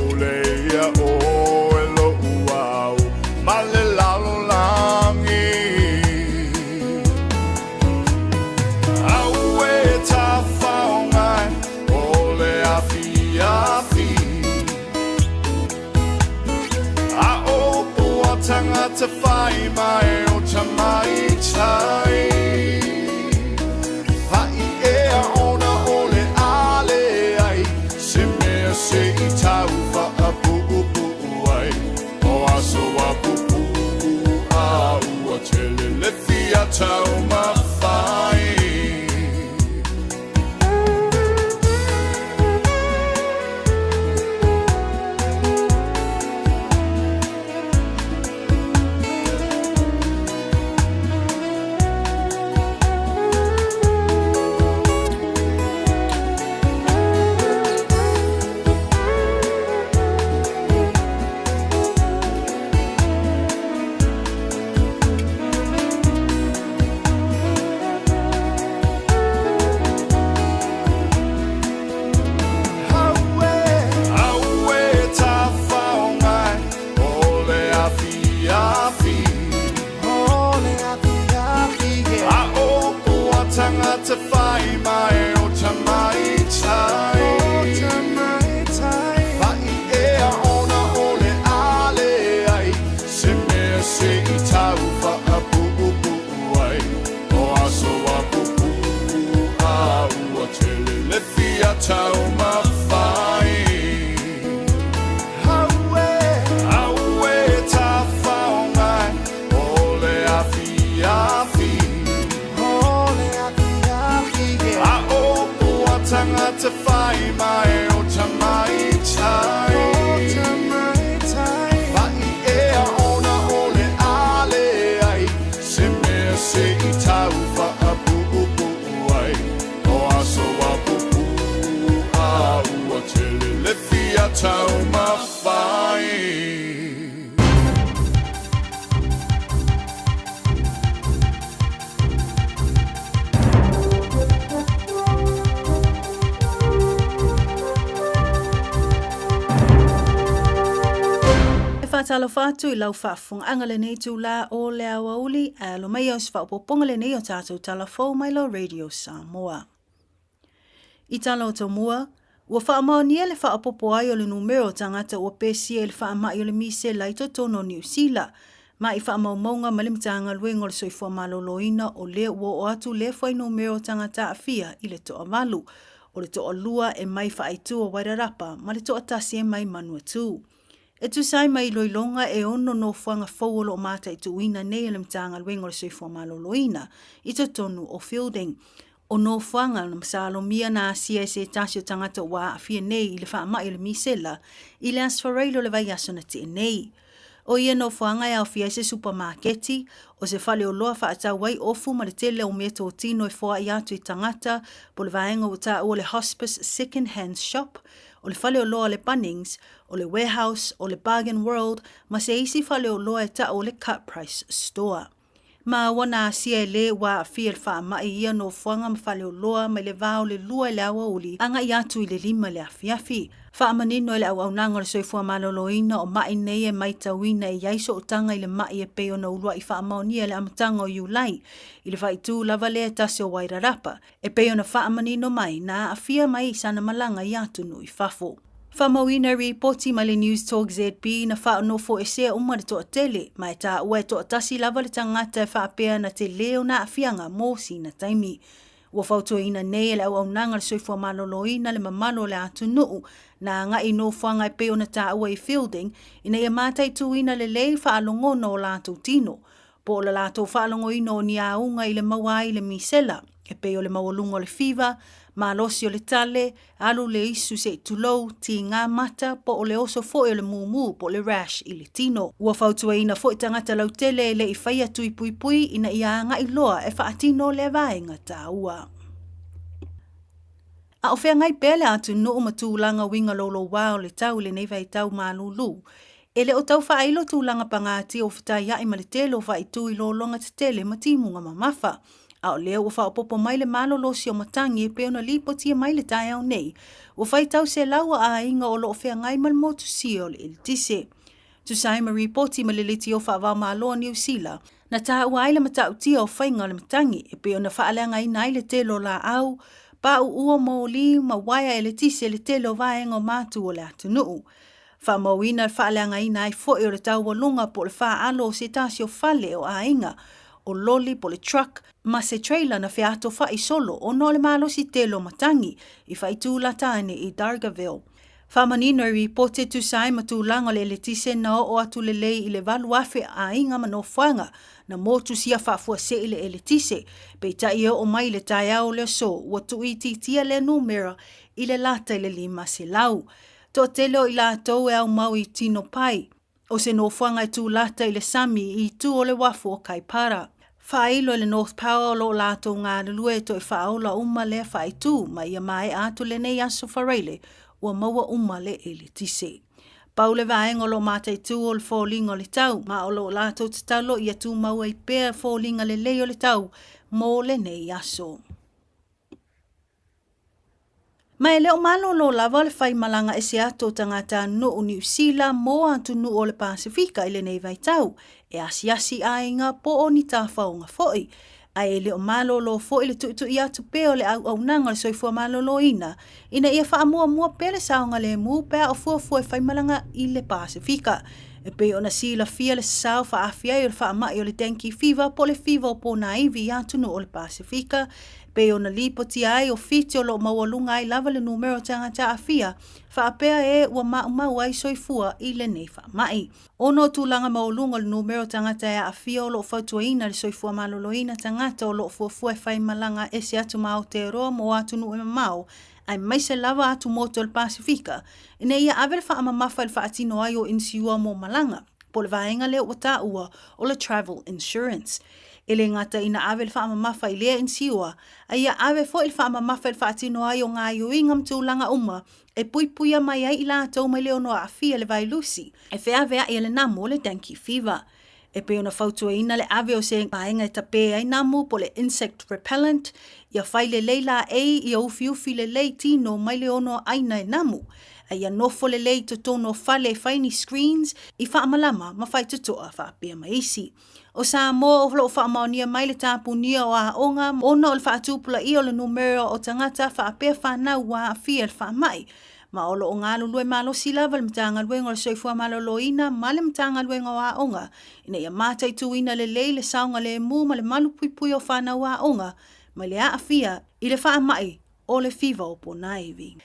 ule ia oe lo'u ao ma le lalolagi. Aue tafaoga e o le afiafi, a upu a tagata fai mai o tamaitai. Whai ea ona o le ale ai, se mea se i tau whaapuupuu ai. O aso a pupuu a ua tele le fia taumafai. Aue tafaoga e o le afiafi, a upu a tagata fai mai o tamaitai. Whai ea ona o le ale ai, se mea se i tau whaapuupuu ai. O aso a pupuu a ua tele le fia taumafai. Aue tafaoga e o le afiafi, a upu a tagata fai mai o tamaitai. Whai ea ona o le ale ai, se mea se i tau whaapuupuu ai. O aso a pupuu a ua tele le fia taumafai. E faatalofa atu i lau faafofogaaga lenei itulā o le aoauli, ae alo mai au i se faaopoopoga lenei o tatou tala fou mai lau Radio Samoa. I tala o tomua, ua faamaonia le faaopoopo ai o le numera o tagata ua pesia i le faamai o le misela i totonu o Niu Sila, ma i faamaumauga mai le Matagaluega o le Soifua Maloloina o lea ua oo atu lea fuainumera o tagata aafia i le toavalu, o le toalua e mai Faaitu o Wairarapa ma le toatasi e mai Manuatū. E tusa ai ma iloiloga e ono nofoaga fou o lo o mataituina nei e le Matagaluega o le Soifua Maloloina i totonu o Feilding. O nofoaga na masalomia na asia e se tasi o tagata ua aafia nei i le faamai o le misela i le Aso Faraile o le vaiaso na tea nei. O ia nofoaga e aofia ai se supamaketi, o se faleoloa faatau ai ofu ma le tele o meatotino e foai atu i tagata, po o le vaega ua taua o le Hospice Second Hand Shop, o le faleoloa o le Bunnings, o le Warehouse, o le Bargain World ma se isi faleoloa e tau o le Cut Price Store. Ma ua na asia e lē ua aafia i le faamai i ia nofoaga ma faleoloa mai le va o le 2 i le aoauli agai atu i le 5 i le afiafi. Faamanino e le auaunaga o le soifua maloloina o ma'i nei e maitauina e i ai sootaga i le ma'i e pei ona ulua'i faamaonia i le amataga o Iulai i le faaitu lava lea e tasi o Wairarapa e pei ona faamanino mai na aafia mai i sana malaga i atunuu i fafo. Faamauina ripoti mai le News Talk ZB na faanofoesea uma le toatele, ma e taua e toatasi lava le tagata e faapea na telē ona aafiaga mo sina taimi. Ua fautuaina nei e le auaunaga le soifua maloloina le mamalu o le atunuu na agai i nofoaga e pei ona taua i Feilding ina ia mataituina lelei faalogona o latou tino, po o le latou faalogoina o ni auga i le maua ai le misela, e pei o le maualuga o le fiva, malosi o le tale, alu le isu se i tulou, tigā mata, po o le oso foi o le mumu po o le rash i le tino. Ua fautuaina foi tagata lautele e le i faia tui puipui ina ia agai loa e faatino lea vaega taua. A o feagai pea le atunuu ma tulaga uiga loulouā o le tau i lenei vaitau malūlū, e le o tau faailo tulaga pagatia ua fetaiaʻi ma le tele o faaitu i lologa tetele ma timuga mamafa. A o lea ua faaopoopo mai le malolosi o matagi e pei ona lipotia mai le taeao nei, ua faitau selau a aiga o lo o feagai ma le motusia o le eletise. Tusa ai ma ripoti ma le leitio faava-o-Malo a Niu Sila, na taua ai le matautia o faiga o le matagi e pei ona faaleagaina ai le tele o laau, paʻuʻu o moli ma uaea eletise i le tele o vaega o matu o le atunuu. Faamauina le faaleagaina ai foi o le taualuga po o le faalo o se tasi o fale o aiga, o loli po o le truck ma se trailer na featofaʻi solo ona o le malosi tele o matagi i faitulata ane i Dargaville. Faamanino e ripoti e tusa ai ma tulaga o le eletise na oo atu lelei i le 8,000 aiga ma nofoaga na motusia faafuasei le eletise, peitai e oo mai i le taeao o le aso ua tuuitiitia lea numera i le lata i le 500. Toatele o i latou e aumau i Tino Pai, o se nofoaga e tūlata i le sami i itu o le uafu o Kaipara. Faailo e le North Power o lo o latou galulue e toe faaola uma lea faaitu ma ia maea atu lenei aso faraile ua maua uma le eletise. Pau le vaega o lo o mataitu o le foliga o le tau, ma o lo o latou tatalo ia tumau ai pea foliga lelei o le tau mo lenei aso. Ma e le o malolo lava le faimalaga ese atu o tagatanuu Niu Sila mo atunuu o le Pasefika i lenei vaitau, e asiasi aiga po o ni tafaoga foi. Ae e le o malolo foi le tuitui atu pea o le auaunaga o le soifua maloloina ina ia faamuamua pea le saogalemu pe a o fuafua e faimalaga i le Pasefika. E pei ona silafia le sasao faaafi ai o le faamai o le dengue fever po o le fiva o ponaivi i atunuu o le Pasefika, pei ona lipotia ai o Fiti o lo o maualuga ai lava le numera o tagata aafia, faapea e ua maumau ai soifua i lenei faamai. Ona o tulaga maualuga o le numera o tagata e aafia o lo o fautuaina le soifua maloloina tagata o lo o fuafua e fai malaga ese atu ma Aotearoa mo atunuu e mamao aemaise lava atumotu o le Pasefika ina ia ave le faamamafa i le faatino ai o inisiua mo malaga po o le vaega lea ua taua o le travel insurance. E le gata ina ave le faamamafa i lea inisiua, a ia ave foi le faamamafa i le faatino ai o gaoioiga ma tulaga uma e puipuia mai ai i latou mai le ono aafia le vailusi e feaveai e le namu o le dengue fever. E pei ona fautuaina le ave o se vaega e tapē ai namu po o le insect repellent, ia fai lelei laei, ia ufiufi lelei tino mai le ono aina e namu, a ia nofo lelei i totonu o fale e fai ni screens i faamalama ma faitotoa faapea ma isi. O Samoa o lo o faamaonia mai le tapunia o aoga ona o le faatupulaia o le numera o tagata faapea fanau ua aafia i le faamai, ma o lo o galulue malosi lava le Matagaluega o le Soifua Maloloina ma le Matagaluega o Aoga ina ia mataituina lelei le saogalemu ma le malupuipuia o fanau aoga mai le aafia i le faamai o le fiva o ponaivi.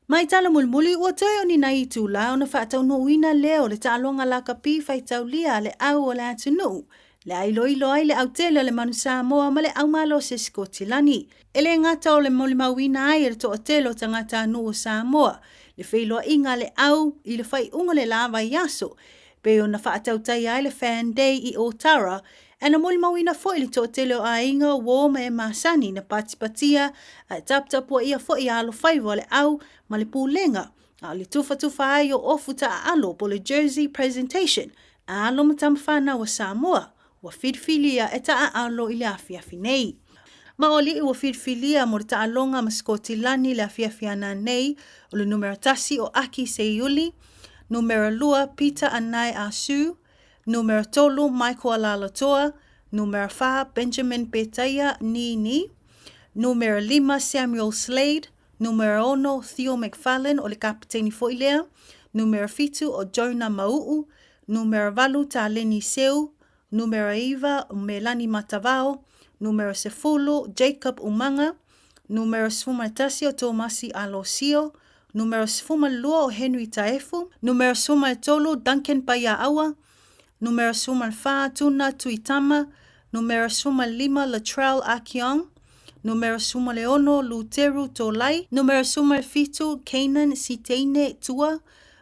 Mai tala mulimuli ua toe o ni nai itula ona faataunuuina lea o le taaloga lakapi faitaulia a le au o le atunuu, le a iloilo ai le autele o le manu Samoa ma le aumalosi Sikotilani. E le gata o le molimauina ai e le toatele o tagatanuu o Samoa le feiloaiga a le au i le faaiuga o le la vaiaso, pei ona faatautaia ai le Fan Day i Otara, ae na molimauina foi le toatele o aiga, uo ma e masani na patipatia ae taputapuaia foi alofaiva o le au ma le pulega, a o le tufatufa ai o ofu taaalo po o le jersey presentation a alo ma tama fanau a Samoa. ua filifilia e taaalo i le afiafi nei. Ma o alii ua filifilia mo le taaloga ma Sikotilani i le afiafi a nanei, o le numera 1 o Aki Seiuli, numera 2 Pita Anae Ah Sue, numera 3 Michael Alaalatoa, numera 4 Benjamin Petaia Nini, numera 5 Samuel Slade, numera 6 Theo McFarlane o le kapiteini foi lea, numera 7 o Jonah Mau'u, numera 8 Taleni Seu, numera 9 o Melani Matavao, numera 10 Jacob Umaga, numera 11 o Tomasi Alosio, numera 12 o Henry Taefu, numera 13 Duncan Paia'aua, numera 14 Tuna Tuitama, numera 15 Latrell Ah Keong, numera 16 Luteru Tolai, numera 17 Kanan Siteine Tua,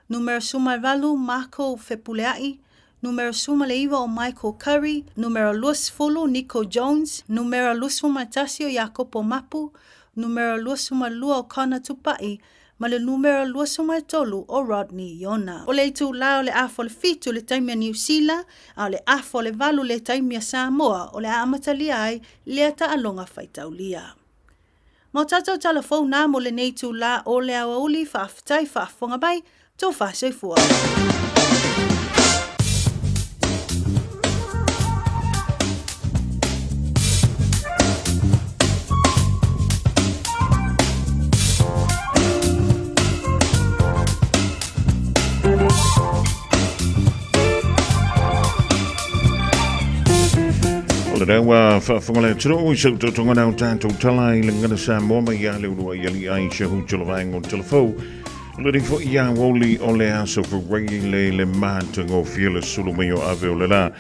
numera 18 Marco Fepulea'i, numera 19 o Michael Curry, numera 20 Nico Jones, numera 21 o Iakopo Mapu, numera 22 o Connor Tupa'i, ma le numera 23 o Rodney Iona. O le itulā o le afa o le 7 le taimi a Niu Sila, a o le afa o le 8 le taimi a Samoa o le a amatalia ai lea taaloga faitaulia. Ma o tatou tala fou na mo lenei itulā o le aoauli, faafetai faafofoga mai, tou faasoifua. O le rau faafofoga le atunuu i sau tautoga nau tatou tala i le gagana Samoa mai ia le ulua i ali ai se hu tolovaengo telefou. O le rifo i a woli o le aso furei le le matagofie le sulu mai o ave o le la.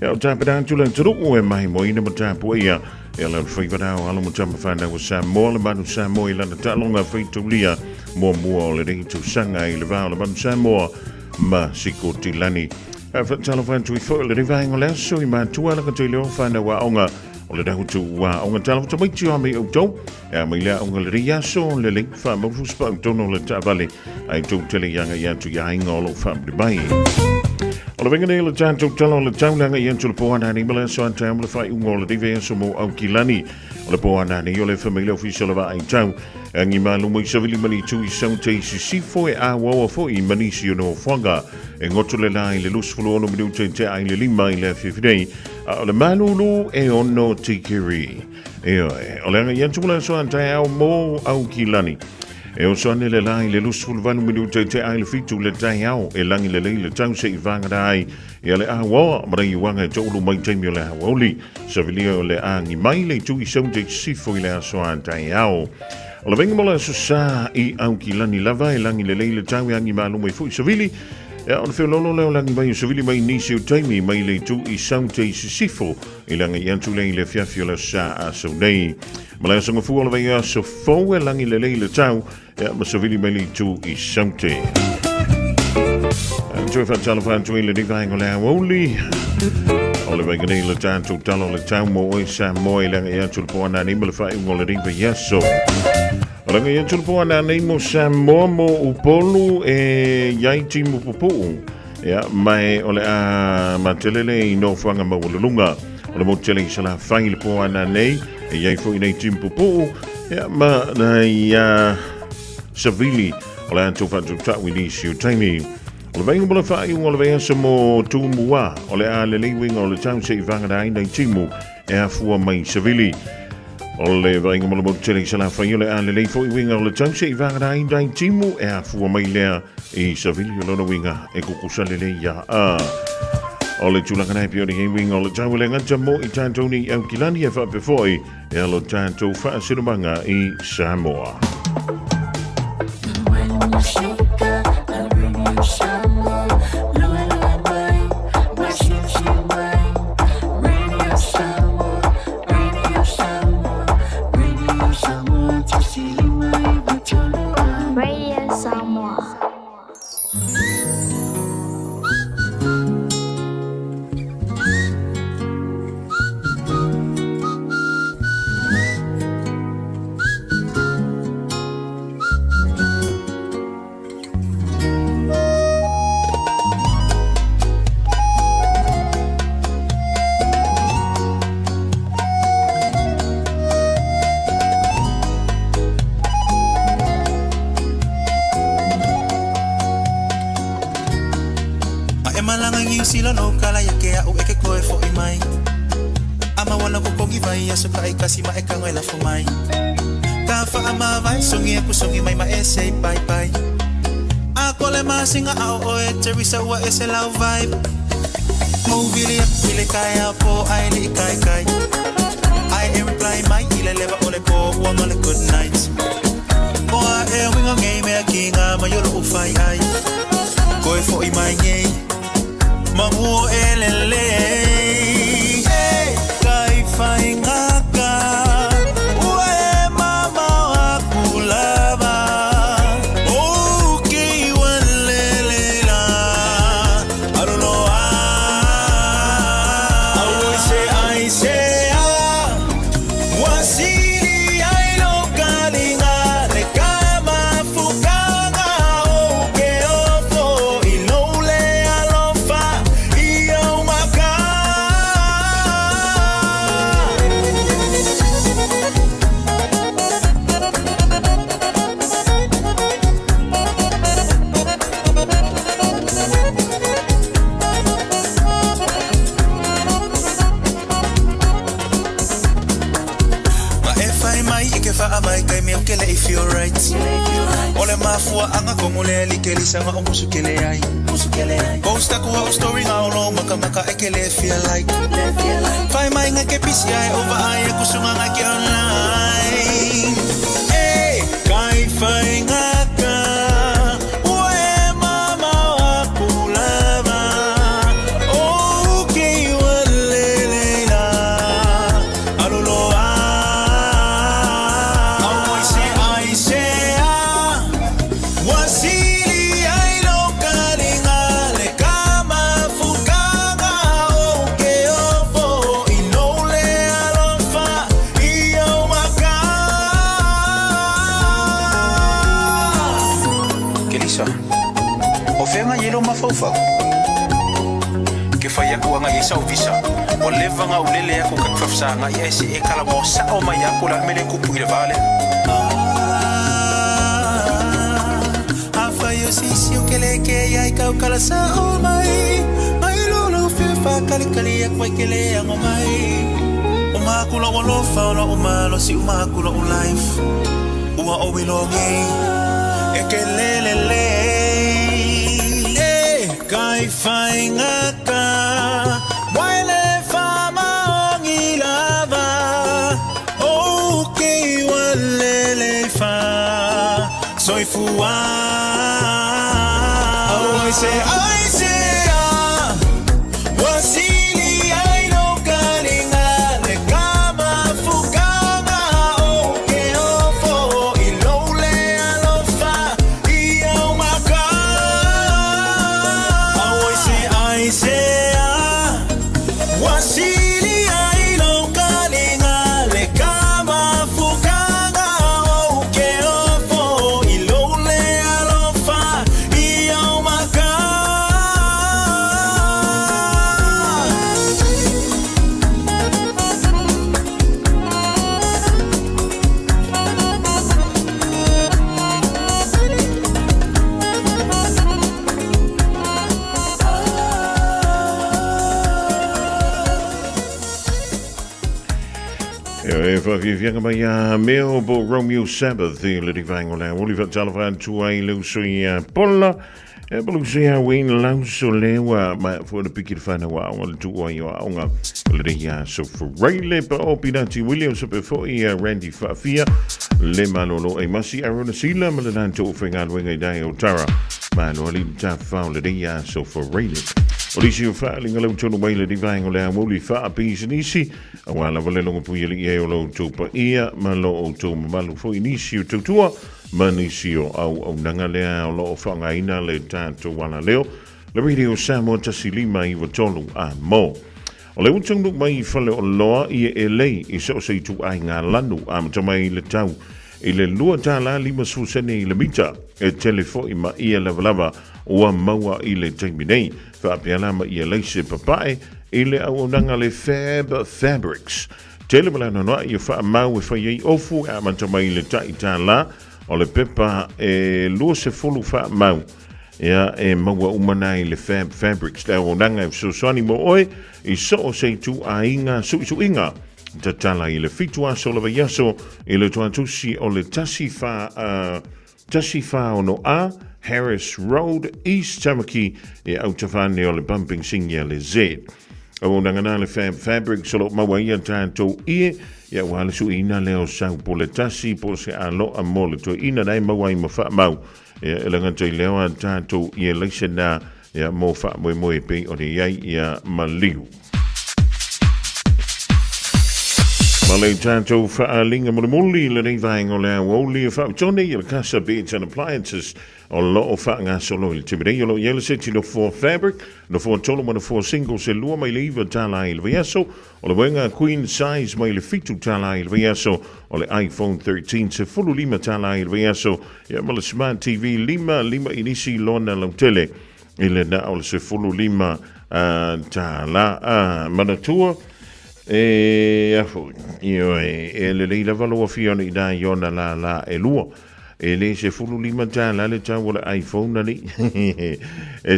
Ia o tapena atu le atunuu e mahi moina ma tapu ia. Ia le whaivarau alo mo tama whanau o Samoa le manu Samoa i lana taaloga faitaulia muamua o lenei tausaga i le va o le manu Samoa ma Sikotilani. A whaatalofa atu i fo le rivaenga o le aso i mātua la katoa i le o whanau aonga o le rahutu aonga talofa tamaiti o a mai outou. E a mai le aonga le rei aso le lei whaamaufu spa tono le taavale ai tou tele ianga i atu i aiga o lou whaamuri mai. O le venga nei le tātou tala o le taulaga i atu le poana nei ma le aso ata le whai unga o le rive aso mo au kilani. O le poana nei o le whamile ofisa le vaa i tau. Angi malu mai savili mani tu i sau te i sisifo e a wawa fo i manisi o no whanga. E ngoto le lai le 26 minute te ai le 5 i le awhiwhi A o le malulu e ono tikiri. E oe, o le anga i atu le aso ata au mo au kilani. E oso ane le lai le 28 minute te ai le 7 le tai ao e langi le lei le tau se i vangara ai e ale a wawa marei wanga e toulu mai taimi o le hawauli. Savilia o le angi mai le tu i sau te sifo i le aso a tai ao. O le venga mo le aso sa i au ki lani lava e langi le lei le tau e angi malu mai fui savili. E o le whiololo leo langi mai o savili mai nisi o taimi mai le tu i sau te i sisifo i langa i atu lei le fiafi o le sa a sau nei. Ma le aso ngafu o le vei aso fou e langi le lei le tau e ma savili mai le tu i sau te. Toe whaatalofa atu i le rivaenga o le aouli. O le vainga nei le tātou tala o le tau mo oe sa moe langa i atu le poana nei ma le whainga o le riva i aso. O langa i atu le poana nei mo sa moa mo upolu e iai timu pupuu. Ia, mai o le a matelele i nofoaga maualuluga o le motu tele i Salafai le poana nei e iai foi nei timu pupuu. Ia, ma nei a savili o le atu whaatutau i nisi o taimi. O le vainga mo le whaaiunga o le vaiaso mo Tumua, o le a lelei uiga o le tau se i vangara ai nei timu e afua mai Savili. O le vainga mo le motu tele i Salafai o le a lelei foi uiga o le tau se i vangara ai nei timu e afua mai lea i Savili o lona uiga e kukusa lelei ia a. O le tulaga nei pei o le uiga o le tau e le gata mo i tātou nei i Aukilani e faapea foi e alo tātou faasinomaga i Samoa. Radio Samoa. Malaga i Niu Sila lou kala ia ke a'u e ke koe fo'i mai. A maua lau kokogi vai aso ta'itasi ma e kago e lafo mai. Ka fa'amavae sogi aku sogi mai ma e say bye bye. A ko le masinga a o oe Teresa ua ese lau vibe. Ou vili aku i le kaeao po ae li'i kaikai. Ae e reply mai i le leva o le po ua ma le good night. O a e uiga ngei mea ki ngā mai o lo'u fai ai. Koe fo'i mai ngei Mangu o e lelei E kai whaingaka Ua e mamao aku lava O ke ua lelei la Aluloa Auoi se ai se a Ua sili ai lo kaliga le ka mafukanga o ke ofo i lou le alofa i ou maka. Ma e fai mai i ke faavae kai mea o ke leʻi feel right. O le mafuaʻaga komo le like lisaga o musu kele ai. Post aku au story nga o lou makamaka e ke le feel like. Fai mai nga ke pisi ai over ai aku sunga nga ke online. E kai fai nga ka ua e mamao aku lava. O ke ua lelei la aluloa. Auoi se ai se a ua sili ai lo kaliga le ka mafukanga o ke ofo i lou le alofa i ou maka. Kelisa, o fea ngai e lou mafaufau? Ke fai aku anga i sau visa, ua leva nga ulele aku ka kfafsa nga i ae se e kala mo sa'o mai aku la mele kupu i le va lea. Afai o sisi o ke le ke ai kau kala sa'o mai Mai lo lau fea whakalikali aku ai ke le ango mai O maku lau alofa o lau malosi o maku lau life Ua o ilo ngei e ke lele le E kai whainga ka Waile whamaongi lava O ke ua lele fa Soifua Auoi se ai se a Ua sili ai lo kaliga le ka mafukanga o ke ofo i lou le alofa i ou maka. Auoi se ai se a Ua sili ai lou kaliga le ka mafukanga o ke ofo i lou le alofa i ou maka. E whawhiwhianga mai a Meo po Romeo Sabbath i le rivaenga o le aoli whaatalofa atu ai le uso i a Pola e pa le uso i a Wayne Lauso lewa ma fo le piki le whanau a aonga le tuu ai o aonga le rei a Sofa Raile pa o Pinati Williams pe fo i a Randy Whaafia le malolo e masi Arona Sila ma le lanto o whengaluenga i dai o Tara malo ali ta whao le rei a Sofa Raile. O lisi o whaalinga lau tonu mai le rivaenga o le aoli wha pisinisi Aua lava le logo puialii ai o lo outou paia ma lo outou mamalu foi nisi o tautua ma nisi o auaunaga lea o lo o faaaogaina le tatou alaleo le Radio Samoa 1 5 9 3 a mo. O le ua taunuu mai i Faleoloa i Eelei i so o se ituaiga lanu amata mai le tau i le $2 50 sene i le mita e tele foi ma ia lavalava ua maua i le taimi nei. Faapea la ma ia laise papae i le auaunaga le Fab Fabrics. Tele ma le anoanoai o faamau e fai ai ofu e amata mai i le tai $1 o le pepa e 20 faamau. Ia, e maua uma na i le Fab Fabrics, le auaunaga e fesoasoani mo oe i so o se ituaiga suisuiga. Tatala i le 7 aso o le vaiaso i le tuatusi o le 14 146A Harris Road, East Tamaki, e autafane o le Bumping Senior le Z. Auaunaga na le Fab Fabrics o lo o maua ai a tatou ie, ia ua le suiina lea o sau po le tasi po o se aloa mo le toeaina na e maua ai ma faamau. Ia e lagata i leo a tatou ie laisena ia mo faamoemoe pei o le iai ia maliu. Ma le tatou faaaliga mulimuli i lenei vaega o le aoauli e faautone i le Casa Beds and Appliances o lo o faagasolo i le taimi nei o lo o i ai le seti nofoa fabric, nofoa tolu ma nofoa single se lua mai le $9 i le vaiaso, o le moega queen size mai le $7 i le vaiaso, o le iPhone 13 $15 i le vaiaso, ia ma le Smart TV 5 5 inisi lona lautele i le na o le 15 tālā. Manatua, e afu, ioe, e lelei lava lou afio ane i nā i ona lālā e lua. E le 15 tālā le tau o le iPhone alii. E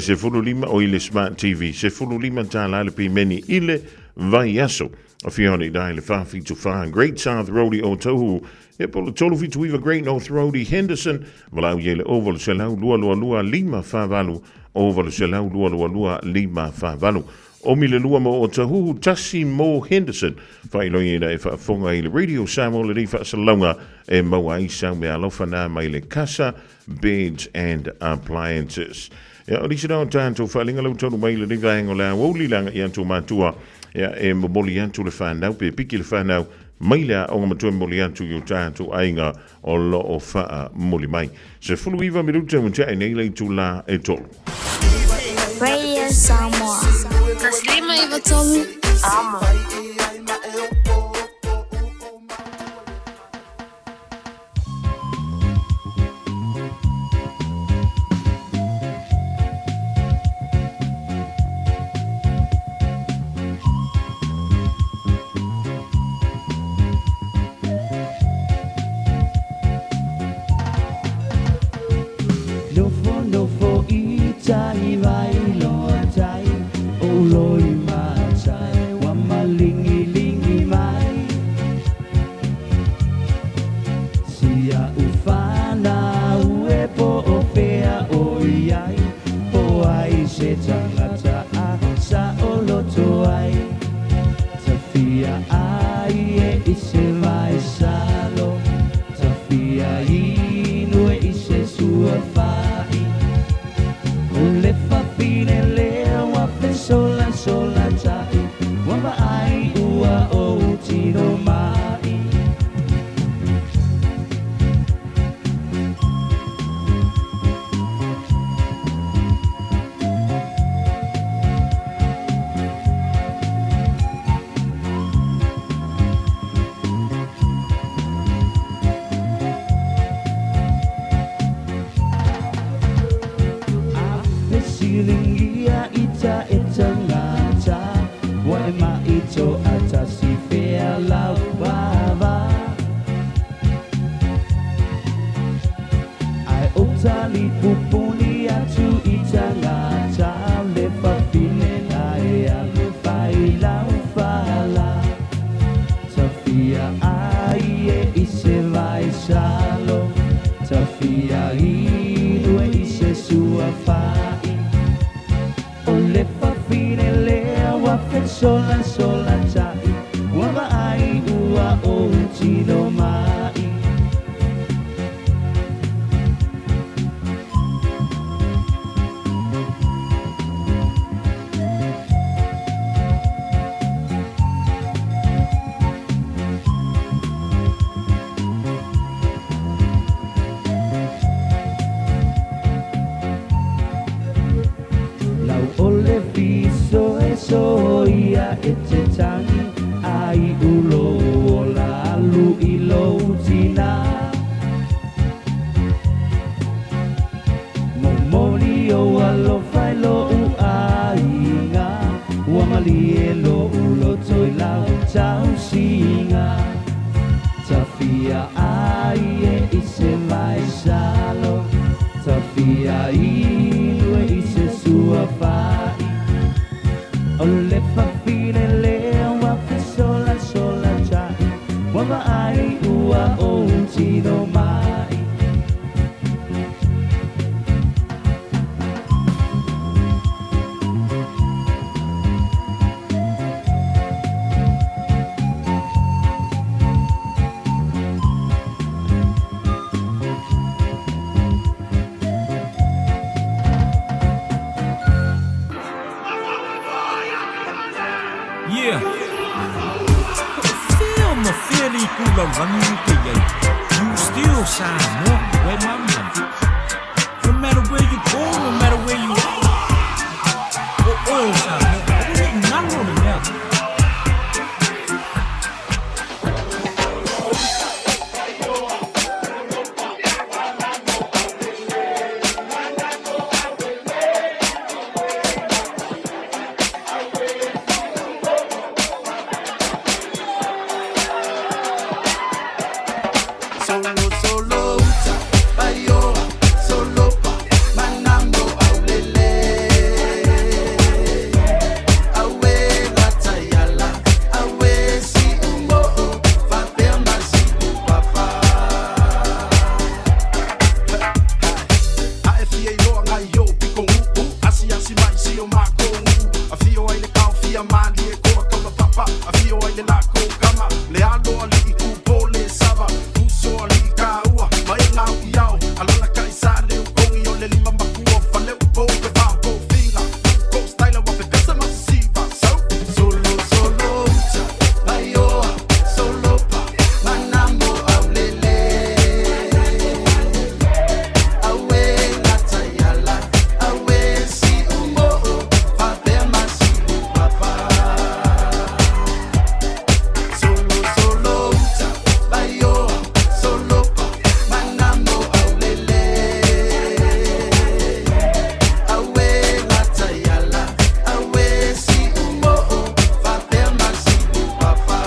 15, o i le Smart TV, 15 tālā le pimeni i le vaiaso. Afio ane i nā i le 474 Great South Road i Ōtauhu, E po le 379 Great North Road i Henderson, valaau i ai le 0800 222 548, 0800 222 548. Omi le lua mo Otahuhu, tasi mo Henderson. Faailoa ina e faafofoga i le Radio Samoa lenei faasalalauga e maua ai sau meaalofa na mai le Casa Beds and Appliances. Ia, o nisi na o tatou faaaliga lau taunuu mai i lenei vaega o le aoauli le agai atu o matua, ia, e momoli atu le fanau pe piki le fanau mai le aoga matua e momoli atu i o tatou aiga o lo o faamuli mai. 19 minute ua tea nei le itula e tolu. Radio Samoa. 153 Amo. Nofo nofo i tai vai loa tai o loi matai wa malingi lingi mai Sia uwhanau e po o whea o iai Po ai se tangata a sa o loto ai Tawhia ai e i se vai salo Tawhia inu e i se sua whai O le whawhine lea wa fe sola sola tai Wa vaai ua o tino mai. Fesilingia i ta e tangata Wa e mai to atasi fea lau vava Ai o tali pupuni atu i tangata Le whawhine na e alu whai lau whala Tawhia ai e i se vai salo Tawhia inu e i se sua whai O le whawhine lea wa fe sola sola tai Ua vaai ua o tino mai. Lau o le fiso e soia e te tangi ai ulo o la alu i lou tina. Momoli o alofa i lou aiga, ua malie lou loto i lau tausiga. Tawhia ai e i se vai salo, tawhia inu fai O le fafine lea ua fesolasola tai Ua vaai ua ou tino mai. Yeah. Feel ma feel i kula rangi u ke iai. You still Samoa, where my money. No matter where you go, no matter where you are. O oe o Samoa, aua ne i ngalo le mea. Solo solo uta paioa solo pa manambo aulele awe latayala awe si umbo fapea masi papa A e fia iloa ngai o piko uu Asi asi mai si o mako uu A fio ai le kao fia mali e koa kaula papa A fio ai le lako kama Le alo ali i kupo le sava Uso ali i ka ua Mai e ngau i ao Alala ka i sa le ukongi o le lima makua Fale upo pe vao ko finga Ko styla wa pe pesa masisiva So Solo solo uta paioa solo pa manambo aulele awe latayala awe si umbo fapea masi papa Solo solo uta paioa solo pa manambo aulele awe latayala awe si umbo fapea masi papa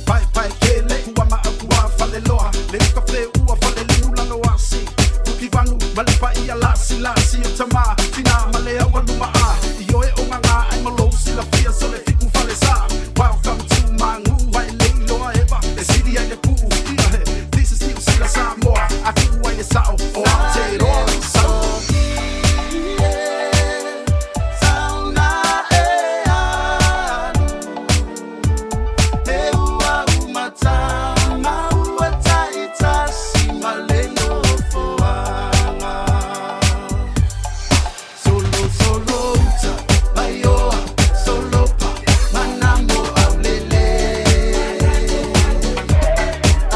Pai pai kele kua ma kua fale loa Le uka fe ua fale liu lalo asi Fuki vanu male pa ia lasi lasi o tama Tina male au aluma a I oe o ngā ai malo sila fia so le fiku fale sa Welcome to my ngu ai le iloa eva E siri ai le puu ia he This is New Sila Samoa A ku ai le sao o Aotearoa Sau Sauna e anu E ua umatama ua taitasi ma le nofoaga Solo solo uta paioa solo pa manambo aulele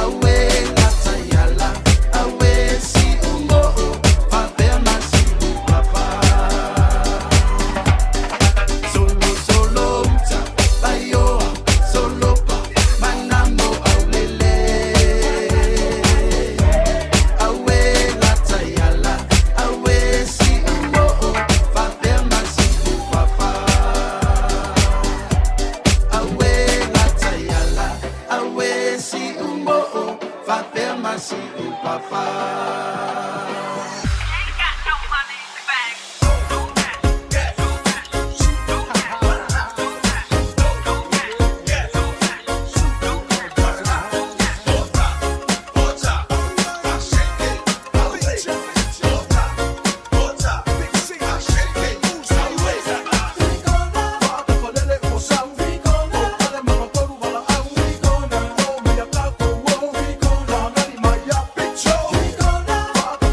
Awe latayala awe si umbo fapea masi papa Solo solo uta paioa solo pa manambo aulele Awe latayala awe si umbo fapea masi papa Awe latayala awe si umbo fapea masi papa. Show.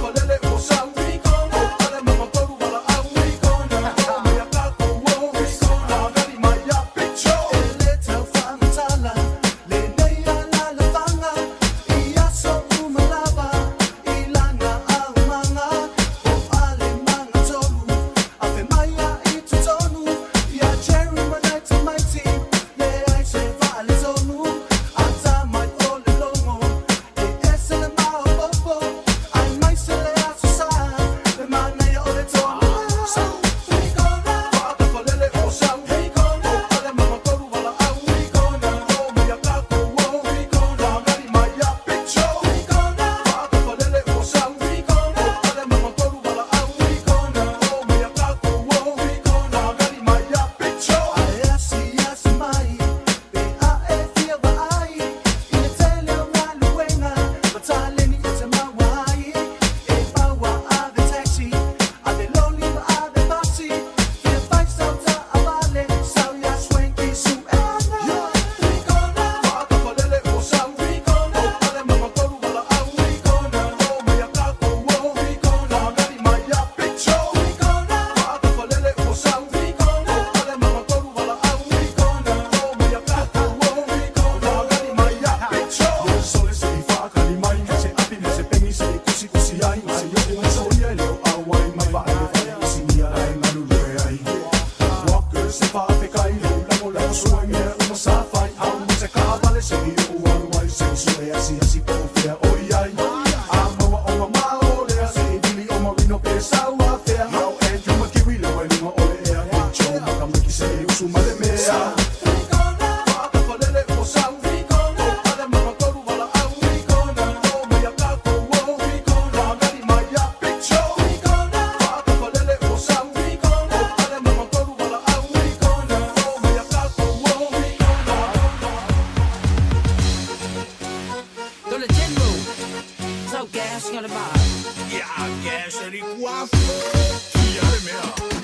Ia ke se ri kua Ia le mea.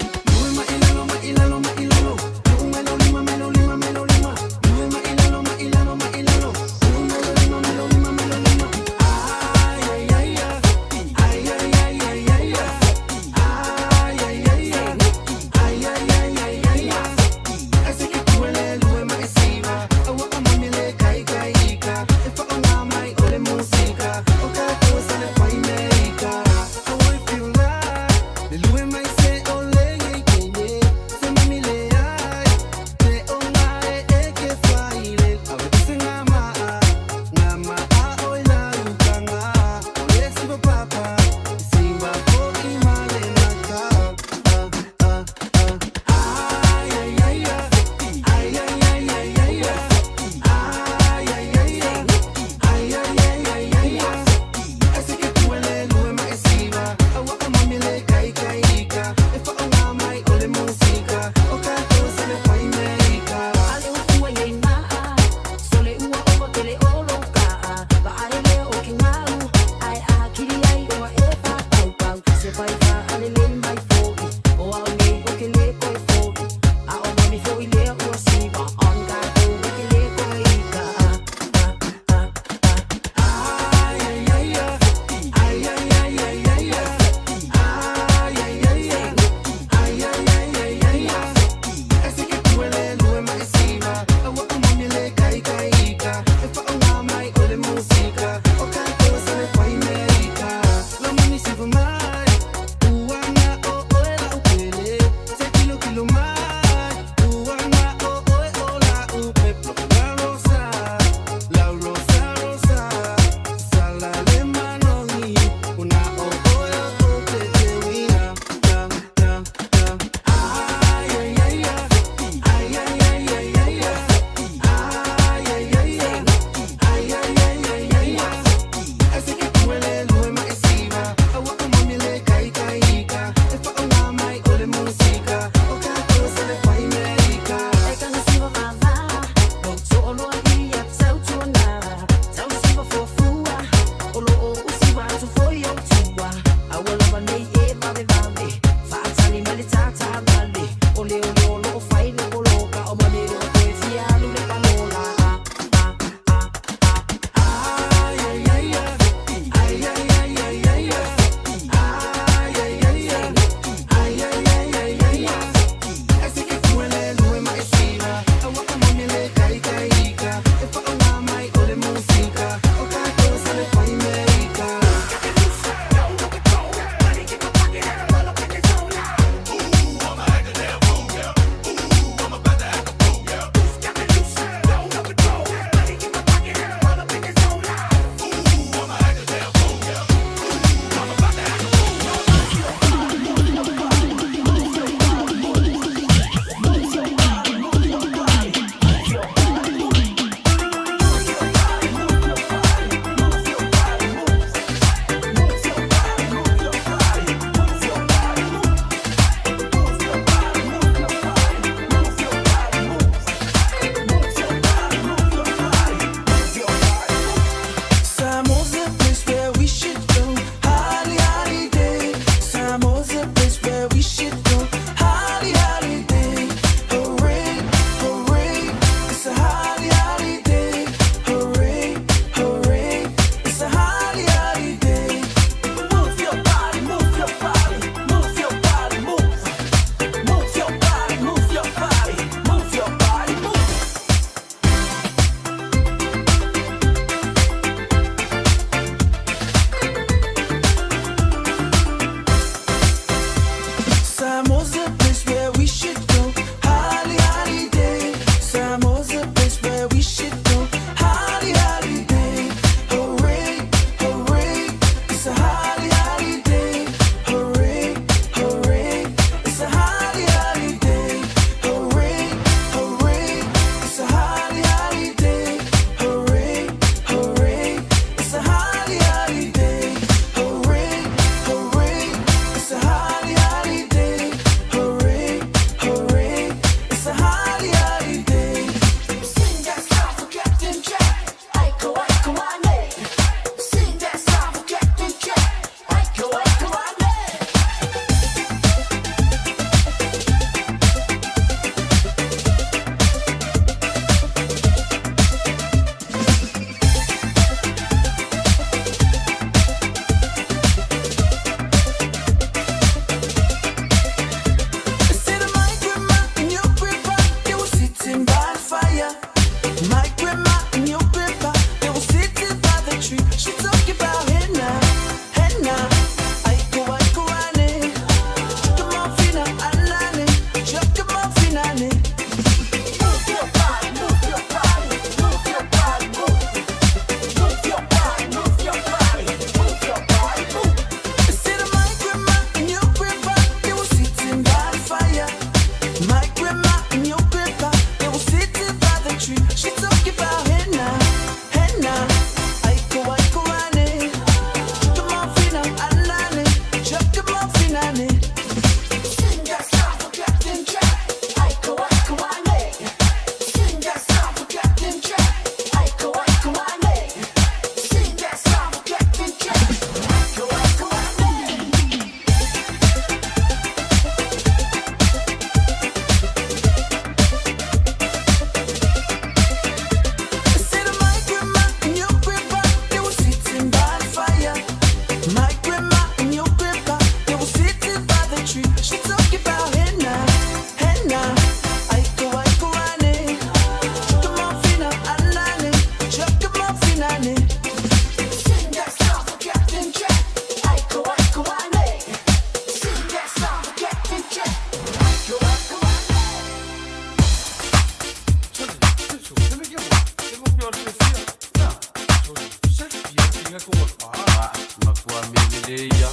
Lelei a.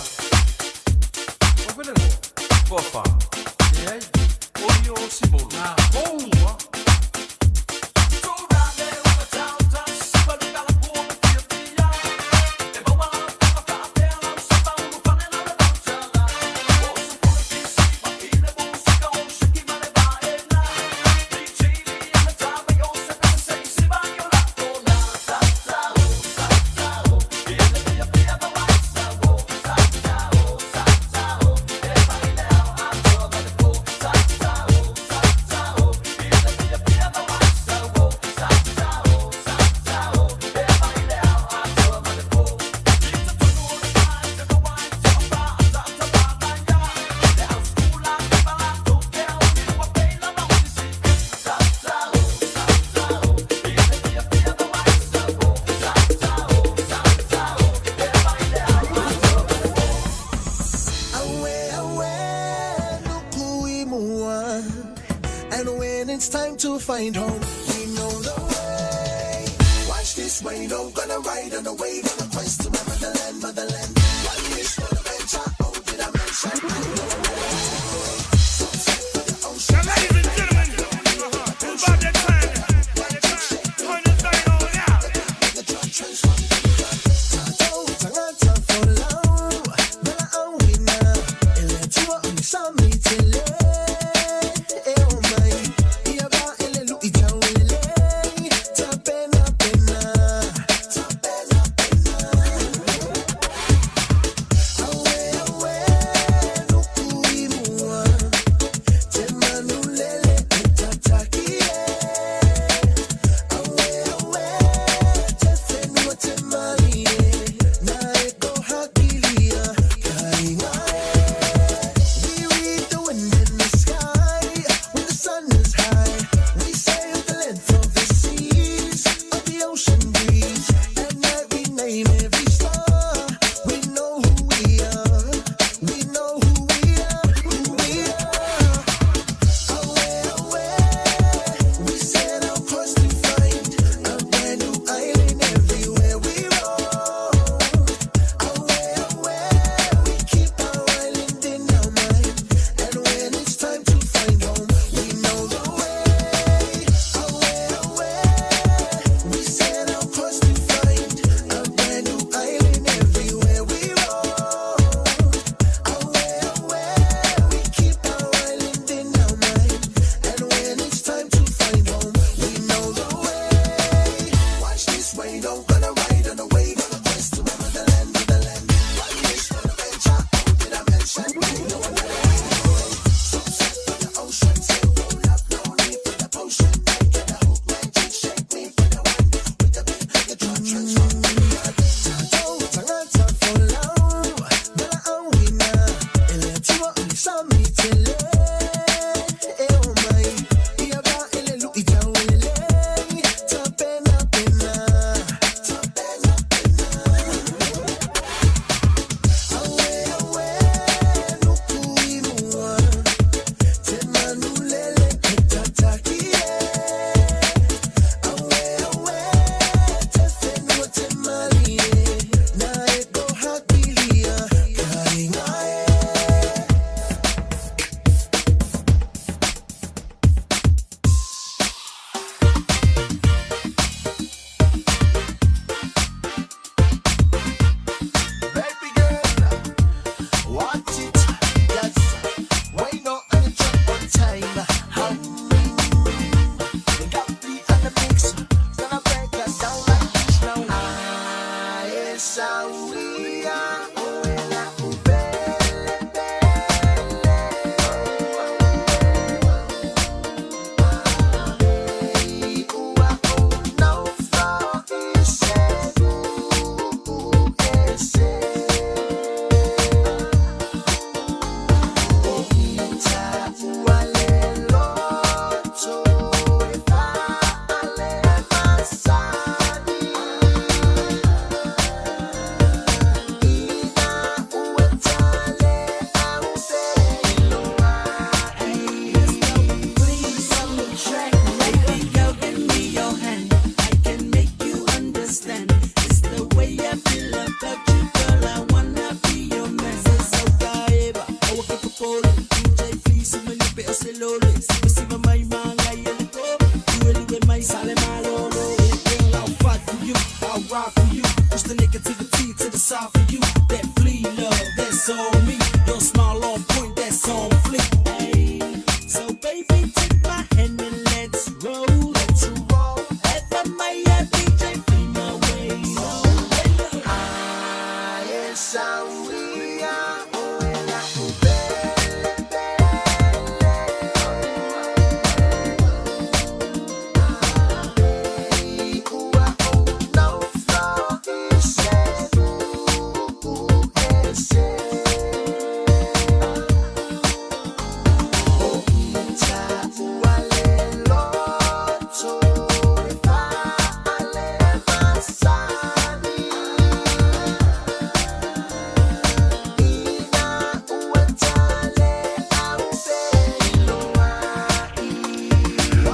O fele ngoa. Toafa. Leai. O ia o Simolo. Na ou a. Awe, awe, nukui mua. And when it's time to find home, we know the way. Watch this way, I'm gonna ride on the wave on the quest to my motherland, motherland. One wish for the venture, oh, did I mention? I know the way. Sunset for the ocean. Now, ladies and gentlemen, it's about that time. Turn this thing on out. love, that's on me. Your smile on point, that's on fleek. So baby, take my hand and let's roll. Let's roll. F-M-I-F-E-J, feel my way.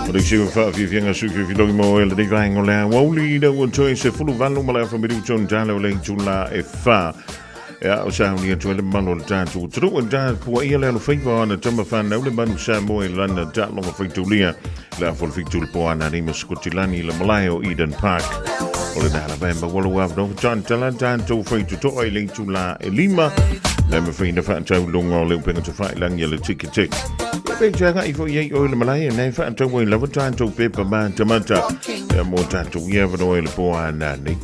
O le siu whaafiafiaga sui filifiloi mo e lenei vaega o le aoauli ina ua toe 18 ma le afa minuta ona tala o le itula e fa. Ia, o sauni atu ai le mamalu o le tatou atunuu e tapuaia le alofaiva o ana tama fanau le manu Samoa i lana taaloga faitaulia le afa o le 7 i le po ana nei ma Sikotilani i le malae o Eden Park. O lena lava e maua lou avanoa faatantala tatou faitotoa i le itula e lima le mafai na faatau i luga o le upega tafailagi a le Ticketek. Ia pe te agai foi ai oe i le malae na e faatau ai lava tatou pepa matamata ia mo tatou ia avanoa i le po ana nei.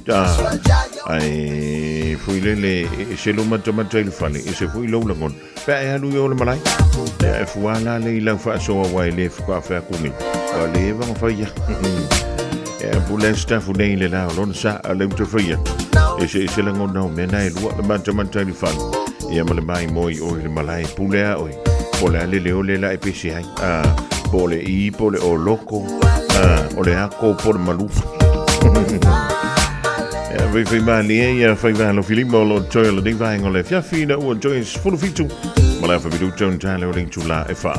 Ae foi lele e se lou matamata i le fale, e se foi lou lagona. Pe a e alu i o le malae, ia e fua la le i lau faasoa ua e le fukaafea aku nei. Ua le eva nga whaia. Ia pule stafu nei le lao lona sa a le uta whaia. E se e se lagona o mea na e lua le matamata i le fale. Ia ma le mai moi o i le malae pule a oe. Po le a le leo le la e pese ai. Po le i, po le o loko. O le ako, po le malu. Ia, fai fai malie ia fai valo filima o lo toe o lenei vaega o le afiafi ina ua toe 17 ma le afa minuta ona tala o le itula e fa.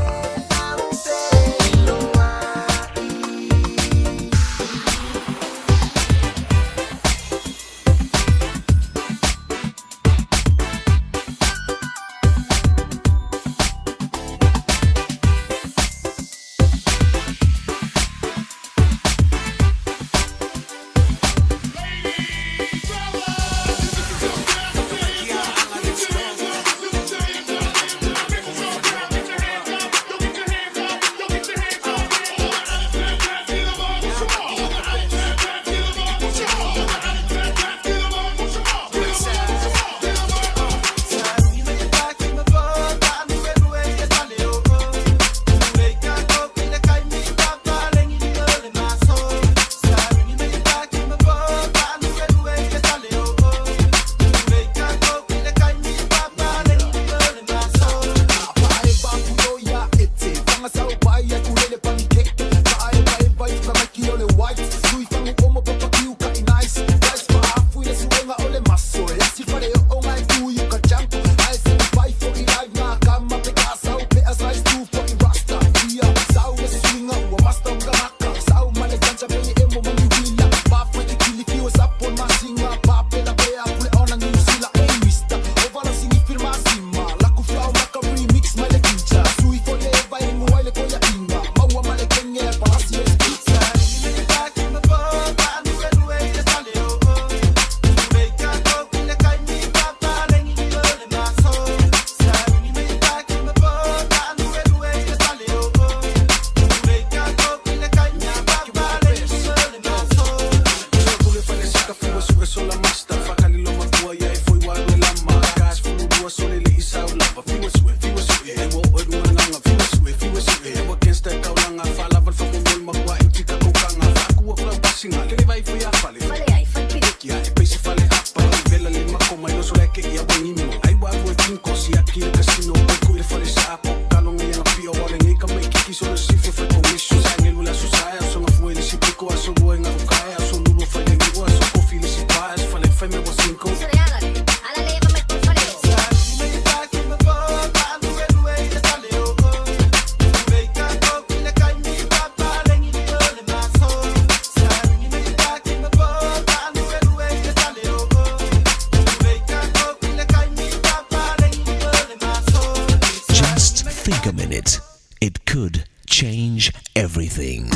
Just think a minute. It could change everything.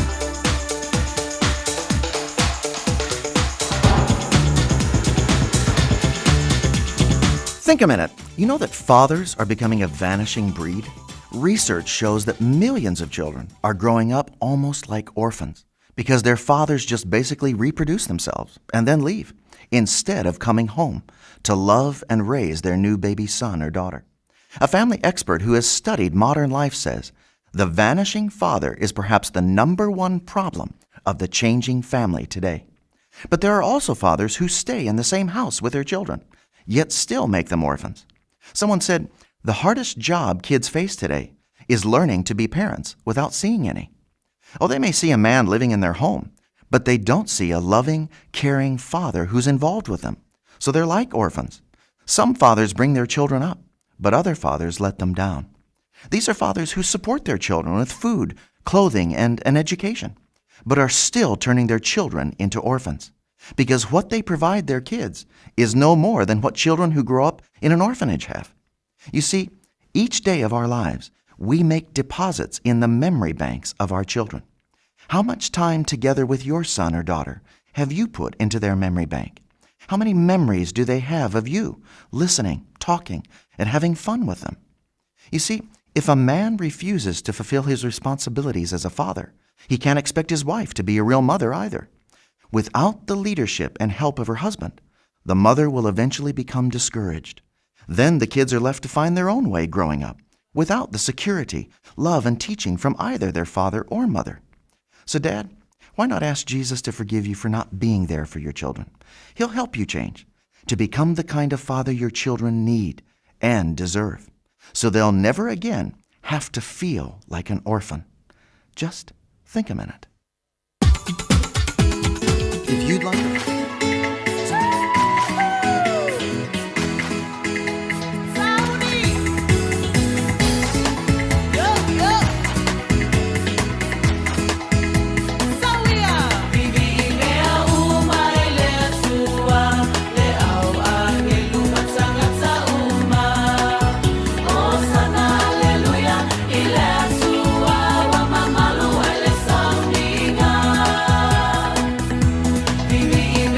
Think a minute. You know that fathers are becoming a vanishing breed? Research shows that millions of children are growing up almost like orphans because their fathers just basically reproduce themselves and then leave instead of coming home to love and raise their new baby son or daughter. A family expert who has studied modern life says the vanishing father is perhaps the number one problem of the changing family today. But there are also fathers who stay in the same house with their children, yet still make them orphans. Someone said, The hardest job kids face today is learning to be parents without seeing any. Oh, they may see a man living in their home, but they don't see a loving, caring father who's involved with them. So they're like orphans. Some fathers bring their children up, but other fathers let them down. These are fathers who support their children with food, clothing, and an education, but are still turning their children into orphans because what they provide their kids is no more than what children who grow up in an orphanage have. You see, each day of our lives, we make deposits in the memory banks of our children. How much time together with your son or daughter have you put into their memory bank? How many memories do they have of you listening, talking, and having fun with them? You see, if a man refuses to fulfill his responsibilities as a father, he can't expect his wife to be a real mother either. Without the leadership and help of her husband, the mother will eventually become discouraged. Then the kids are left to find their own way growing up, without the security, love, and teaching from either their father or mother. So, Dad, why not ask Jesus to forgive you for not being there for your children? He'll help you change to become the kind of father your children need and deserve, so they'll never again have to feel like an orphan. Just think a minute. If you'd like to. Vivi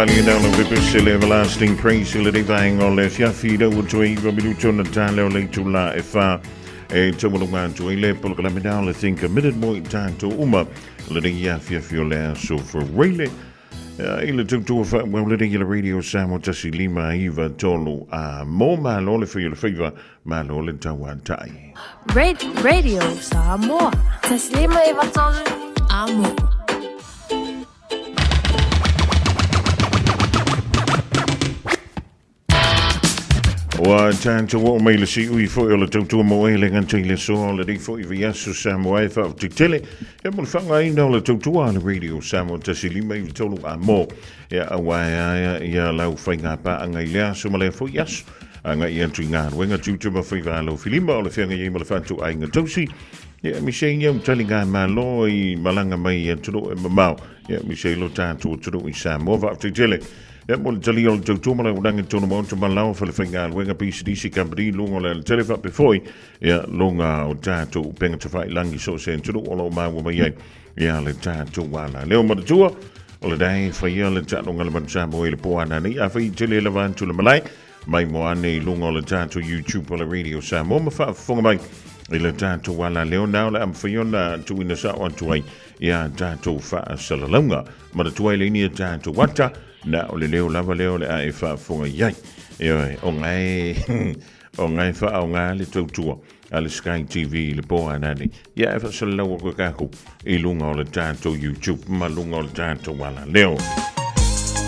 mali na le pepese le everlasting praise le le vaenga o le fiafi le ua toe iwa minuto na tale o le itula e wha e taualunga atu ai le polokalame na o le Think a Minute mo i tātou uma le nei afiafi o le aso Fureile i le tautua wha le nei le radio Samoa 1 5 9 3 a mo malo le whio le whiwa malo le tauatai. Radio Samoa. 1 5 9 3 Amo. Ua tātou o mai le siui foi o le tautua mo e le gata i le soa o le nei foi vaiaso Samoa e faafatitele e mo le faaaogaina o le tautua a le Radio Samoa 1 5 9 3 a mo e auā e aea ia lau faiga paaga i le aso ma lea foi aso agai atu i galuega tiute ma faiva alofilima o le feagai ai ma le fatuaiga tausi ia aemaise ai au taliga malo i malaga mai i atunuu e mamao ia aemaise ai lo tatou atunuu i Samoa faafatitele Ia mo le talia o le tautua ma le auaunaga i totonu maota ma lao fale faigaluega pisinisi kamupani luga o le alatele faapea foi ia luga o tatou upega tafailangi so o se atunuu o lo o maua mai ai ia le tatou ala. Leo manatua o le dae e faia le taaloga a le Manu Samoa i le po a nanei afai i tele lava atu le malae mai mo ane i luga o le tatou YouTube o le Radio Samoa ma faafofoga mai i le tatou ala leo na o le a mafai ona tuuina sao atu ai ia tatou faasalalauga. Manatua e le ini e tatou ata, na o le leo lava lea o le a e faafofoga i ai. Ioe, o ngae, o ngae faaoga le tautua a le Sky TV i le po a nanei. Ia e faasalalau aku e kākou i luga o le tatou YouTube ma luga o le tatou ala leo.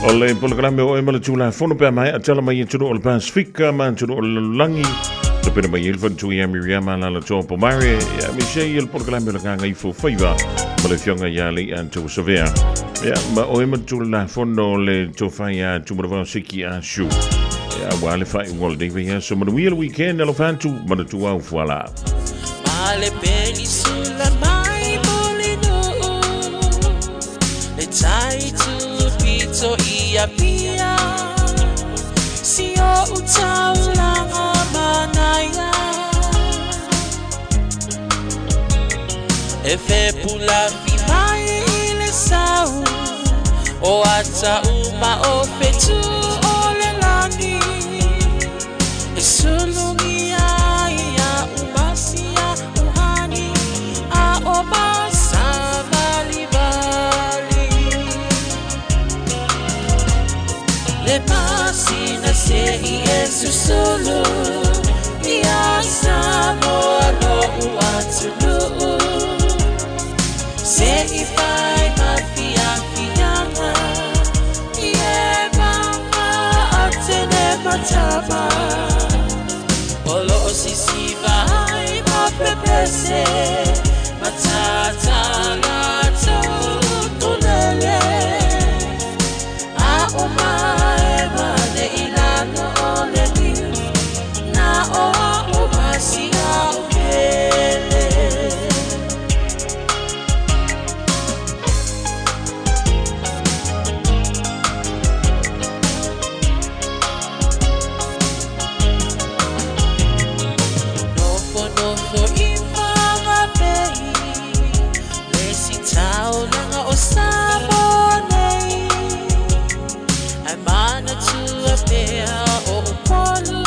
O le polokalame o oe ma le Tulafono pe a maea tala mai i atunuu o le Pasifika ma atunuu o le lalolagi. Tapena mai ai le faletua ia Miriama Alaalatoa Pomare, ia aemaise ai le polokalame o le Gagaifo Faiva ma le afioga ia Lei'a Tauasavea. Ia, ma oe ma le Tulafono o le tofa ia Tumanavao Siki Ashu. Ia, aua le faaiuga o lenei vaiaso. Manuia le weekend, alofa atu, manatua au fuala. Ma le penisula mai Mulinuu Le tai tupito i Apia Si o utaulanga manaia E fepulafi mai i le sau O ata uma o fetu o le lagi E sulugia ia umasia uhani A o masavalivali Le pasina se i e susulu Ia Samoa lo'u atunuu Se i fai ma fiafiaga I e mama atene matama O loo sisiva ai ma pepese Matata latou tulele A o mae ma le ilalo o le liu Na o a o masia o pele. Nofonofo i Whanganui Le sitaulaga o Samoa nei Ae manatua pea o Upolu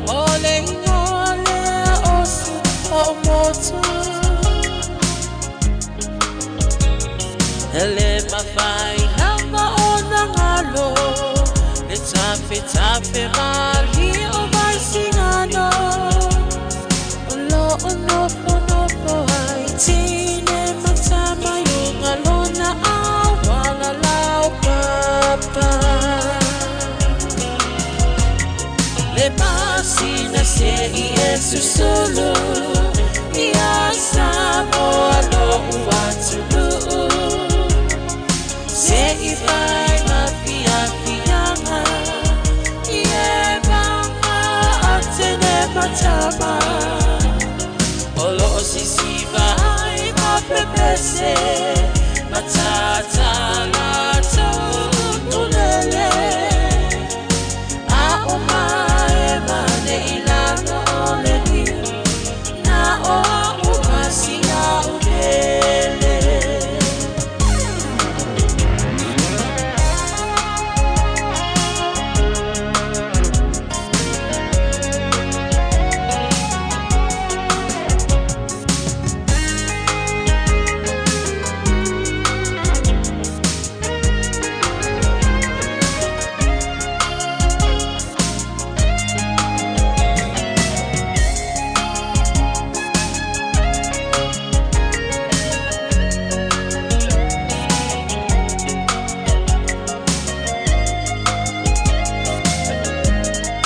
O le igoa lea o si ou motu E le mafai lava ona galo Le tafetafe malie o Vaisigano O loo nofonofo ai tine ma tama i luga lona auala laupapa Le masina se'i e susulu Ia Samoa lo'u.